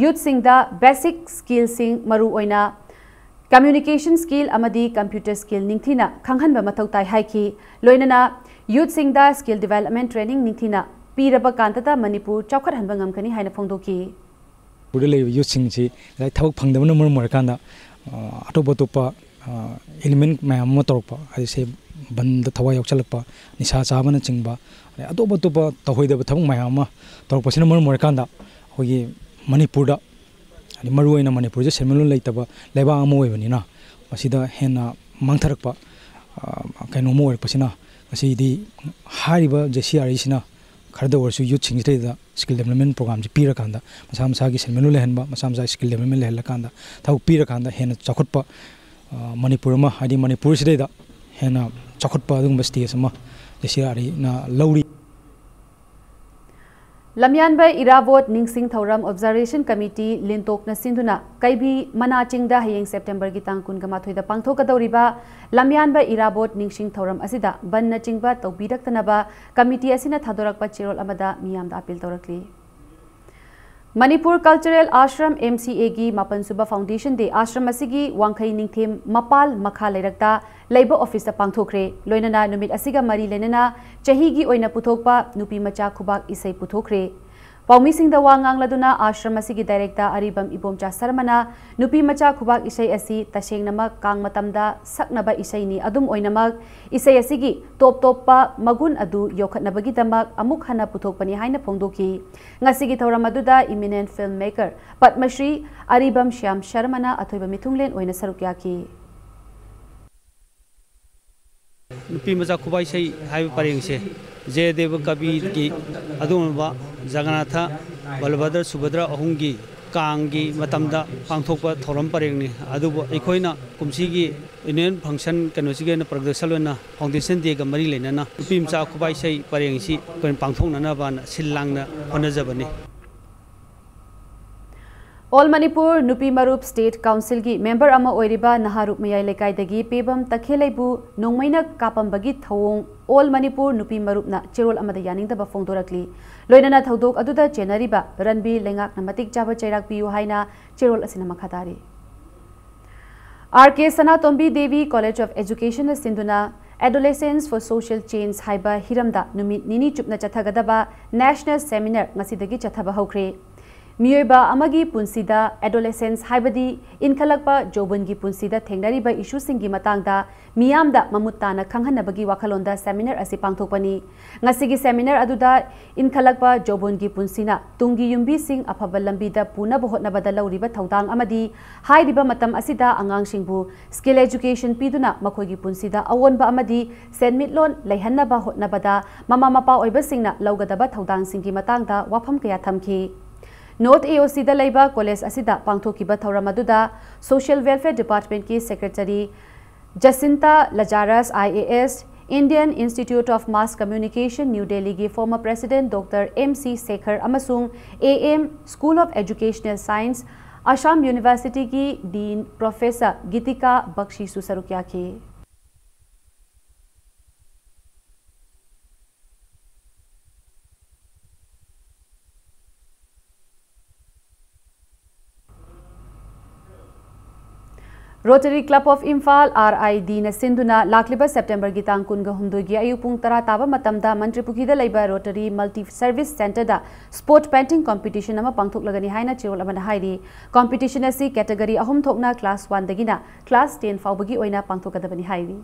youthꯁꯤꯡꯗ basic skillꯁꯤꯡ, ꯃꯔꯨꯑꯣꯏꯅ communication skill ꯑꯃꯗꯤ computer skill ꯅꯤꯡꯊꯤꯅ ꯈꯪꯍꯟꯕ ꯃꯊꯧ ꯇꯥꯏ ꯍꯥꯏꯈꯤ꯫ ꯂꯣꯏꯅꯅ youthꯁꯤꯡꯗ skill development training ꯅꯤꯡꯊꯤꯅ ꯄꯤꯔꯕ ꯀꯥꯟꯗꯇ ꯃꯅꯤꯄꯨꯔ ꯆꯥꯎꯈꯠꯍꯟꯕ ꯉꯝꯒꯅꯤ ꯍꯥꯏꯅ ꯐꯣꯡꯗꯣꯛꯈꯤ꯫ ꯃꯅꯤꯄꯨꯔꯗ ꯂꯩꯔꯤꯕ youthꯁꯤꯡꯁꯤ ꯉꯁꯥꯏ ꯊꯕꯛ ꯐꯪꯗꯕꯅ ꯃꯔꯝ ꯑꯣꯏꯔꯀꯥꯟꯗ, ꯑ, ꯑꯇꯣꯞ ꯑꯇꯣꯞꯄ, ꯑ, element ꯃꯌꯥꯝ ꯑꯃ ꯇꯧꯔꯛꯄ, ꯍꯥꯏꯗꯤ ꯁꯦ ꯕꯟꯗ ꯊꯋꯥꯏ ꯌꯥꯎꯁꯜꯂꯛꯄ, ꯅꯤꯁꯥ ꯆꯥꯕꯅꯆꯤꯡꯕ, ꯑꯗꯩ ꯑꯇꯣꯞ ꯑꯇꯣꯞꯄ ꯇꯧꯍꯩꯗꯕ ꯊꯕꯛ ꯃꯌꯥꯝ ꯑꯃ ꯇꯧꯔꯛꯄꯁꯤꯅ ꯃꯔꯝ ꯑꯣꯏꯔꯀꯥꯟꯗ ꯑꯩꯈꯣꯏꯒꯤ ꯃꯅꯤꯄꯨꯔꯗ, ꯍꯥꯏꯗꯤ ꯃꯔꯨꯑꯣꯏꯅ ꯃꯅꯤꯄꯨꯔꯁꯦ ꯁꯦꯟꯃꯤꯠꯂꯣꯟ ꯂꯩꯇꯕ ꯂꯩꯕꯥꯛ ꯑꯃ ꯑꯣꯏꯕꯅꯤꯅ, ꯃꯁꯤꯗ ꯍꯦꯟꯅ ꯃꯥꯡꯊꯔꯛꯄ, ꯑ, ꯀꯩꯅꯣ ꯑꯃ ꯑꯣꯏꯔꯛꯄꯁꯤꯅ ꯉꯁꯤꯗꯤ ꯍꯥꯏꯔꯤꯕ JCREꯁꯤꯅ ꯈꯔꯗ ꯑꯣꯏꯔꯁꯨ youthꯁꯤꯡꯁꯤꯗꯩꯗ skill development programꯁꯤ ꯄꯤꯔꯀꯥꯟꯗ, ꯃꯁꯥ ꯃꯁꯥꯒꯤ ꯁꯦꯟꯃꯤꯠꯂꯣꯟ ꯂꯩꯍꯟꯕ, ꯃꯁꯥ ꯃꯁꯥꯒꯤ skill development ꯂꯩꯍꯜꯂꯀꯥꯟꯗ ꯊꯕꯛ ꯄꯤꯔꯀꯥꯟꯗ ꯍꯦꯟꯅ ꯆꯥꯎꯈꯠꯄ, ꯑ, ꯃꯅꯤꯄꯨꯔ ꯑꯃ, ꯍꯥꯏꯗꯤ ꯃꯅꯤꯄꯨꯔꯁꯤꯗꯩꯗ ꯍꯦꯟꯅ ꯆꯥꯎꯈꯠꯄ ꯑꯗꯨꯒꯨꯝꯕ stage ꯑꯃ JCREꯅ ꯂꯧꯔꯤ꯫ ꯂꯝꯌꯥꯟꯕ ꯏꯔꯥꯕꯣꯠ ꯅꯤꯡꯁꯤꯡ ꯊꯧꯔꯝ ꯑꯣꯕꯖꯥꯔꯕꯦꯁꯟ ꯀꯃꯤꯇꯤ ꯂꯤꯟꯇꯣꯛꯅ ꯁꯤꯟꯗꯨꯅ ꯀꯩꯕꯤ ꯃꯅꯥ ꯆꯤꯡꯗ ꯍꯌꯦꯡ ꯁꯦꯞꯇꯦꯝꯕꯔꯒꯤ ꯇꯥꯡ ꯀꯨꯟꯒ ꯃꯥꯊꯣꯏꯗ ꯄꯥꯡꯊꯣꯛꯀꯗꯧꯔꯤꯕ ꯂꯝꯌꯥꯟꯕ ꯏꯔꯥꯕꯣꯠ ꯅꯤꯡꯁꯤꯡ ꯊꯧꯔꯝ ꯑꯁꯤꯗ ꯕꯟꯅꯆꯤꯡꯕ ꯇꯧꯕꯤꯔꯛꯇꯅꯕ ꯀꯃꯤꯇꯤ ꯑꯁꯤꯅ ꯊꯥꯗꯣꯔꯛꯄ ꯆꯦꯔꯣꯜ ꯑꯃꯗ ꯃꯤꯌꯥꯝꯗ ꯑꯥꯄꯤꯜ ꯇꯧꯔꯛꯂꯤ꯫ Manipur cultural Ashram, M C A ꯒꯤ ꯃꯥꯄꯟ ꯁꯨꯕ Foundation Day ꯑꯥꯁ꯭ꯔꯝ ꯑꯁꯤꯒꯤ ꯋꯥꯡꯈꯩ ꯅꯤꯡꯊꯦꯝ ꯃꯄꯥꯜ ꯃꯈꯥ ꯂꯩꯔꯛꯇ ꯂꯩꯕ ꯑꯣꯐꯤꯁꯇ ꯄꯥꯡꯊꯣꯛꯈ꯭ꯔꯦ꯫ ꯂꯣꯏꯅꯅ ꯅꯨꯃꯤꯠ ꯑꯁꯤꯒ ꯃꯔꯤ ꯂꯩꯅꯅ ꯆꯍꯤꯒꯤ ꯑꯣꯏꯅ ꯄꯨꯊꯣꯛꯄ ꯅꯨꯄꯤ ꯃꯆꯥ ꯈꯨꯕꯥꯛ ꯏꯁꯩ ꯄꯨꯊꯣꯛꯈ꯭ꯔꯦ꯫ ꯄꯥꯎꯃꯤꯁꯤꯡꯗ ꯋꯥ ꯉꯥꯡꯂꯗꯨꯅ ꯑꯥꯁ꯭ꯔꯝ ꯑꯁꯤꯒꯤ ꯗꯥꯏꯔꯦꯛꯇꯔ ꯑꯔꯤꯕꯝ ꯏꯕꯣꯝꯆꯥ ꯁꯔꯃꯅ ꯅꯨꯄꯤ ꯃꯆꯥ ꯈꯨꯕꯥꯛ ꯏꯁꯩ ꯑꯁꯤ ꯇꯁꯦꯡꯅꯃꯛ ꯀꯥꯡ ꯃꯇꯝꯗ ꯁꯛꯅꯕ ꯏꯁꯩꯅꯤ꯫ ꯑꯗꯨꯝ ꯑꯣꯏꯅꯃꯛ, ꯏꯁꯩ ꯑꯁꯤꯒꯤ ꯇꯣꯞ ꯇꯣꯞꯄ ꯃꯒꯨꯟ ꯑꯗꯨ ꯌꯣꯛꯈꯠꯅꯕꯒꯤꯗꯃꯛ ꯑꯃꯨꯛ ꯍꯟꯅ ꯄꯨꯊꯣꯛꯄꯅꯤ ꯍꯥꯏꯅ ꯐꯣꯡꯗꯣꯛꯈꯤ꯫ ꯉꯁꯤꯒꯤ ꯊꯧꯔꯝ ꯑꯗꯨꯗ eminent film maker ꯄꯗꯃꯁ꯭ꯔꯤ ꯑꯔꯤꯕꯝ ꯁ꯭ꯌꯥꯝ ꯁꯔꯃꯅ ꯑꯊꯣꯏꯕ ꯃꯤꯊꯨꯡꯂꯦꯟ ꯑꯣꯏꯅ ꯁꯔꯨꯛ ꯌꯥꯈꯤ꯫ ꯅꯨꯄꯤ ꯃꯆꯥ ꯈꯨꯕꯥꯛ ꯏꯁꯩ ꯍꯥꯏꯕ ꯄꯔꯦꯡꯁꯦ ꯖꯌꯗꯦꯕ ꯀꯕꯤꯒꯤ ꯑꯗꯨꯒꯨꯝꯂꯕ ꯖꯒꯟꯅꯥꯊ, ꯕꯂꯚꯗ꯭ꯔ, ꯁꯨꯚꯗ꯭ꯔ ꯑꯍꯨꯝꯒꯤ ꯀꯥꯡꯒꯤ ꯃꯇꯝꯗ ꯄꯥꯡꯊꯣꯛꯄ ꯊꯧꯔꯝ ꯄꯔꯦꯡꯅꯤ꯫ ꯑꯗꯨꯕꯨ ꯑꯩꯈꯣꯏꯅ ꯀꯨꯝꯁꯤꯒꯤ annual function ꯀꯩꯅꯣꯁꯤꯒꯤ ꯑꯣꯏꯅ production ꯑꯣꯏꯅ Foundation Day ꯒ ꯃꯔꯤ ꯂꯩꯅꯅ ꯅꯨꯄꯤ ꯃꯆꯥ ꯈꯨꯕꯥꯛ ꯏꯁꯩ ꯄꯔꯦꯡꯁꯤ ꯑꯩꯈꯣꯏꯅ ꯄꯥꯡꯊꯣꯛꯅꯅꯕꯅ ꯁꯤꯜ ꯂꯥꯡꯅ ꯍꯣꯠꯅꯖꯕꯅꯤ꯫ All Manipur ꯅꯨꯄꯤ ꯃꯔꯨꯞ State Council ꯒꯤ member ꯑꯃ ꯑꯣꯏꯔꯤꯕ ꯅꯍꯥꯔꯨꯞ ꯃꯌꯥꯏ ꯂꯩꯀꯥꯏꯗꯒꯤ ꯄꯦꯕꯝ ꯇꯈꯦꯜꯂꯩꯕꯨ ꯅꯣꯡꯃꯩꯅ ꯀꯥꯞꯄꯝꯕꯒꯤ ꯊꯧꯑꯣꯡ All Manipur ꯅꯨꯄꯤ ꯃꯔꯨꯞꯅ ꯆꯦꯔꯣꯜ ꯑꯃꯗ ꯌꯥꯅꯤꯡꯗꯕ ꯐꯣꯡꯗꯣꯔꯛꯂꯤ꯫ ꯂꯣꯏꯅꯅ ꯊꯧꯗꯣꯛ ꯑꯗꯨꯗ ꯆꯦꯟꯅꯔꯤꯕ ꯔꯟꯕꯤꯔ ꯂꯩꯉꯥꯛꯅ ꯃꯇꯤꯛ ꯆꯥꯕ ꯆꯩꯔꯥꯛ ꯄꯤꯌꯨ ꯍꯥꯏꯅ ꯆꯦꯔꯣꯜ ꯑꯁꯤꯅ ꯃꯈꯥ ꯇꯥꯔꯤ꯫ R K Sanatombi Devi College of Education ꯅ ꯁꯤꯟꯗꯨꯅ Adolescence for Social Change ꯍꯥꯏꯕ ꯍꯤꯔꯝꯗ ꯅꯨꯃꯤꯠ ꯅꯤꯅꯤ ꯆꯨꯞꯅ ꯆꯠꯊꯒꯗꯕ national seminar ꯉꯁꯤꯗꯒꯤ ꯆꯠꯊꯕ ꯍꯧꯈ꯭ꯔꯦ꯫ ꯃꯤꯑꯣꯏꯕ ꯑꯃꯒꯤ ꯄꯨꯟꯁꯤꯗ adolescence ꯍꯥꯏꯕꯗꯤ ꯏꯟꯈꯠꯂꯛꯄ ꯖꯣꯕꯟꯒꯤ ꯄꯨꯟꯁꯤꯗ ꯊꯦꯡꯅꯔꯤꯕ issue ꯁꯤꯡꯒꯤ ꯃꯇꯥꯡꯗ ꯃꯤꯌꯥꯝꯗ ꯃꯃꯨꯠ ꯇꯥꯅ ꯈꯪꯍꯟꯅꯕꯒꯤ ꯋꯥꯈꯜꯂꯣꯟꯗ seminar ꯑꯁꯤ ꯄꯥꯡꯊꯣꯛꯄꯅꯤ꯫ ꯉꯁꯤꯒꯤ seminar ꯑꯗꯨꯗ ꯏꯟꯈꯠꯂꯛꯄ ꯖꯣꯕꯣꯟꯒꯤ ꯄꯨꯟꯁꯤꯅ ꯇꯨꯡꯒꯤ ꯌꯨꯝꯕꯤꯁꯤꯡ ꯑꯐꯕ ꯂꯝꯕꯤꯗ ꯄꯨꯅꯕ ꯍꯣꯠꯅꯕꯗ ꯂꯧꯔꯤꯕ ꯊꯧꯗꯥꯡ ꯑꯃꯗꯤ ꯍꯥꯏꯔꯤꯕ ꯃꯇꯝ ꯑꯁꯤꯗ ꯑꯉꯥꯡꯁꯤꯡꯕꯨ skill education ꯄꯤꯗꯨꯅ ꯃꯈꯣꯏꯒꯤ ꯄꯨꯟꯁꯤꯗ ꯑꯑꯣꯟꯕ ꯑꯃꯗꯤ ꯁꯦꯟꯃꯤꯠꯂꯣꯟ ꯂꯩꯍꯟꯅꯕ ꯍꯣꯠꯅꯕꯗ ꯃꯃꯥ ꯃꯄꯥ ꯑꯣꯏꯕꯁꯤꯡꯅ ꯂꯧꯒꯗꯕ ꯊꯧꯗꯥꯡꯁꯤꯡꯒꯤ ꯃꯇꯥꯡꯗ ꯋꯥꯐꯝ ꯀꯌꯥ ꯊꯝꯈꯤ꯫ North A O C ꯗ ꯂꯩꯕ college ꯑꯁꯤꯗ ꯄꯥꯡꯊꯣꯛꯈꯤꯕ ꯊꯧꯔꯝ ꯑꯗꯨꯗ Social Welfare Department ꯀꯤ Secretary ꯖꯁꯤꯟꯇꯥ ꯂꯖꯥꯔꯁ, I A S, Indian Institute of Mass Communication, New Delhi ꯒꯤ former president Doctor M C Sekhar ꯑꯃꯁꯨꯡ A M School of Educational Science, Assam University ꯒꯤ Dean Professor Gitika Bakshi ꯁꯨ ꯁꯔꯨꯛ ꯌꯥꯈꯤ꯫ Rotary Club of Imphal, R I D ꯅ ꯁꯤꯟꯗꯨꯅ ꯂꯥꯛꯂꯤꯕ ꯁꯦꯞꯇꯦꯝꯕꯔꯒꯤ ꯇꯥꯡ ꯀꯨꯟꯒ ꯍꯨꯝꯗꯣꯏꯒꯤ ꯑꯌꯨꯛ ꯄꯨꯡ ꯇꯔꯥ ꯇꯥꯕ ꯃꯇꯝꯗ ꯃꯟꯇ꯭ꯔꯤꯄꯨꯈ꯭ꯔꯤꯗ ꯂꯩꯕ Rotary Multi Service Centre ꯗ sport painting competition ꯑꯃ ꯄꯥꯡꯊꯣꯛꯂꯒꯅꯤ ꯍꯥꯏꯅ ꯆꯦꯔꯣꯜ ꯑꯃꯅ ꯍꯥꯏꯔꯤ꯫ Competition ꯑꯁꯤ category ꯑꯍꯨꯝ ꯊꯣꯛꯅ class one ꯗꯒꯤꯅ class ten ꯐꯥꯎꯕꯒꯤ ꯑꯣꯏꯅ ꯄꯥꯡꯊꯣꯛꯀꯗꯕꯅꯤ ꯍꯥꯏꯔꯤ꯫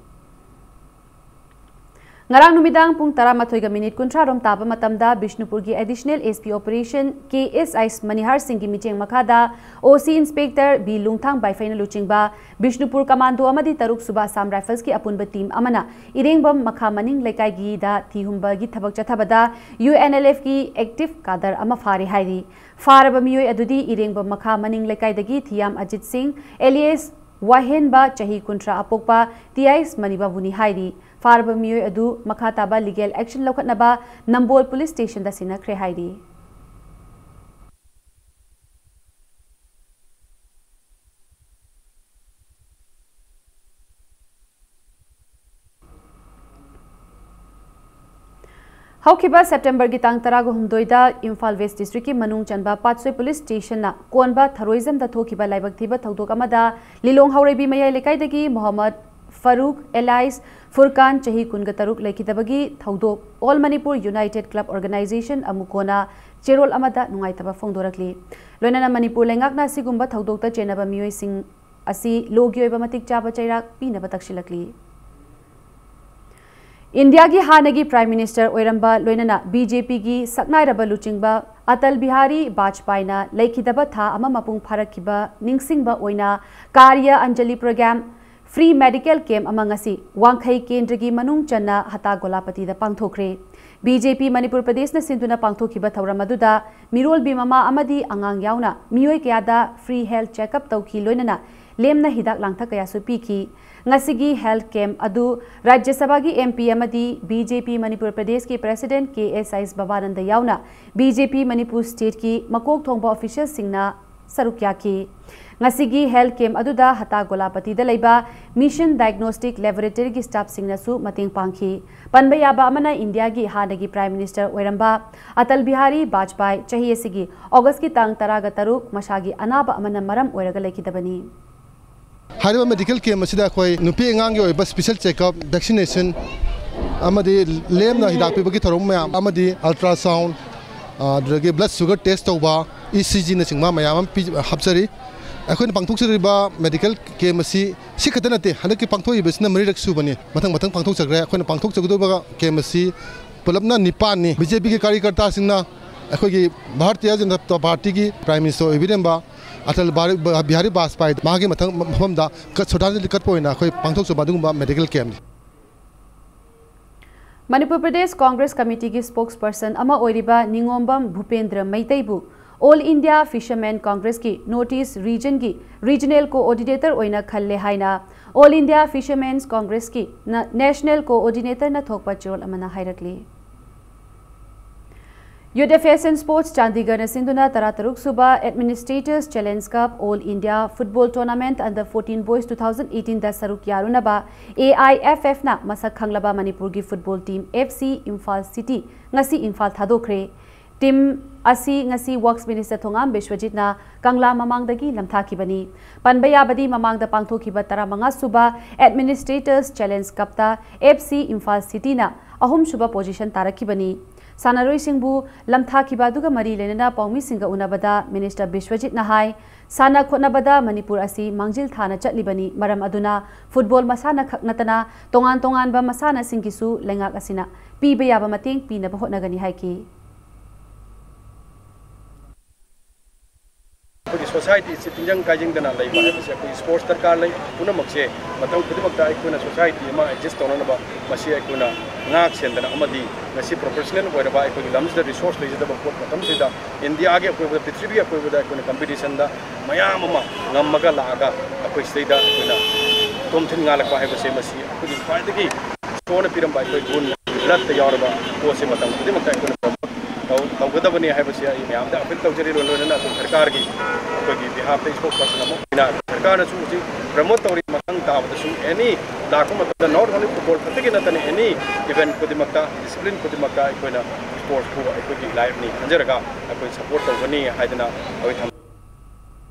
ꯉꯔꯥꯡ ꯅꯨꯃꯤꯗꯥꯡ ꯄꯨꯡ ꯇꯔꯥꯃꯥꯊꯣꯏꯒ ꯃꯤꯅꯤꯠ ꯀꯨꯟꯊ꯭ꯔꯥ ꯔꯣꯝ ꯇꯥꯕ ꯃꯇꯝꯗ ꯕꯤꯁꯅꯨꯄꯨꯔꯒꯤ Additional S P Operation K S I ꯃꯅꯤꯍꯥꯔ ꯁꯤꯡꯒꯤ ꯃꯤꯠꯌꯦꯡ ꯃꯈꯥꯗ O C Inspector B ꯂꯨꯡꯊꯥꯡ ꯕꯥꯏꯐꯩꯅ ꯂꯨꯆꯤꯡꯕ ꯕꯤꯁꯅꯨꯄꯨꯔ Commando ꯑꯃꯗꯤ ꯇꯔꯨꯛ ꯁꯨꯕ Assam Rifles ꯀꯤ ꯑꯄꯨꯟꯕ team ꯑꯃꯅ ꯏꯔꯦꯡꯕꯝ ꯃꯈꯥ ꯃꯅꯤꯡ ꯂꯩꯀꯥꯏꯒꯤꯗ ꯊꯤ ꯍꯨꯝꯕꯒꯤ ꯊꯕꯛ ꯆꯠꯊꯕꯗ U N L F ꯀꯤ active cadre ꯑꯃ ꯐꯥꯔꯦ ꯍꯥꯏꯔꯤ꯫ ꯐꯥꯔꯕ ꯃꯤꯑꯣꯏ ꯑꯗꯨꯗꯤ ꯏꯔꯦꯡꯕꯝ ꯃꯈꯥ ꯃꯅꯤꯡ ꯂꯩꯀꯥꯏꯗꯒꯤ ꯊꯤꯌꯥꯝ ꯑꯖꯤꯠ ꯁꯤꯡ alias ꯋꯥꯍꯦꯟꯕ ꯆꯍꯤ ꯀꯨꯟꯊ꯭ꯔꯥ ꯑꯄꯣꯛꯄ ꯇꯤꯌꯥꯏꯁ ꯃꯅꯤꯕꯥꯕꯨꯅꯤ ꯍꯥꯏꯔꯤ꯫ ꯐꯥꯔꯕ ꯃꯤꯑꯣꯏ ꯑꯗꯨ ꯃꯈꯥ ꯇꯥꯕ legal action ꯂꯧꯈꯠꯅꯕ ꯅꯝꯕꯣꯜ police station ꯗ ꯁꯤꯟꯅꯈ꯭ꯔꯦ ꯍꯥꯏꯔꯤ꯫ ꯍꯧꯈꯤꯕ ꯁꯦꯞꯇꯦꯝꯕꯔꯒꯤ ꯇꯥꯡ ꯇꯔꯥꯒ ꯍꯨꯝꯗꯣꯏꯗ ꯏꯝꯐꯥꯜ West District ꯀꯤ ꯃꯅꯨꯡ ꯆꯟꯕ ꯄꯥꯠꯁꯣꯏ police station ꯅ ꯀꯣꯟꯕ ꯊꯔꯣꯏꯖꯝꯗ ꯊꯣꯛꯈꯤꯕ ꯂꯥꯏꯕꯛ ꯊꯤꯕ ꯊꯧꯗꯣꯛ ꯑꯃꯗ ꯂꯤꯂꯣꯡ ꯍꯥꯎꯔꯩꯕꯤ ꯃꯌꯥꯏ ꯂꯩꯀꯥꯏꯗꯒꯤ ꯃꯣꯍꯝꯃꯗ ꯐꯔꯨꯛ alias ꯐꯨꯔꯀꯥꯟ ꯆꯍꯤ ꯀꯨꯟꯒ ꯇꯔꯨꯛ ꯂꯩꯈꯤꯗꯕꯒꯤ ꯊꯧꯗꯣꯛ All Manipur United Club Organization ꯑꯃꯨꯀꯣꯅ ꯆꯦꯔꯣꯜ ꯑꯃꯗ ꯅꯨꯡꯉꯥꯏꯇꯕ ꯐꯣꯡꯗꯣꯔꯛꯂꯤ꯫ ꯂꯣꯏꯅꯅ ꯃꯅꯤꯄꯨꯔ ꯂꯩꯉꯥꯛꯅ ꯑꯁꯤꯒꯨꯝꯕ ꯊꯧꯗꯣꯛꯇ ꯆꯦꯟꯅꯕ ꯃꯤꯑꯣꯏꯁꯤꯡ ꯑꯁꯤ ꯂꯣꯒꯤ ꯑꯣꯏꯕ ꯃꯇꯤꯛ ꯆꯥꯕ ꯆꯩꯔꯥꯛ ꯄꯤꯅꯕ ꯇꯛꯁꯤꯜꯂꯛꯂꯤ꯫ ꯏꯟꯗꯤꯌꯥꯒꯤ ꯍꯥꯟꯅꯒꯤ Prime Minister ꯑꯣꯏꯔꯝꯕ ꯂꯣꯏꯅꯅ B J P ꯒꯤ ꯁꯛꯅꯥꯏꯔꯕ ꯂꯨꯆꯤꯡꯕ ꯑꯇꯜ ꯕꯤꯍꯥꯔꯤ ꯕꯥꯖꯄꯥꯏꯅ ꯂꯩꯈꯤꯗꯕ ꯊꯥ ꯑꯃ ꯃꯄꯨꯡ ꯐꯥꯔꯛꯈꯤꯕ ꯅꯤꯡꯁꯤꯡꯕ ꯑꯣꯏꯅ ꯀꯥꯔꯤꯌꯥ Anjali program, free medical camp ꯑꯃ ꯉꯁꯤ ꯋꯥꯡꯈꯩ ꯀꯦꯟꯗ꯭ꯔꯒꯤ ꯃꯅꯨꯡ ꯆꯟꯅ ꯍꯇꯥ ꯒꯣꯂꯥꯄꯇꯤꯗ ꯄꯥꯡꯊꯣꯛꯈ꯭ꯔꯦ꯫ B J P ꯃꯅꯤꯄꯨꯔ ꯄ꯭ꯔꯗꯦꯁꯅ ꯁꯤꯟꯗꯨꯅ ꯄꯥꯡꯊꯣꯛꯈꯤꯕ ꯊꯧꯔꯝ ꯑꯗꯨꯗ ꯃꯤꯔꯣꯜꯕꯤ ꯃꯃꯥ ꯑꯃꯗꯤ ꯑꯉꯥꯡ ꯌꯥꯎꯅ ꯃꯤꯑꯣꯏ ꯀꯌꯥꯗ free health checkup ꯇꯧꯈꯤ, ꯂꯣꯏꯅꯅ ꯂꯦꯝꯅ ꯍꯤꯗꯥꯛ ꯂꯥꯡꯊꯛ ꯀꯌꯥꯁꯨ ꯄꯤꯈꯤ꯫ ꯉꯁꯤꯒꯤ health camp ꯑꯗꯨ ꯔꯥꯖ꯭ꯌ ꯁꯚꯥꯒꯤ M P ꯑꯃꯗꯤ B J P ꯃꯅꯤꯄꯨꯔ ꯄ꯭ꯔꯗꯦꯁꯀꯤ president K S Isbabananda ꯌꯥꯎꯅ B J P ꯃꯅꯤꯄꯨꯔ stateꯀꯤ ꯃꯀꯣꯛ ꯊꯣꯡꯕ officialꯁꯤꯡꯅ ꯁꯔꯨꯛ ꯌꯥꯈꯤ꯫ ꯉꯁꯤꯒꯤ health camp ꯑꯗꯨꯗ ꯍꯇꯥ ꯒꯣꯂꯥꯄꯇꯤꯗ ꯂꯩꯕ Mission Diagnostic Laboratoryꯒꯤ staffꯁꯤꯡꯅꯁꯨ ꯃꯇꯦꯡ ꯄꯥꯡꯈꯤ꯫ ꯄꯟꯕ ꯌꯥꯕ ꯑꯃꯅ, ꯏꯟꯗꯤꯌꯥꯒꯤ ꯍꯥꯟꯅꯒꯤ Prime Minister ꯑꯣꯏꯔꯝꯕ ꯑꯇꯜ ꯕꯤꯍꯥꯔꯤ ꯕꯥꯖꯄꯥꯏ ꯆꯍꯤ ꯑꯁꯤꯒꯤ Augustꯀꯤ ꯇꯥꯡ ꯇꯔꯥꯒ ꯇꯔꯨꯛ ꯃꯁꯥꯒꯤ ꯑꯅꯥꯕ ꯑꯃꯅ ꯃꯔꯝ ꯑꯣꯏꯔꯒ ꯂꯩꯈꯤꯗꯕꯅꯤ꯫ ꯍꯥꯏꯔꯤꯕ medical camp ꯑꯁꯤꯗ ꯑꯩꯈꯣꯏ ꯅꯨꯄꯤ ꯑꯉꯥꯡꯒꯤ ꯑꯣꯏꯕ special checkup, vaccination ꯑꯃꯗꯤ ꯂꯦꯝꯅ ꯍꯤꯗꯥꯛ ꯄꯤꯕꯒꯤ ꯊꯧꯔꯝ ꯃꯌꯥꯝ ꯑꯃꯗꯤ ultrasound, ꯑꯗꯨꯗꯒꯤ blood sugar test ꯇꯧꯕ, E C Gꯅꯆꯤꯡꯕ ꯃꯌꯥꯝ ꯑꯃ ꯄꯤ-, ꯍꯥꯞꯆꯔꯤ꯫ ꯑꯩꯈꯣꯏꯅ ꯄꯥꯡꯊꯣꯛꯆꯔꯤꯕ medical camp ꯑꯁꯤ ꯁꯤ ꯈꯛꯇ ꯅꯠꯇꯦ, ꯍꯟꯗꯛꯀꯤ ꯄꯥꯡꯊꯣꯛꯏꯕꯁꯤꯅ ꯃꯔꯤꯔꯛ ꯁꯨꯕꯅꯤ꯫ ꯃꯊꯪ ꯃꯊꯪ ꯄꯥꯡꯊꯣꯛꯆꯈ꯭ꯔꯦ꯫ ꯑꯩꯈꯣꯏꯅ ꯄꯥꯡꯊꯣꯛꯆꯒꯗꯧꯕ camp ꯑꯁꯤ ꯄꯨꯂꯞꯅ ꯅꯤꯄꯥꯟꯅꯤ꯫ B J Pꯒꯤ ꯀꯥꯔꯤꯀꯔꯇꯥꯁꯤꯡꯅ ꯑꯩꯈꯣꯏꯒꯤ ꯚꯥꯔꯇꯤꯌ ꯖꯅꯇꯥ ꯄꯥꯔꯇꯤꯒꯤ Prime Minister ꯑꯣꯏꯕꯤꯔꯝꯕ ꯑꯇꯜ ꯕꯥꯔꯤ-, ꯕꯤꯍꯥꯔꯤ ꯕꯥꯖꯄꯥꯏ ꯃꯥꯒꯤ ꯃꯊꯪ ꯃꯐꯝꯗ ꯀꯠ-, ꯁ꯭ꯔꯗꯥꯟꯖꯂꯤ ꯀꯠꯄ ꯑꯣꯏꯅ ꯑꯩꯈꯣꯏ ꯄꯥꯡꯊꯣꯛꯆꯕ ꯑꯗꯨꯒꯨꯝꯕ medical campꯅꯤ꯫ ꯃꯅꯤꯄꯨꯔ ꯄ꯭ꯔꯗꯦꯁ ꯀꯣꯡꯒ꯭ꯔꯦꯁ ꯀꯃꯤꯇꯤꯒꯤ spokesperson ꯑꯃ ꯑꯣꯏꯔꯤꯕ ꯅꯤꯉꯣꯝꯕꯝ ꯚꯨꯄꯦꯟꯗ꯭ꯔ ꯃꯩꯇꯩꯕꯨ All India Fishermen Congressꯀꯤ North East Regionꯒꯤ regional coordinator ꯑꯣꯏꯅ ꯈꯜꯂꯦ ꯍꯥꯏꯅ All India Fishermen's Congressꯀꯤ ꯅ-, national coordinatorꯅ ꯊꯣꯛꯄ ꯆꯦꯔꯣꯜ ꯑꯃꯅ ꯍꯥꯏꯔꯛꯂꯤ꯫ Youth Affairs and Sports ꯆꯥꯟꯗꯤꯒꯔꯅ ꯁꯤꯟꯗꯨꯅ ꯇꯔꯥꯇꯔꯨꯛ ꯁꯨꯕ Administrators Challenge Cup All India Football Tournament Under fourteen Boys two thousand eighteenꯗ ꯁꯔꯨꯛ ꯌꯥꯔꯨꯅꯕ A I F Fꯅ ꯃꯁꯛ ꯈꯪꯂꯕ ꯃꯅꯤꯄꯨꯔꯒꯤ football team F C Imphal City ꯉꯁꯤ ꯏꯝꯐꯥꯜ ꯊꯥꯗꯣꯛꯈ꯭ꯔꯦ꯫ Team ꯑꯁꯤ ꯉꯁꯤ Works Minister ꯊꯣꯉꯥꯝ ꯕꯤꯁ꯭ꯋꯖꯤꯠꯅ ꯀꯪꯂꯥ ꯃꯃꯥꯡꯗꯒꯤ ꯂꯝꯊꯥꯈꯤꯕꯅꯤ꯫ ꯄꯟꯕ ꯌꯥꯕꯗꯤ, ꯃꯃꯥꯡꯗ ꯄꯥꯡꯊꯣꯛꯈꯤꯕ ꯇꯔꯥꯃꯉꯥ ꯁꯨꯕ Administrators Challenge Cupꯇ F C Imphal Cityꯅ ꯑꯍꯨꯝꯁꯨꯕ position ꯇꯥꯔꯛꯈꯤꯕꯅꯤ꯫ ꯁꯥꯟꯅꯔꯣꯏꯁꯤꯡꯕꯨ ꯂꯝꯊꯥꯈꯤꯕ ꯑꯗꯨꯒ ꯃꯔꯤ ꯂꯩꯅꯅ ꯄꯥꯎꯃꯤꯁꯤꯡꯒ ꯎꯅꯕꯗ Minister ꯕꯤꯁ꯭ꯋꯖꯤꯠꯅ ꯍꯥꯏ, ꯁꯥꯟꯅ ꯈꯣꯠꯅꯕꯗ ꯃꯅꯤꯄꯨꯔ ꯑꯁꯤ ꯃꯥꯡꯖꯤꯜ ꯊꯥꯅ ꯆꯠꯂꯤꯕꯅꯤ, ꯃꯔꯝ ꯑꯗꯨꯅ football ꯃꯁꯥꯟꯅ ꯈꯛ ꯅꯠꯇꯅ ꯇꯣꯉꯥꯟ ꯇꯣꯉꯥꯟꯕ ꯃꯁꯥꯟꯅꯁꯤꯡꯒꯤꯁꯨ ꯂꯩꯉꯥꯛ ꯑꯁꯤꯅ ꯄꯤꯕ ꯌꯥꯕ ꯃꯇꯦꯡ ꯄꯤꯅꯕ ꯍꯣꯠꯅꯒꯅꯤ ꯍꯥꯏꯈꯤ꯫ ꯑꯩꯈꯣꯏꯒꯤ societyꯁꯤ ꯇꯤꯟꯖꯪ ꯀꯥꯏꯖꯪꯗꯅ ꯂꯩꯕ ꯍꯥꯏꯕꯁꯦ ꯑꯩꯈꯣꯏ sports ꯗꯔꯀꯥꯔ ꯂꯩ꯫ ꯄꯨꯝꯅꯃꯛꯁꯦ ꯃꯇꯝ ꯈꯨꯗꯤꯡꯃꯛꯇ ꯑꯩꯈꯣꯏꯅ society ꯑꯃ exist ꯇꯧꯅꯅꯕ ꯃꯁꯤ ꯑꯩꯈꯣꯏꯅ ꯉꯥꯛ ꯁꯦꯟꯗꯅ ꯑꯃꯗꯤ ꯉꯁꯤ professional ꯑꯣꯏꯔꯕ ꯑꯩꯈꯣꯏꯒꯤ ꯂꯝꯁꯤꯗ resource ꯂꯩꯖꯗꯕ ꯄꯣꯠ ꯃꯇꯝꯁꯤꯗ ꯏꯟꯗꯤꯌꯥꯒꯤ ꯑꯀꯣꯏꯕꯗ, ꯄ꯭ꯔꯤꯊꯤꯕꯤꯒꯤ ꯑꯀꯣꯏꯕꯗ ꯑꯩꯈꯣꯏꯅ competitionꯗ ꯃꯌꯥꯝ ꯑꯃ ꯉꯝꯃꯒ ꯂꯥꯛꯑꯒ ꯑꯩꯈꯣꯏ ꯁꯤꯗꯩꯗ ꯑꯩꯈꯣꯏꯅ ꯆꯣꯝꯊꯤꯟ ꯉꯥꯜꯂꯛꯄ ꯍꯥꯏꯕꯁꯦ ꯃꯁꯤ ꯑꯩꯈꯣꯏꯒꯤ ꯈ꯭ꯋꯥꯏꯗꯒꯤ ꯏꯁꯣꯔꯅ ꯄꯤꯔꯝꯕ ꯑꯩꯈꯣꯏ ꯒꯨꯟ, blood ꯇ ꯌꯥꯎꯔꯕ ꯄꯣꯠꯁꯦ ꯃꯇꯝ ꯈꯨꯗꯤꯡꯃꯛꯇ ꯑꯩꯈꯣꯏꯅ promote ꯇꯧ-, ꯇꯧꯒꯗꯕꯅꯤ ꯍꯥꯏꯕꯁꯦ ꯑꯩ ꯃꯌꯥꯝꯗ appeal ꯇꯧꯖꯔꯤ꯫ ꯂꯣꯏ-, ꯂꯣꯏꯅꯅ ꯑꯩꯈꯣꯏ ꯁꯔꯀꯥꯔꯒꯤ, ꯑꯩꯈꯣꯏꯒꯤ behalf ꯇ spokesperson ꯑꯃ ꯑꯣꯏꯅ ꯁꯔꯀꯥꯔꯅꯁꯨ ꯍꯧꯖꯤꯛ promote ꯇꯧꯔꯤ꯫ ꯃꯊꯪ ꯇꯥꯕꯗꯁꯨ any ꯂꯥꯛꯄ ꯃꯇꯝꯗ not only football ꯈꯛꯇꯒꯤ ꯅꯠꯇꯅ any event ꯈꯨꯗꯤꯡꯃꯛꯇ, discipline ꯈꯨꯗꯤꯡꯃꯛꯇ ꯑꯩꯈꯣꯏꯅ sports ꯄꯨ ꯑꯩꯈꯣꯏꯒꯤ life ꯅꯤ ꯈꯟꯖꯔꯒ ꯑꯩꯈꯣꯏ support ꯇꯧꯒꯅꯤ ꯍꯥꯏꯗꯅ ꯑꯩꯈꯣꯏ ꯊꯝ-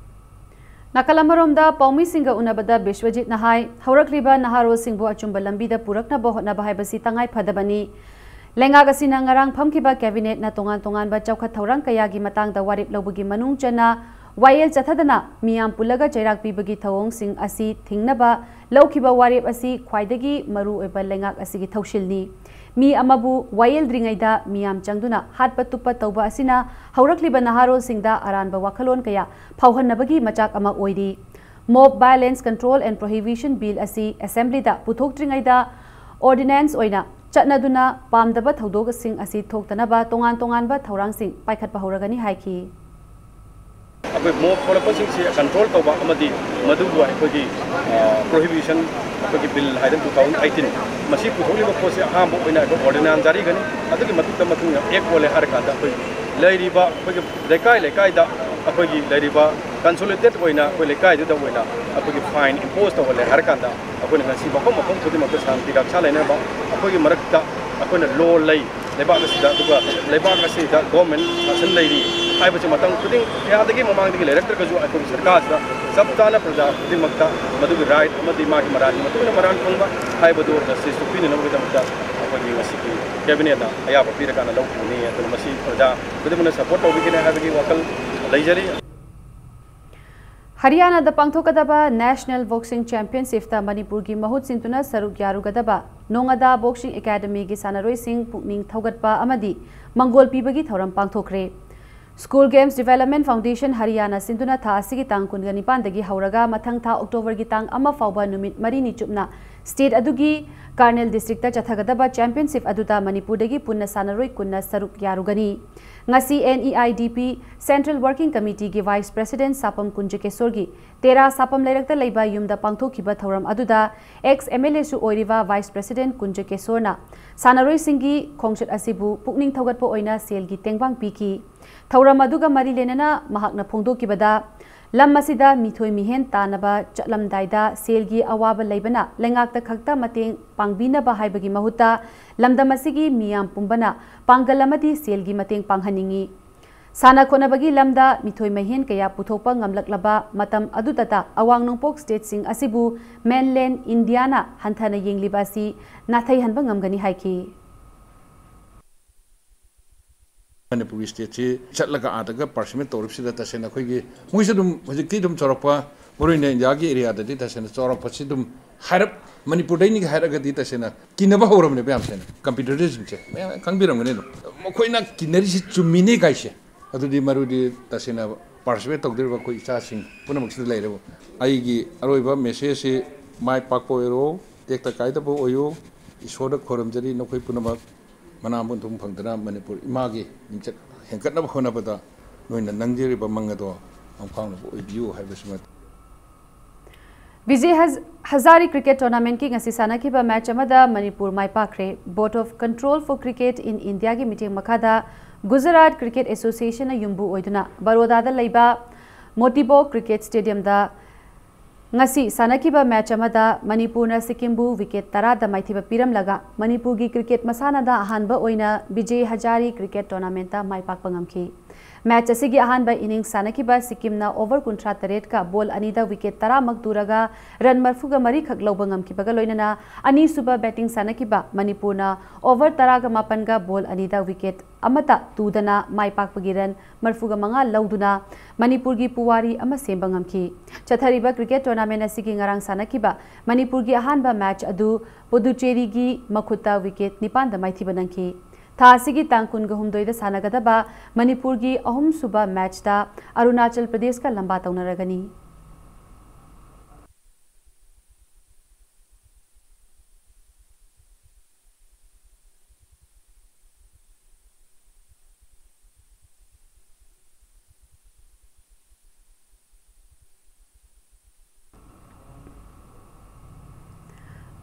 ꯅꯥꯀꯜ ꯑꯃꯔꯣꯝꯗ ꯄꯥꯎꯃꯤꯁꯤꯡꯒ ꯎꯅꯕꯗ ꯕꯤꯁ꯭ꯋꯖꯤꯠꯅ ꯍꯥꯏ, ꯍꯧꯔꯛꯂꯤꯕ ꯅꯍꯥꯔꯣꯜꯁꯤꯡꯕꯨ ꯑꯆꯨꯝꯕ ꯂꯝꯕꯤꯗ ꯄꯨꯔꯛꯅꯕ ꯍꯣꯠꯅꯕ ꯍꯥꯏꯕꯁꯤ ꯇꯉꯥꯏ ꯐꯗꯕꯅꯤ꯫ ꯂꯩꯉꯥꯛ ꯑꯁꯤꯅ ꯉꯔꯥꯡ ꯐꯝꯈꯤꯕ cabinet ꯅ ꯇꯣꯉꯥꯟ ꯇꯣꯉꯥꯟꯕ ꯆꯥꯎꯈꯠ ꯊꯧꯔꯥꯡ ꯀꯌꯥꯒꯤ ꯃꯇꯥꯡꯗ ꯋꯥꯔꯦꯞ ꯂꯧꯕꯒꯤ ꯃꯅꯨꯡ ꯆꯟꯅ ꯋꯥꯌꯦꯜ ꯆꯠꯊꯗꯅ ꯃꯤꯌꯥꯝ ꯄꯨꯜꯂꯒ ꯆꯩꯔꯥꯛ ꯄꯤꯕꯒꯤ ꯊꯧꯑꯣꯡꯁꯤꯡ ꯑꯁꯤ ꯊꯤꯡꯅꯕ ꯂꯧꯈꯤꯕ ꯋꯥꯔꯦꯞ ꯑꯁꯤ ꯈ꯭ꯋꯥꯏꯗꯒꯤ ꯃꯔꯨꯑꯣꯏꯕ ꯂꯩꯉꯥꯛ ꯑꯁꯤꯒꯤ ꯊꯧꯁꯤꯜꯅꯤ꯫ ꯃꯤ ꯑꯃꯕꯨ ꯋꯥꯌꯦꯜꯗ꯭ꯔꯤꯉꯩꯗ ꯃꯤꯌꯥꯝ ꯆꯪꯗꯨꯅ ꯍꯥꯠꯄ ꯇꯨꯞꯄ ꯇꯧꯕ ꯑꯁꯤꯅ ꯍꯧꯔꯛꯂꯤꯕ ꯅꯍꯥꯔꯣꯜꯁꯤꯡꯗ ꯑꯔꯥꯟꯕ ꯋꯥꯈꯜꯂꯣꯟ ꯀꯌꯥ ꯐꯥꯎꯍꯟꯅꯕꯒꯤ ꯃꯆꯥꯛ ꯑꯃ ꯑꯣꯏꯔꯤ꯫ Mob Violence Control and Prohibition Bill ꯑꯁꯤ assembly ꯗ ꯄꯨꯊꯣꯛꯇ꯭ꯔꯤꯉꯩꯗ ordinance ꯑꯣꯏꯅ ꯆꯠꯅꯗꯨꯅ ꯄꯥꯝꯗꯕ ꯊꯧꯗꯣꯛꯁꯤꯡ ꯑꯁꯤ ꯊꯣꯛꯇꯅꯕ ꯇꯣꯉꯥꯟ ꯇꯣꯉꯥꯟꯕ ꯊꯧꯔꯥꯡꯁꯤꯡ ꯄꯥꯏꯈꯠꯄ ꯍꯧꯔꯒꯅꯤ ꯍꯥꯏꯈꯤ꯫ ꯑꯩꯈꯣꯏ mob ꯊꯣꯛꯂꯛꯄꯁꯤꯡꯁꯤ control ꯇꯧꯕ ꯑꯃꯗꯤ ꯃꯗꯨꯕꯨ ꯑꯩꯈꯣꯏꯒꯤ, ꯑ, prohibition, ꯑꯩꯈꯣꯏꯒꯤ bill ꯍꯥꯏꯗꯅ two thousand eighteen, ꯃꯁꯤ ꯄꯨꯊꯣꯛꯂꯤꯕ ꯄꯣꯠꯁꯤ ꯑꯍꯥꯟꯕ ꯑꯣꯏꯅ ꯑꯩꯈꯣꯏ ordinance ꯖꯥꯔꯤꯒꯅꯤ꯫ ꯑꯗꯨꯒꯤ ꯃꯇꯨꯡꯗ, ꯃꯇꯨꯡꯗ act ꯑꯣꯜꯂꯦ ꯍꯥꯏꯔꯀꯥꯟꯗ ꯑꯩꯈꯣꯏ ꯂꯩꯔꯤꯕ ꯑꯩꯈꯣꯏꯒꯤ ꯂꯩꯀꯥꯏ ꯂꯩꯀꯥꯏꯗ ꯑꯩꯈꯣꯏꯒꯤ ꯂꯩꯔꯤꯕ consolidated ꯑꯣꯏꯅ ꯑꯩꯈꯣꯏ ꯂꯩꯀꯥꯏꯗꯨꯗ ꯑꯣꯏꯅ ꯑꯩꯈꯣꯏꯒꯤ fine impose ꯇꯧꯍꯜꯂꯦ ꯍꯥꯏꯔꯀꯥꯟꯗ ꯑꯩꯈꯣꯏꯅ ꯉꯁꯤ ꯃꯐꯝ ꯃꯐꯝ ꯈꯨꯗꯤꯡꯃꯛꯇ ꯁꯥꯟꯇꯤ ꯔꯛꯁꯥ ꯂꯩꯅꯕ, ꯑꯩꯈꯣꯏꯒꯤ ꯃꯔꯛꯇ ꯑꯩꯈꯣꯏꯅ law ꯂꯩ, ꯂꯩꯕꯥꯛ ꯑꯁꯤꯗ, ꯑꯗꯨꯒ ꯂꯩꯕꯥꯛ ꯑꯁꯤꯗ government ꯁꯥꯁꯟ ꯂꯩꯔꯤ ꯍꯥꯏꯕꯁꯤ ꯃꯇꯝ ꯈꯨꯗꯤꯡ ꯀꯌꯥꯗꯒꯤ ꯃꯃꯥꯡꯗꯒꯤ ꯂꯩꯔꯛꯇ꯭ꯔꯒꯁꯨ ꯑꯩꯈꯣꯏꯒꯤ ꯁꯔꯀꯥꯔꯁꯤꯗ ꯆꯞ ꯆꯥꯅ ꯄ꯭ꯔꯖꯥ ꯈꯨꯗꯤꯡꯃꯛꯇ ꯃꯗꯨꯒꯤ right ꯑꯃꯗꯤ ꯃꯥꯒꯤ ꯃꯔꯥꯜꯒꯤ ꯃꯇꯨꯡ ꯏꯟꯅ ꯃꯔꯥꯜ ꯐꯪꯕ ꯍꯥꯏꯕꯗꯨ justice ꯇꯨ ꯄꯤꯅꯅꯕꯒꯤꯗꯃꯛꯇ ꯑꯩꯈꯣꯏꯒꯤ ꯉꯁꯤꯒꯤ cabinet ꯅ ꯑꯌꯥꯕ ꯄꯤꯔꯀꯥꯟꯗ ꯂꯧꯈꯤꯕꯅꯤ꯫ ꯑꯗꯨꯅ ꯃꯁꯤ ꯄ꯭ꯔꯖꯥ ꯈꯨꯗꯤꯡꯃꯛꯅ support ꯇꯧꯕꯤꯒꯅꯤ ꯍꯥꯏꯕꯒꯤ ꯋꯥꯈꯜ ꯂꯩꯖꯔꯤ꯫ ꯍꯔꯤꯌꯥꯅꯥꯗ ꯄꯥꯡꯊꯣꯛꯀꯗꯕ National Boxing Championship ꯇ ꯃꯅꯤꯄꯨꯔꯒꯤ ꯃꯍꯨꯠ ꯁꯤꯟꯗꯨꯅ ꯁꯔꯨꯛ ꯌꯥꯔꯨꯒꯗꯕ ꯅꯣꯉꯥꯗꯥ Boxing Academy ꯒꯤ ꯁꯥꯟꯅꯔꯣꯏꯁꯤꯡ ꯄꯨꯛꯅꯤꯡ ꯊꯧꯒꯠꯄ ꯑꯃꯗꯤ ꯃꯪꯒꯣꯜ ꯄꯤꯕꯒꯤ ꯊꯧꯔꯝ ꯄꯥꯡꯊꯣꯛꯈ꯭ꯔꯦ꯫ School Games Development Foundation ꯍꯔꯤꯌꯥꯅꯥ ꯁꯤꯟꯗꯨꯅ ꯊꯥ ꯑꯁꯤꯒꯤ ꯇꯥꯡ ꯀꯨꯟꯒ ꯅꯤꯄꯥꯟꯗꯒꯤ ꯍꯧꯔꯒ ꯃꯊꯪ ꯊꯥ ꯑꯣꯛꯇꯣꯕꯔꯒꯤ ꯇꯥꯡ ꯑꯃ ꯐꯥꯎꯕ ꯅꯨꯃꯤꯠ ꯃꯔꯤꯅꯤ ꯆꯨꯞꯅ state ꯑꯗꯨꯒꯤ ꯀꯥꯔꯅꯦꯜ districtꯇ ꯆꯠꯊꯒꯗꯕ championship ꯑꯗꯨꯗ ꯃꯅꯤꯄꯨꯔꯗꯒꯤ ꯄꯨꯟꯅ ꯁꯥꯟꯅꯔꯣꯏ ꯀꯨꯟꯅ ꯁꯔꯨꯛ ꯌꯥꯔꯨꯒꯅꯤ꯫ ꯉꯁꯤ NEIDP Central Working Committeeꯒꯤ Vice President ꯁꯥꯄꯝ ꯀꯨꯟꯖꯀꯦꯁꯣꯔꯒꯤ ꯇꯦꯔꯥ ꯁꯥꯄꯝ ꯂꯩꯔꯛꯇ ꯂꯩꯕ ꯌꯨꯝꯗ ꯄꯥꯡꯊꯣꯛꯈꯤꯕ ꯊꯧꯔꯝ ꯑꯗꯨꯗ ex MLAꯁꯨ ꯑꯣꯏꯔꯤꯕ Vice President ꯀꯨꯟꯖꯀꯦꯁꯣꯔꯅ ꯁꯥꯟꯅꯔꯣꯏꯁꯤꯡꯒꯤ ꯈꯣꯡꯆꯠ ꯑꯁꯤꯕꯨ ꯄꯨꯛꯅꯤꯡ ꯊꯧꯒꯠꯄ ꯑꯣꯏꯅ ꯁꯦꯜꯒꯤ ꯇꯦꯡꯕꯥꯡ ꯄꯤꯈꯤ꯫ ꯊꯧꯔꯝ ꯑꯗꯨꯒ ꯃꯔꯤ ꯂꯩꯅꯅ ꯃꯍꯥꯛꯅ ꯐꯣꯡꯗꯣꯛꯈꯤꯕꯗ, ꯂꯝ ꯑꯁꯤꯗ ꯃꯤꯊꯣꯏ ꯃꯤꯍꯦꯟ ꯇꯥꯅꯕ ꯆꯠꯂꯝꯗꯥꯏꯗ ꯁꯦꯜꯒꯤ ꯑꯋꯥꯕ ꯂꯩꯕꯅ ꯂꯩꯉꯥꯛꯇ ꯈꯛꯇ ꯃꯇꯦꯡ ꯄꯥꯡꯕꯤꯅꯕ ꯍꯥꯏꯕꯒꯤ ꯃꯍꯨꯠꯇ ꯂꯝꯗꯝ ꯑꯁꯤꯒꯤ ꯃꯤꯌꯥꯝ ꯄꯨꯝꯕꯅ ꯄꯥꯡꯒꯜ ꯑꯃꯗꯤ ꯁꯦꯜꯒꯤ ꯃꯇꯦꯡ ꯄꯥꯡꯍꯟꯅꯤꯡꯏ꯫ ꯁꯥꯟꯅ ꯈꯣꯠꯅꯕꯒꯤ ꯂꯝꯗ ꯃꯤꯊꯣꯏ ꯃꯍꯦꯟ ꯀꯌꯥ ꯄꯨꯊꯣꯛꯄ ꯉꯝꯂꯛꯂꯕ ꯃꯇꯝ ꯑꯗꯨꯗꯇ ꯑꯋꯥꯡ ꯅꯣꯡꯄꯣꯛ stateꯁꯤꯡ ꯑꯁꯤꯕꯨ mainland Indiaꯅ ꯍꯟꯊꯅ ꯌꯦꯡꯂꯤꯕ ꯑꯁꯤ ꯅꯥꯊꯩꯍꯟꯕ ꯉꯝꯒꯅꯤ ꯍꯥꯏꯈꯤ꯫ ꯃꯅꯤꯄꯨꯔꯒꯤ stateꯁꯤ ꯆꯠꯂꯒ ꯑꯥꯗꯒ participate ꯇꯧꯔꯤꯕꯁꯤꯗ ꯇꯁꯦꯡꯅ ꯑꯩꯈꯣꯏꯒꯤ ꯃꯣꯏꯁꯨ ꯑꯗꯨꯝ ꯍꯧꯖꯤꯛꯇꯤ ꯑꯗꯨꯝ ꯆꯥꯎꯔꯛꯄ, ꯃꯔꯨꯑꯣꯏꯅ Indiaꯒꯤ areaꯗꯗꯤ ꯇꯁꯦꯡꯅ ꯆꯥꯎꯔꯛꯄꯁꯤ ꯑꯗꯨꯝ ꯍꯥꯏꯔꯞ ꯃꯅꯤꯄꯨꯔꯗꯩꯅꯤꯒ ꯍꯥꯏꯔꯒꯗꯤ ꯇꯁꯦꯡꯅ ꯀꯤꯅꯕ ꯍꯧꯔꯕꯅꯦꯕ ꯌꯥꯝ ꯁꯦꯡꯅ꯫ Competitorꯁꯤꯡꯁꯦ ꯃꯌꯥꯝ ꯈꯪꯕꯤꯔꯝꯒꯅꯤ ꯑꯗꯨꯝ꯫ ꯃꯈꯣꯏꯅ ꯀꯤꯅꯔꯤꯁꯤ ꯆꯨꯝꯃꯤꯅꯦ ꯀꯥꯏꯁꯦ꯫ ꯑꯗꯨꯗꯤ ꯃꯔꯨꯗꯤ ꯇꯁꯦꯡꯅ participate ꯇꯧꯗꯣꯔꯤꯕ ꯑꯩꯈꯣꯏ ꯏꯆꯥꯁꯤꯡ ꯄꯨꯝꯅꯃꯛꯁꯤꯗ ꯂꯩꯔꯦꯕ꯫ ꯑꯩꯒꯤ ꯑꯔꯣꯏꯕ messageꯁꯤ ꯃꯥꯏ ꯄꯥꯛꯄ ꯑꯣꯏꯔꯣ, ꯇꯦꯛꯇ ꯀꯥꯏꯗꯕ ꯑꯣꯏꯌꯨ, ꯏꯁꯣꯔꯗ ꯈꯣꯏꯔꯝꯖꯔꯤ ꯅꯈꯣꯏ ꯄꯨꯝꯅꯃꯛ꯫ ꯃꯅꯥ ꯃꯊꯨꯝ ꯐꯪꯗꯅ ꯃꯅꯤꯄꯨꯔ ꯏꯃꯥꯒꯤ ꯃꯤꯡꯆꯠ ꯍꯦꯟꯒꯠꯅꯕ ꯍꯣꯠꯅꯕꯗ ꯅꯣꯏꯅ ꯅꯪꯖꯔꯤꯕ ꯃꯪ ꯑꯗꯣ ꯃꯪꯐꯥꯎꯅꯕ ꯑꯣꯏꯕꯤꯌꯨ ꯍꯥꯏꯕꯁꯤꯃ꯫ ꯕꯤꯖꯦ ꯍꯖ-, ꯍꯖꯥꯔꯤ cricket tournamentꯀꯤ ꯉꯁꯤ ꯁꯥꯟꯅꯈꯤꯕ match ꯑꯃꯗ ꯃꯅꯤꯄꯨꯔ ꯃꯥꯏ ꯄꯥꯛꯈ꯭ꯔꯦ꯫ Board of Control for Cricket in Indiaꯒꯤ ꯃꯤꯠꯌꯦꯡ ꯃꯈꯥꯗ Gujarat Cricket Associationꯅ ꯌꯨꯝꯕꯨ ꯑꯣꯏꯗꯨꯅ ꯕꯔꯣꯗꯥꯗ ꯂꯩꯕ ꯃꯣꯇꯤꯕꯣ Cricket Stadiumꯗ ꯉꯁꯤ ꯁꯥꯟꯅꯈꯤꯕ match ꯑꯃꯗ ꯃꯅꯤꯄꯨꯔꯅ ꯁꯤꯛꯀꯤꯝꯕꯨ wicket ꯇꯔꯥꯗ ꯃꯥꯏꯊꯤꯕ ꯄꯤꯔꯝꯂꯒ ꯃꯅꯤꯄꯨꯔꯒꯤ cricket ꯃꯁꯥꯟꯅꯗ ꯑꯍꯥꯟꯕ ꯑꯣꯏꯅ ꯕꯤꯖꯦ ꯍꯖꯥꯔꯤ cricket tournamentꯇ ꯃꯥꯏ ꯄꯥꯛꯄ ꯉꯝꯈꯤ꯫ Match ꯑꯁꯤꯒꯤ ꯑꯍꯥꯟꯕ innings ꯁꯥꯟꯅꯈꯤꯕ ꯁꯤꯛꯀꯤꯝꯅ over ꯀꯨꯟꯊ꯭ꯔꯥ ꯇꯔꯦꯠꯀ ball ꯑꯅꯤꯗ wicket ꯇꯔꯥꯃꯛ ꯇꯨꯔꯒ run ꯃꯔꯤꯐꯨꯒ ꯃꯔꯤꯈꯛ ꯂꯧꯕ ꯉꯝꯈꯤꯕꯒ ꯂꯣꯏꯅꯅ ꯑꯅꯤꯁꯨꯕ batting ꯁꯥꯟꯅꯈꯤꯕ ꯃꯅꯤꯄꯨꯔꯅ over ꯇꯔꯥꯒ ꯃꯥꯄꯟꯒ ball ꯑꯅꯤꯗ wicket ꯑꯃꯠꯇ ꯇꯨꯗꯅ ꯃꯥꯏ ꯄꯥꯛꯄꯒꯤ run ꯃꯔꯤꯐꯨꯒ ꯃꯉꯥ ꯂꯧꯗꯨꯅ ꯃꯅꯤꯄꯨꯔꯒꯤ ꯄꯨꯋꯥꯔꯤ ꯑꯃ ꯁꯦꯝꯕ ꯉꯝꯈꯤ꯫ ꯆꯠꯊꯔꯤꯕ cricket tournament ꯑꯁꯤꯒꯤ ꯉꯔꯥꯡ ꯁꯥꯟꯅꯈꯤꯕ ꯃꯅꯤꯄꯨꯔꯒꯤ ꯑꯍꯥꯟꯕ match ꯑꯗꯨ ꯄꯨꯗꯨꯆꯦꯔꯤꯒꯤ ꯃꯈꯨꯠꯇ wicket ꯅꯤꯄꯥꯟꯗ ꯃꯥꯏꯊꯤꯕ ꯅꯪꯈꯤ꯫ ꯊꯥ ꯑꯁꯤꯒꯤ ꯇꯥꯡ ꯀꯨꯟꯒ ꯍꯨꯝꯗꯣꯏꯗ ꯁꯥꯟꯅꯒꯗꯕ ꯃꯅꯤꯄꯨꯔꯒꯤ ꯑꯍꯨꯝꯁꯨꯕ ꯃꯦꯠꯆꯇ ꯑꯔꯨꯅꯥꯆꯜ ꯄ꯭ꯔꯗꯦꯁꯀ ꯂꯝꯕꯥ ꯇꯧꯅꯔꯒꯅꯤ꯫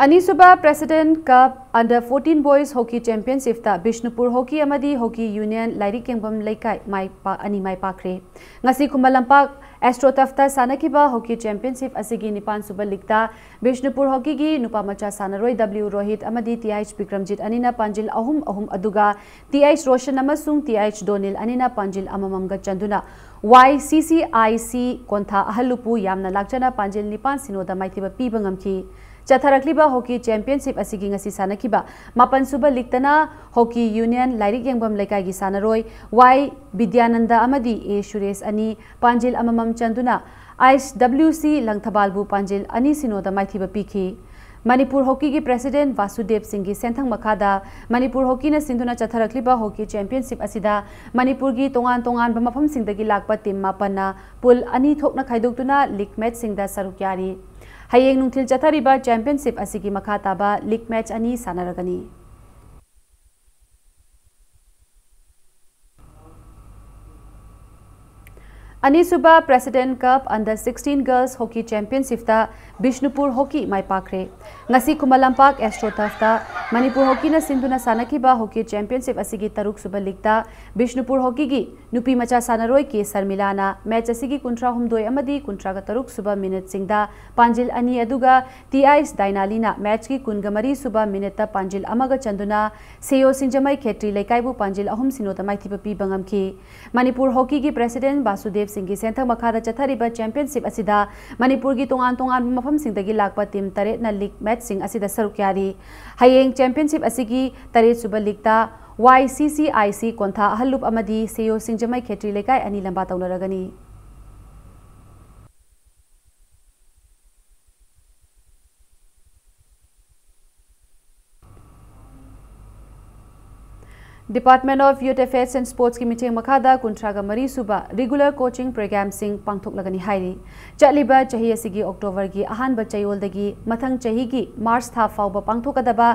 ꯑꯅꯤꯁꯨꯕ President Cup Under fourteen Boys Hockey Championshipꯇ ꯕꯤꯁꯅꯨꯄꯨꯔ ꯍꯣꯀꯤ ꯑꯃꯗꯤ ꯍꯣꯀꯤ ꯌꯨꯅꯤꯌꯟ ꯂꯥꯏꯔꯤꯛ ꯌꯦꯡꯐꯝ ꯂꯩꯀꯥꯏ ꯃꯥꯏ ꯄꯥ-, ꯑꯅꯤ ꯃꯥꯏ ꯄꯥꯛꯈ꯭ꯔꯦ꯫ ꯉꯁꯤ ꯈꯨꯃꯟ ꯂꯝꯄꯥꯛ ꯑꯦꯁꯇ꯭ꯔꯣ ꯇꯐꯇ ꯁꯥꯟꯅꯈꯤꯕ ꯍꯣꯀꯤ ꯆꯦꯝꯄꯤꯌꯟꯁꯤꯞ ꯑꯁꯤꯒꯤ ꯅꯤꯄꯥꯟꯁꯨꯕ ꯂꯤꯛꯇ ꯕꯤꯁꯅꯨꯄꯨꯔ ꯍꯣꯀꯤꯒꯤ ꯅꯨꯄꯥ ꯃꯆꯥ ꯁꯥꯟꯅꯔꯣꯏ W ꯔꯣꯍꯤꯠ ꯑꯃꯗꯤ Th ꯕꯤꯀ꯭ꯔꯝꯖꯤꯠ ꯑꯅꯤꯅ ꯄꯥꯟꯖꯤꯜ ꯑꯍꯨꯝ ꯑꯍꯨꯝ, ꯑꯗꯨꯒ Th ꯔꯣꯁꯟ ꯑꯃꯁꯨꯡ Th ꯗꯣꯅꯤꯜ ꯑꯅꯤꯅ ꯄꯥꯟꯖꯤꯜ ꯑꯃꯃꯝꯒ ꯆꯟꯗꯨꯅ Y C C I C ꯀꯣꯟꯊꯥ ꯑꯍꯜꯂꯨꯞꯄꯨ ꯌꯥꯝꯅ ꯂꯥꯛꯆꯅ ꯄꯥꯟꯖꯤꯜ ꯅꯤꯄꯥꯟ ꯁꯤꯅꯣꯗ ꯃꯥꯏꯊꯤꯕ ꯄꯤꯕ ꯉꯝꯈꯤ꯫ ꯆꯠꯊꯔꯛꯂꯤꯕ ꯍꯣꯀꯤ ꯆꯦꯝꯄꯤꯌꯟꯁꯤꯞ ꯑꯁꯤꯒꯤ ꯉꯁꯤ ꯁꯥꯟꯅꯈꯤꯕ ꯃꯥꯄꯟꯁꯨꯕ ꯂꯤꯛꯇꯅ ꯍꯣꯀꯤ ꯌꯨꯅꯤꯌꯟ ꯂꯥꯏꯔꯤꯛ ꯌꯦꯡꯐꯝ ꯂꯩꯀꯥꯏꯒꯤ ꯁꯥꯟꯅꯔꯣꯏ Y ꯕꯤꯗ꯭ꯌꯥꯅꯟꯗ ꯑꯃꯗꯤ A ꯁꯨꯔꯦꯁ ꯑꯅꯤ ꯄꯥꯟꯖꯤꯜ ꯑꯃꯃꯝ ꯆꯟꯗꯨꯅ H W C ꯂꯪꯊꯕꯥꯜꯕꯨ ꯄꯥꯟꯖꯤꯜ ꯑꯅꯤ ꯁꯤꯅꯣꯗ ꯃꯥꯏꯊꯤꯕ ꯄꯤꯈꯤ꯫ ꯃꯅꯤꯄꯨꯔ ꯍꯣꯀꯤꯒꯤ President ꯚꯥꯁꯨꯗꯦꯕ ꯁꯤꯡꯒꯤ ꯁꯦꯟꯊꯪ ꯃꯈꯥꯗ ꯃꯅꯤꯄꯨꯔ ꯍꯣꯀꯤꯅ ꯁꯤꯟꯗꯨꯅ ꯆꯠꯊꯔꯛꯂꯤꯕ ꯍꯣꯀꯤ ꯆꯦꯝꯄꯤꯌꯟꯁꯤꯞ ꯑꯁꯤꯗ ꯃꯅꯤꯄꯨꯔꯒꯤ ꯇꯣꯉꯥꯟ ꯇꯣꯉꯥꯟꯕ ꯃꯐꯝꯁꯤꯡꯗꯒꯤ ꯂꯥꯛꯄ ꯇꯤꯝ ꯃꯥꯄꯟꯅ ꯄꯨꯜ ꯑꯅꯤ ꯊꯣꯛꯅ ꯈꯥꯏꯗꯣꯛꯇꯨꯅ ꯂꯤꯒ ꯃꯦꯠꯆꯁꯤꯡꯗ ꯁꯔꯨꯛ ꯌꯥꯔꯤ꯫ ꯍꯌꯦꯡ ꯅꯨꯡꯊꯤꯜ ꯆꯠꯊꯔꯤꯕ ꯆꯦꯝꯄꯤꯌꯟꯁꯤꯞ ꯑꯁꯤꯒꯤ ꯃꯈꯥ ꯇꯥꯕ ꯂꯤꯒ ꯃꯦꯠꯆ ꯑꯅꯤ ꯁꯥꯟꯅꯔꯒꯅꯤ꯫ ꯑꯅꯤꯁꯨꯕ President Cup Under sixteen Girls Hockey Championshipꯇ ꯕꯤꯁꯅꯨꯄꯨꯔ ꯍꯣꯀꯤ ꯃꯥꯏ ꯄꯥꯛꯈ꯭ꯔꯦ꯫ ꯉꯁꯤ ꯈꯨꯃꯟ ꯂꯝꯄꯥꯛ ꯑꯦꯁꯇ꯭ꯔꯣ ꯇꯐꯇ ꯃꯅꯤꯄꯨꯔ ꯍꯣꯀꯤꯅ ꯁꯤꯟꯗꯨꯅ ꯁꯥꯟꯅꯈꯤꯕ ꯍꯣꯀꯤ ꯆꯦꯝꯄꯤꯌꯟꯁꯤꯞ ꯑꯁꯤꯒꯤ ꯇꯔꯨꯛꯁꯨꯕ ꯂꯤꯛꯇ ꯕꯤꯁꯅꯨꯄꯨꯔ ꯍꯣꯀꯤꯒꯤ ꯅꯨꯄꯤ ꯃꯆꯥ ꯁꯥꯟꯅꯔꯣꯏ ꯀꯦ ꯁꯔꯃꯤꯂꯥꯅ ꯃꯦꯆ ꯑꯁꯤꯒꯤ ꯀꯨꯟꯊ꯭ꯔꯥ ꯍꯨꯝꯗꯣꯏ ꯑꯃꯗꯤ ꯀꯨꯟꯊ꯭ꯔꯥ ꯇꯔꯨꯛ ꯁꯨꯕ ꯃꯤꯅꯤꯠꯁꯤꯡꯗ ꯄꯥꯟꯖꯤꯜ ꯑꯅꯤ, ꯑꯗꯨꯒ ꯇꯤ ꯑꯥꯏꯁ ꯗꯥꯏꯅꯥꯂꯤꯅ ꯃꯦꯆꯀꯤ ꯀꯨꯟꯃꯔꯤ ꯁꯨꯕ ꯃꯤꯅꯤꯠꯇ ꯄꯥꯟꯖꯤꯜ ꯑꯃꯒ ꯆꯟꯗꯨꯅ ꯁꯦꯌꯣ ꯁꯤꯡꯖꯃꯩ ꯈꯦꯇ꯭ꯔꯤ ꯂꯩꯀꯥꯏꯕꯨ ꯄꯥꯟꯖꯤꯜ ꯑꯍꯨꯝ ꯁꯤꯅꯣꯗ ꯃꯥꯏꯊꯤꯕ ꯄꯤꯕ ꯉꯝꯈꯤ꯫ ꯃꯅꯤꯄꯨꯔ ꯍꯣꯀꯤꯒꯤ ꯄ꯭ꯔꯦꯁꯤꯗꯦꯟ ꯕꯥꯁꯨꯗꯦꯕ ꯁꯤꯡꯒꯤ ꯁꯦꯟꯊꯪ ꯃꯈꯥꯗ ꯆꯠꯊꯔꯤꯕ ꯆꯦꯝꯄꯤꯌꯟꯁꯤꯞ ꯑꯁꯤꯗ ꯃꯅꯤꯄꯨꯔꯒꯤ ꯇꯣꯉꯥꯟ ꯇꯣꯉꯥꯟꯕ ꯃꯐꯝꯁꯤꯡꯗꯒꯤ ꯂꯥꯛꯄ ꯇꯤꯝ ꯇꯔꯦꯠꯅ ꯂꯤꯒ ꯃꯦꯆꯁꯤꯡ ꯑꯁꯤꯗ ꯁꯔꯨꯛ ꯌꯥꯔꯤ꯫ ꯍꯌꯦꯡ ꯆꯦꯝꯄꯤꯌꯟꯁꯤꯞ ꯑꯁꯤꯒꯤ ꯇꯔꯦꯠꯁꯨꯕ ꯂꯤꯒꯇ ꯋꯥꯏ ꯁꯤ ꯁꯤ ꯑꯥꯏ ꯁꯤ ꯀꯣꯟꯊꯥ ꯑꯍꯜꯂꯨꯞ ꯑꯃꯗꯤ ꯁꯦꯌꯣ ꯁꯤꯡꯖꯃꯩ ꯈꯦꯇ꯭ꯔꯤ ꯂꯩꯀꯥꯏ ꯑꯅꯤ ꯂꯝꯕꯥ ꯇꯧꯅꯔꯒꯅꯤ꯫ Department of Youth Affairs and Sports ꯀꯤ ꯃꯤꯠꯌꯦꯡ ꯃꯈꯥꯗ ꯀꯨꯟꯊ꯭ꯔꯥꯒ ꯃꯔꯤ ꯁꯨꯕ regular coaching program ꯁꯤꯡ ꯄꯥꯡꯊꯣꯛꯂꯒꯅꯤ ꯍꯥꯏꯔꯤ꯫ ꯆꯠꯂꯤꯕ ꯆꯍꯤ ꯑꯁꯤꯒꯤ October ꯒꯤ ꯑꯍꯥꯟꯕ ꯆꯌꯣꯜꯗꯒꯤ ꯃꯊꯪ ꯆꯍꯤꯒꯤ March ꯊꯥ ꯐꯥꯎꯕ ꯄꯥꯡꯊꯣꯛꯀꯗꯕ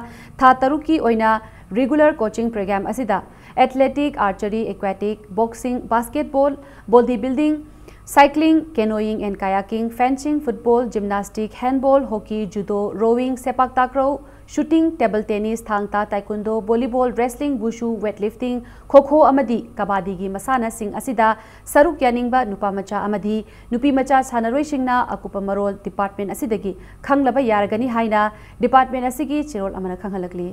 ꯊꯥ ꯇꯔꯨꯛꯀꯤ ꯑꯣꯏꯅ regular coaching program ꯑꯁꯤꯗ athletic, archery, aquatic, boxing, basketball, body building, cycling, canoeing and kayaking, fencing, football, gymnastic, handball, hockey, judo, rowing, sepak takraw, shooting, table tennis, ꯊꯥꯡ ꯇꯥ, taekwondo, volleyball, wrestling, wushu, weightlifting, ꯈꯣ ꯈꯣ ꯑꯃꯗꯤ ꯀꯕꯥꯗꯤꯒꯤ ꯃꯁꯥꯟꯅꯁꯤꯡ ꯑꯁꯤꯗ ꯁꯔꯨꯛ ꯌꯥꯅꯤꯡꯕ ꯅꯨꯄꯥ ꯃꯆꯥ ꯑꯃꯗꯤ ꯅꯨꯄꯤ ꯃꯆꯥ ꯁꯥꯟꯅꯔꯣꯏꯁꯤꯡꯅ ꯑꯀꯨꯞꯄ ꯃꯔꯣꯜ department ꯑꯁꯤꯗꯒꯤ ꯈꯪꯂꯕ ꯌꯥꯔꯒꯅꯤ ꯍꯥꯏꯅ department ꯑꯁꯤꯒꯤ ꯆꯦꯔꯣꯜ ꯑꯃꯅ ꯈꯪꯍꯜꯂꯛꯂꯤ꯫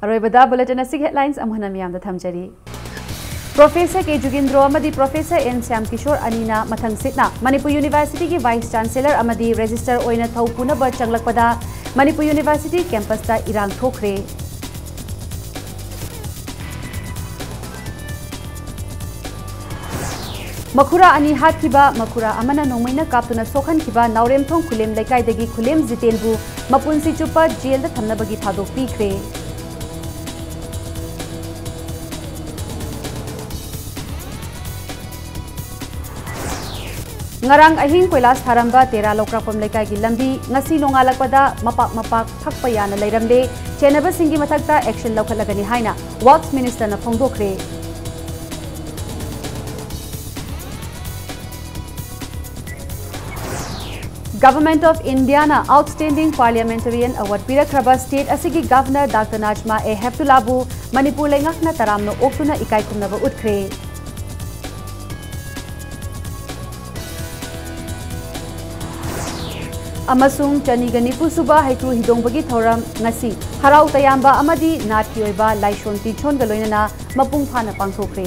ꯑꯔꯣꯏꯕꯗ bulletin ꯑꯁꯤꯒꯤ headlines ꯑꯃꯨꯛ ꯍꯟꯅ ꯃꯤꯌꯥꯝꯗ ꯊꯝꯖꯔꯤ꯫ Professor ꯀꯦ ꯖꯨꯒꯦꯟꯗ꯭ꯔꯣ ꯑꯃꯗꯤ Professor ꯑꯦꯟ ꯁ꯭ꯌꯥꯝ ꯀꯤꯁꯣꯔ ꯑꯅꯤꯅ ꯃꯊꯪꯁꯤꯠꯅ ꯃꯅꯤꯄꯨꯔ University ꯒꯤ Vice Chancellor ꯑꯃꯗꯤ Registrar ꯑꯣꯏꯅ ꯊꯧ ꯄꯨꯅꯕ ꯆꯪꯂꯛꯄꯗ ꯃꯅꯤꯄꯨꯔ University campus ꯇ ꯏꯔꯥꯡ ꯊꯣꯛꯈ꯭ꯔꯦ꯫ ꯃꯈꯨꯔꯥ ꯑꯅꯤ ꯍꯥꯠꯈꯤꯕ, ꯃꯈꯨꯔꯥ ꯑꯃꯅ ꯅꯣꯡꯃꯩꯅ ꯀꯥꯞꯇꯨꯅ ꯁꯣꯛꯍꯟꯈꯤꯕ ꯅꯥꯎꯔꯦꯝꯊꯣꯡ ꯈꯨꯂꯦꯝ ꯂꯩꯀꯥꯏꯗꯒꯤ ꯈꯨꯂꯦꯝ ꯖꯤꯇꯦꯟꯕꯨ ꯃꯄꯨꯟꯁꯤ ꯆꯨꯞꯄ ꯖꯦꯜꯗ ꯊꯝꯅꯕꯒꯤ ꯊꯥꯗꯣꯛ ꯄꯤꯈ꯭ꯔꯦ꯫ ꯉꯔꯥꯡ ꯑꯍꯤꯡ ꯀꯣꯏꯂꯥꯁ ꯊꯥꯔꯝꯕ ꯇꯦꯔꯥ ꯂꯧꯀ꯭ꯔꯥꯛꯄꯝ ꯂꯩꯀꯥꯏꯒꯤ ꯂꯝꯕꯤ ꯉꯁꯤ ꯅꯣꯡꯉꯥꯜꯂꯛꯄꯗ ꯃꯄꯥꯛ ꯃꯄꯥꯛ ꯐꯛꯄ ꯌꯥꯅ ꯂꯩꯔꯝꯂꯦ꯫ ꯆꯦꯟꯅꯕꯁꯤꯡꯒꯤ ꯃꯊꯛꯇ action ꯂꯧꯈꯠꯂꯒꯅꯤ ꯍꯥꯏꯅ Works Minister ꯅ ꯐꯣꯡꯗꯣꯛꯈ꯭ꯔꯦ꯫ Government of India ꯅ Outstanding Parliamentarian Award ꯄꯤꯔꯛꯈ꯭ꯔꯕ state ꯑꯁꯤꯒꯤ Governor Doctor Najma A Heptulla ꯕꯨ ꯃꯅꯤꯄꯨꯔ ꯂꯩꯉꯥꯛꯅ ꯇꯔꯥꯝꯅ ꯑꯣꯛꯇꯨꯅ ꯏꯀꯥꯏ ꯈꯨꯝꯅꯕ ꯎꯠꯈ꯭ꯔꯦ꯫ ꯑꯃꯁꯨꯡ ꯆꯅꯤꯒ ꯅꯤꯐꯨ ꯁꯨꯕ ꯍꯩꯀ꯭ꯔꯨ ꯍꯤꯗꯣꯡꯕꯒꯤ ꯊꯧꯔꯝ ꯉꯁꯤ ꯍꯔꯥꯎ ꯇꯌꯥꯝꯕ ꯑꯃꯗꯤ ꯅꯥꯠꯀꯤ ꯑꯣꯏꯕ ꯂꯥꯏꯁꯣꯟ ꯇꯤꯟꯁꯣꯟꯒ ꯂꯣꯏꯅꯅ ꯃꯄꯨꯡ ꯐꯥꯅ ꯄꯥꯡꯊꯣꯛꯈ꯭ꯔꯦ꯫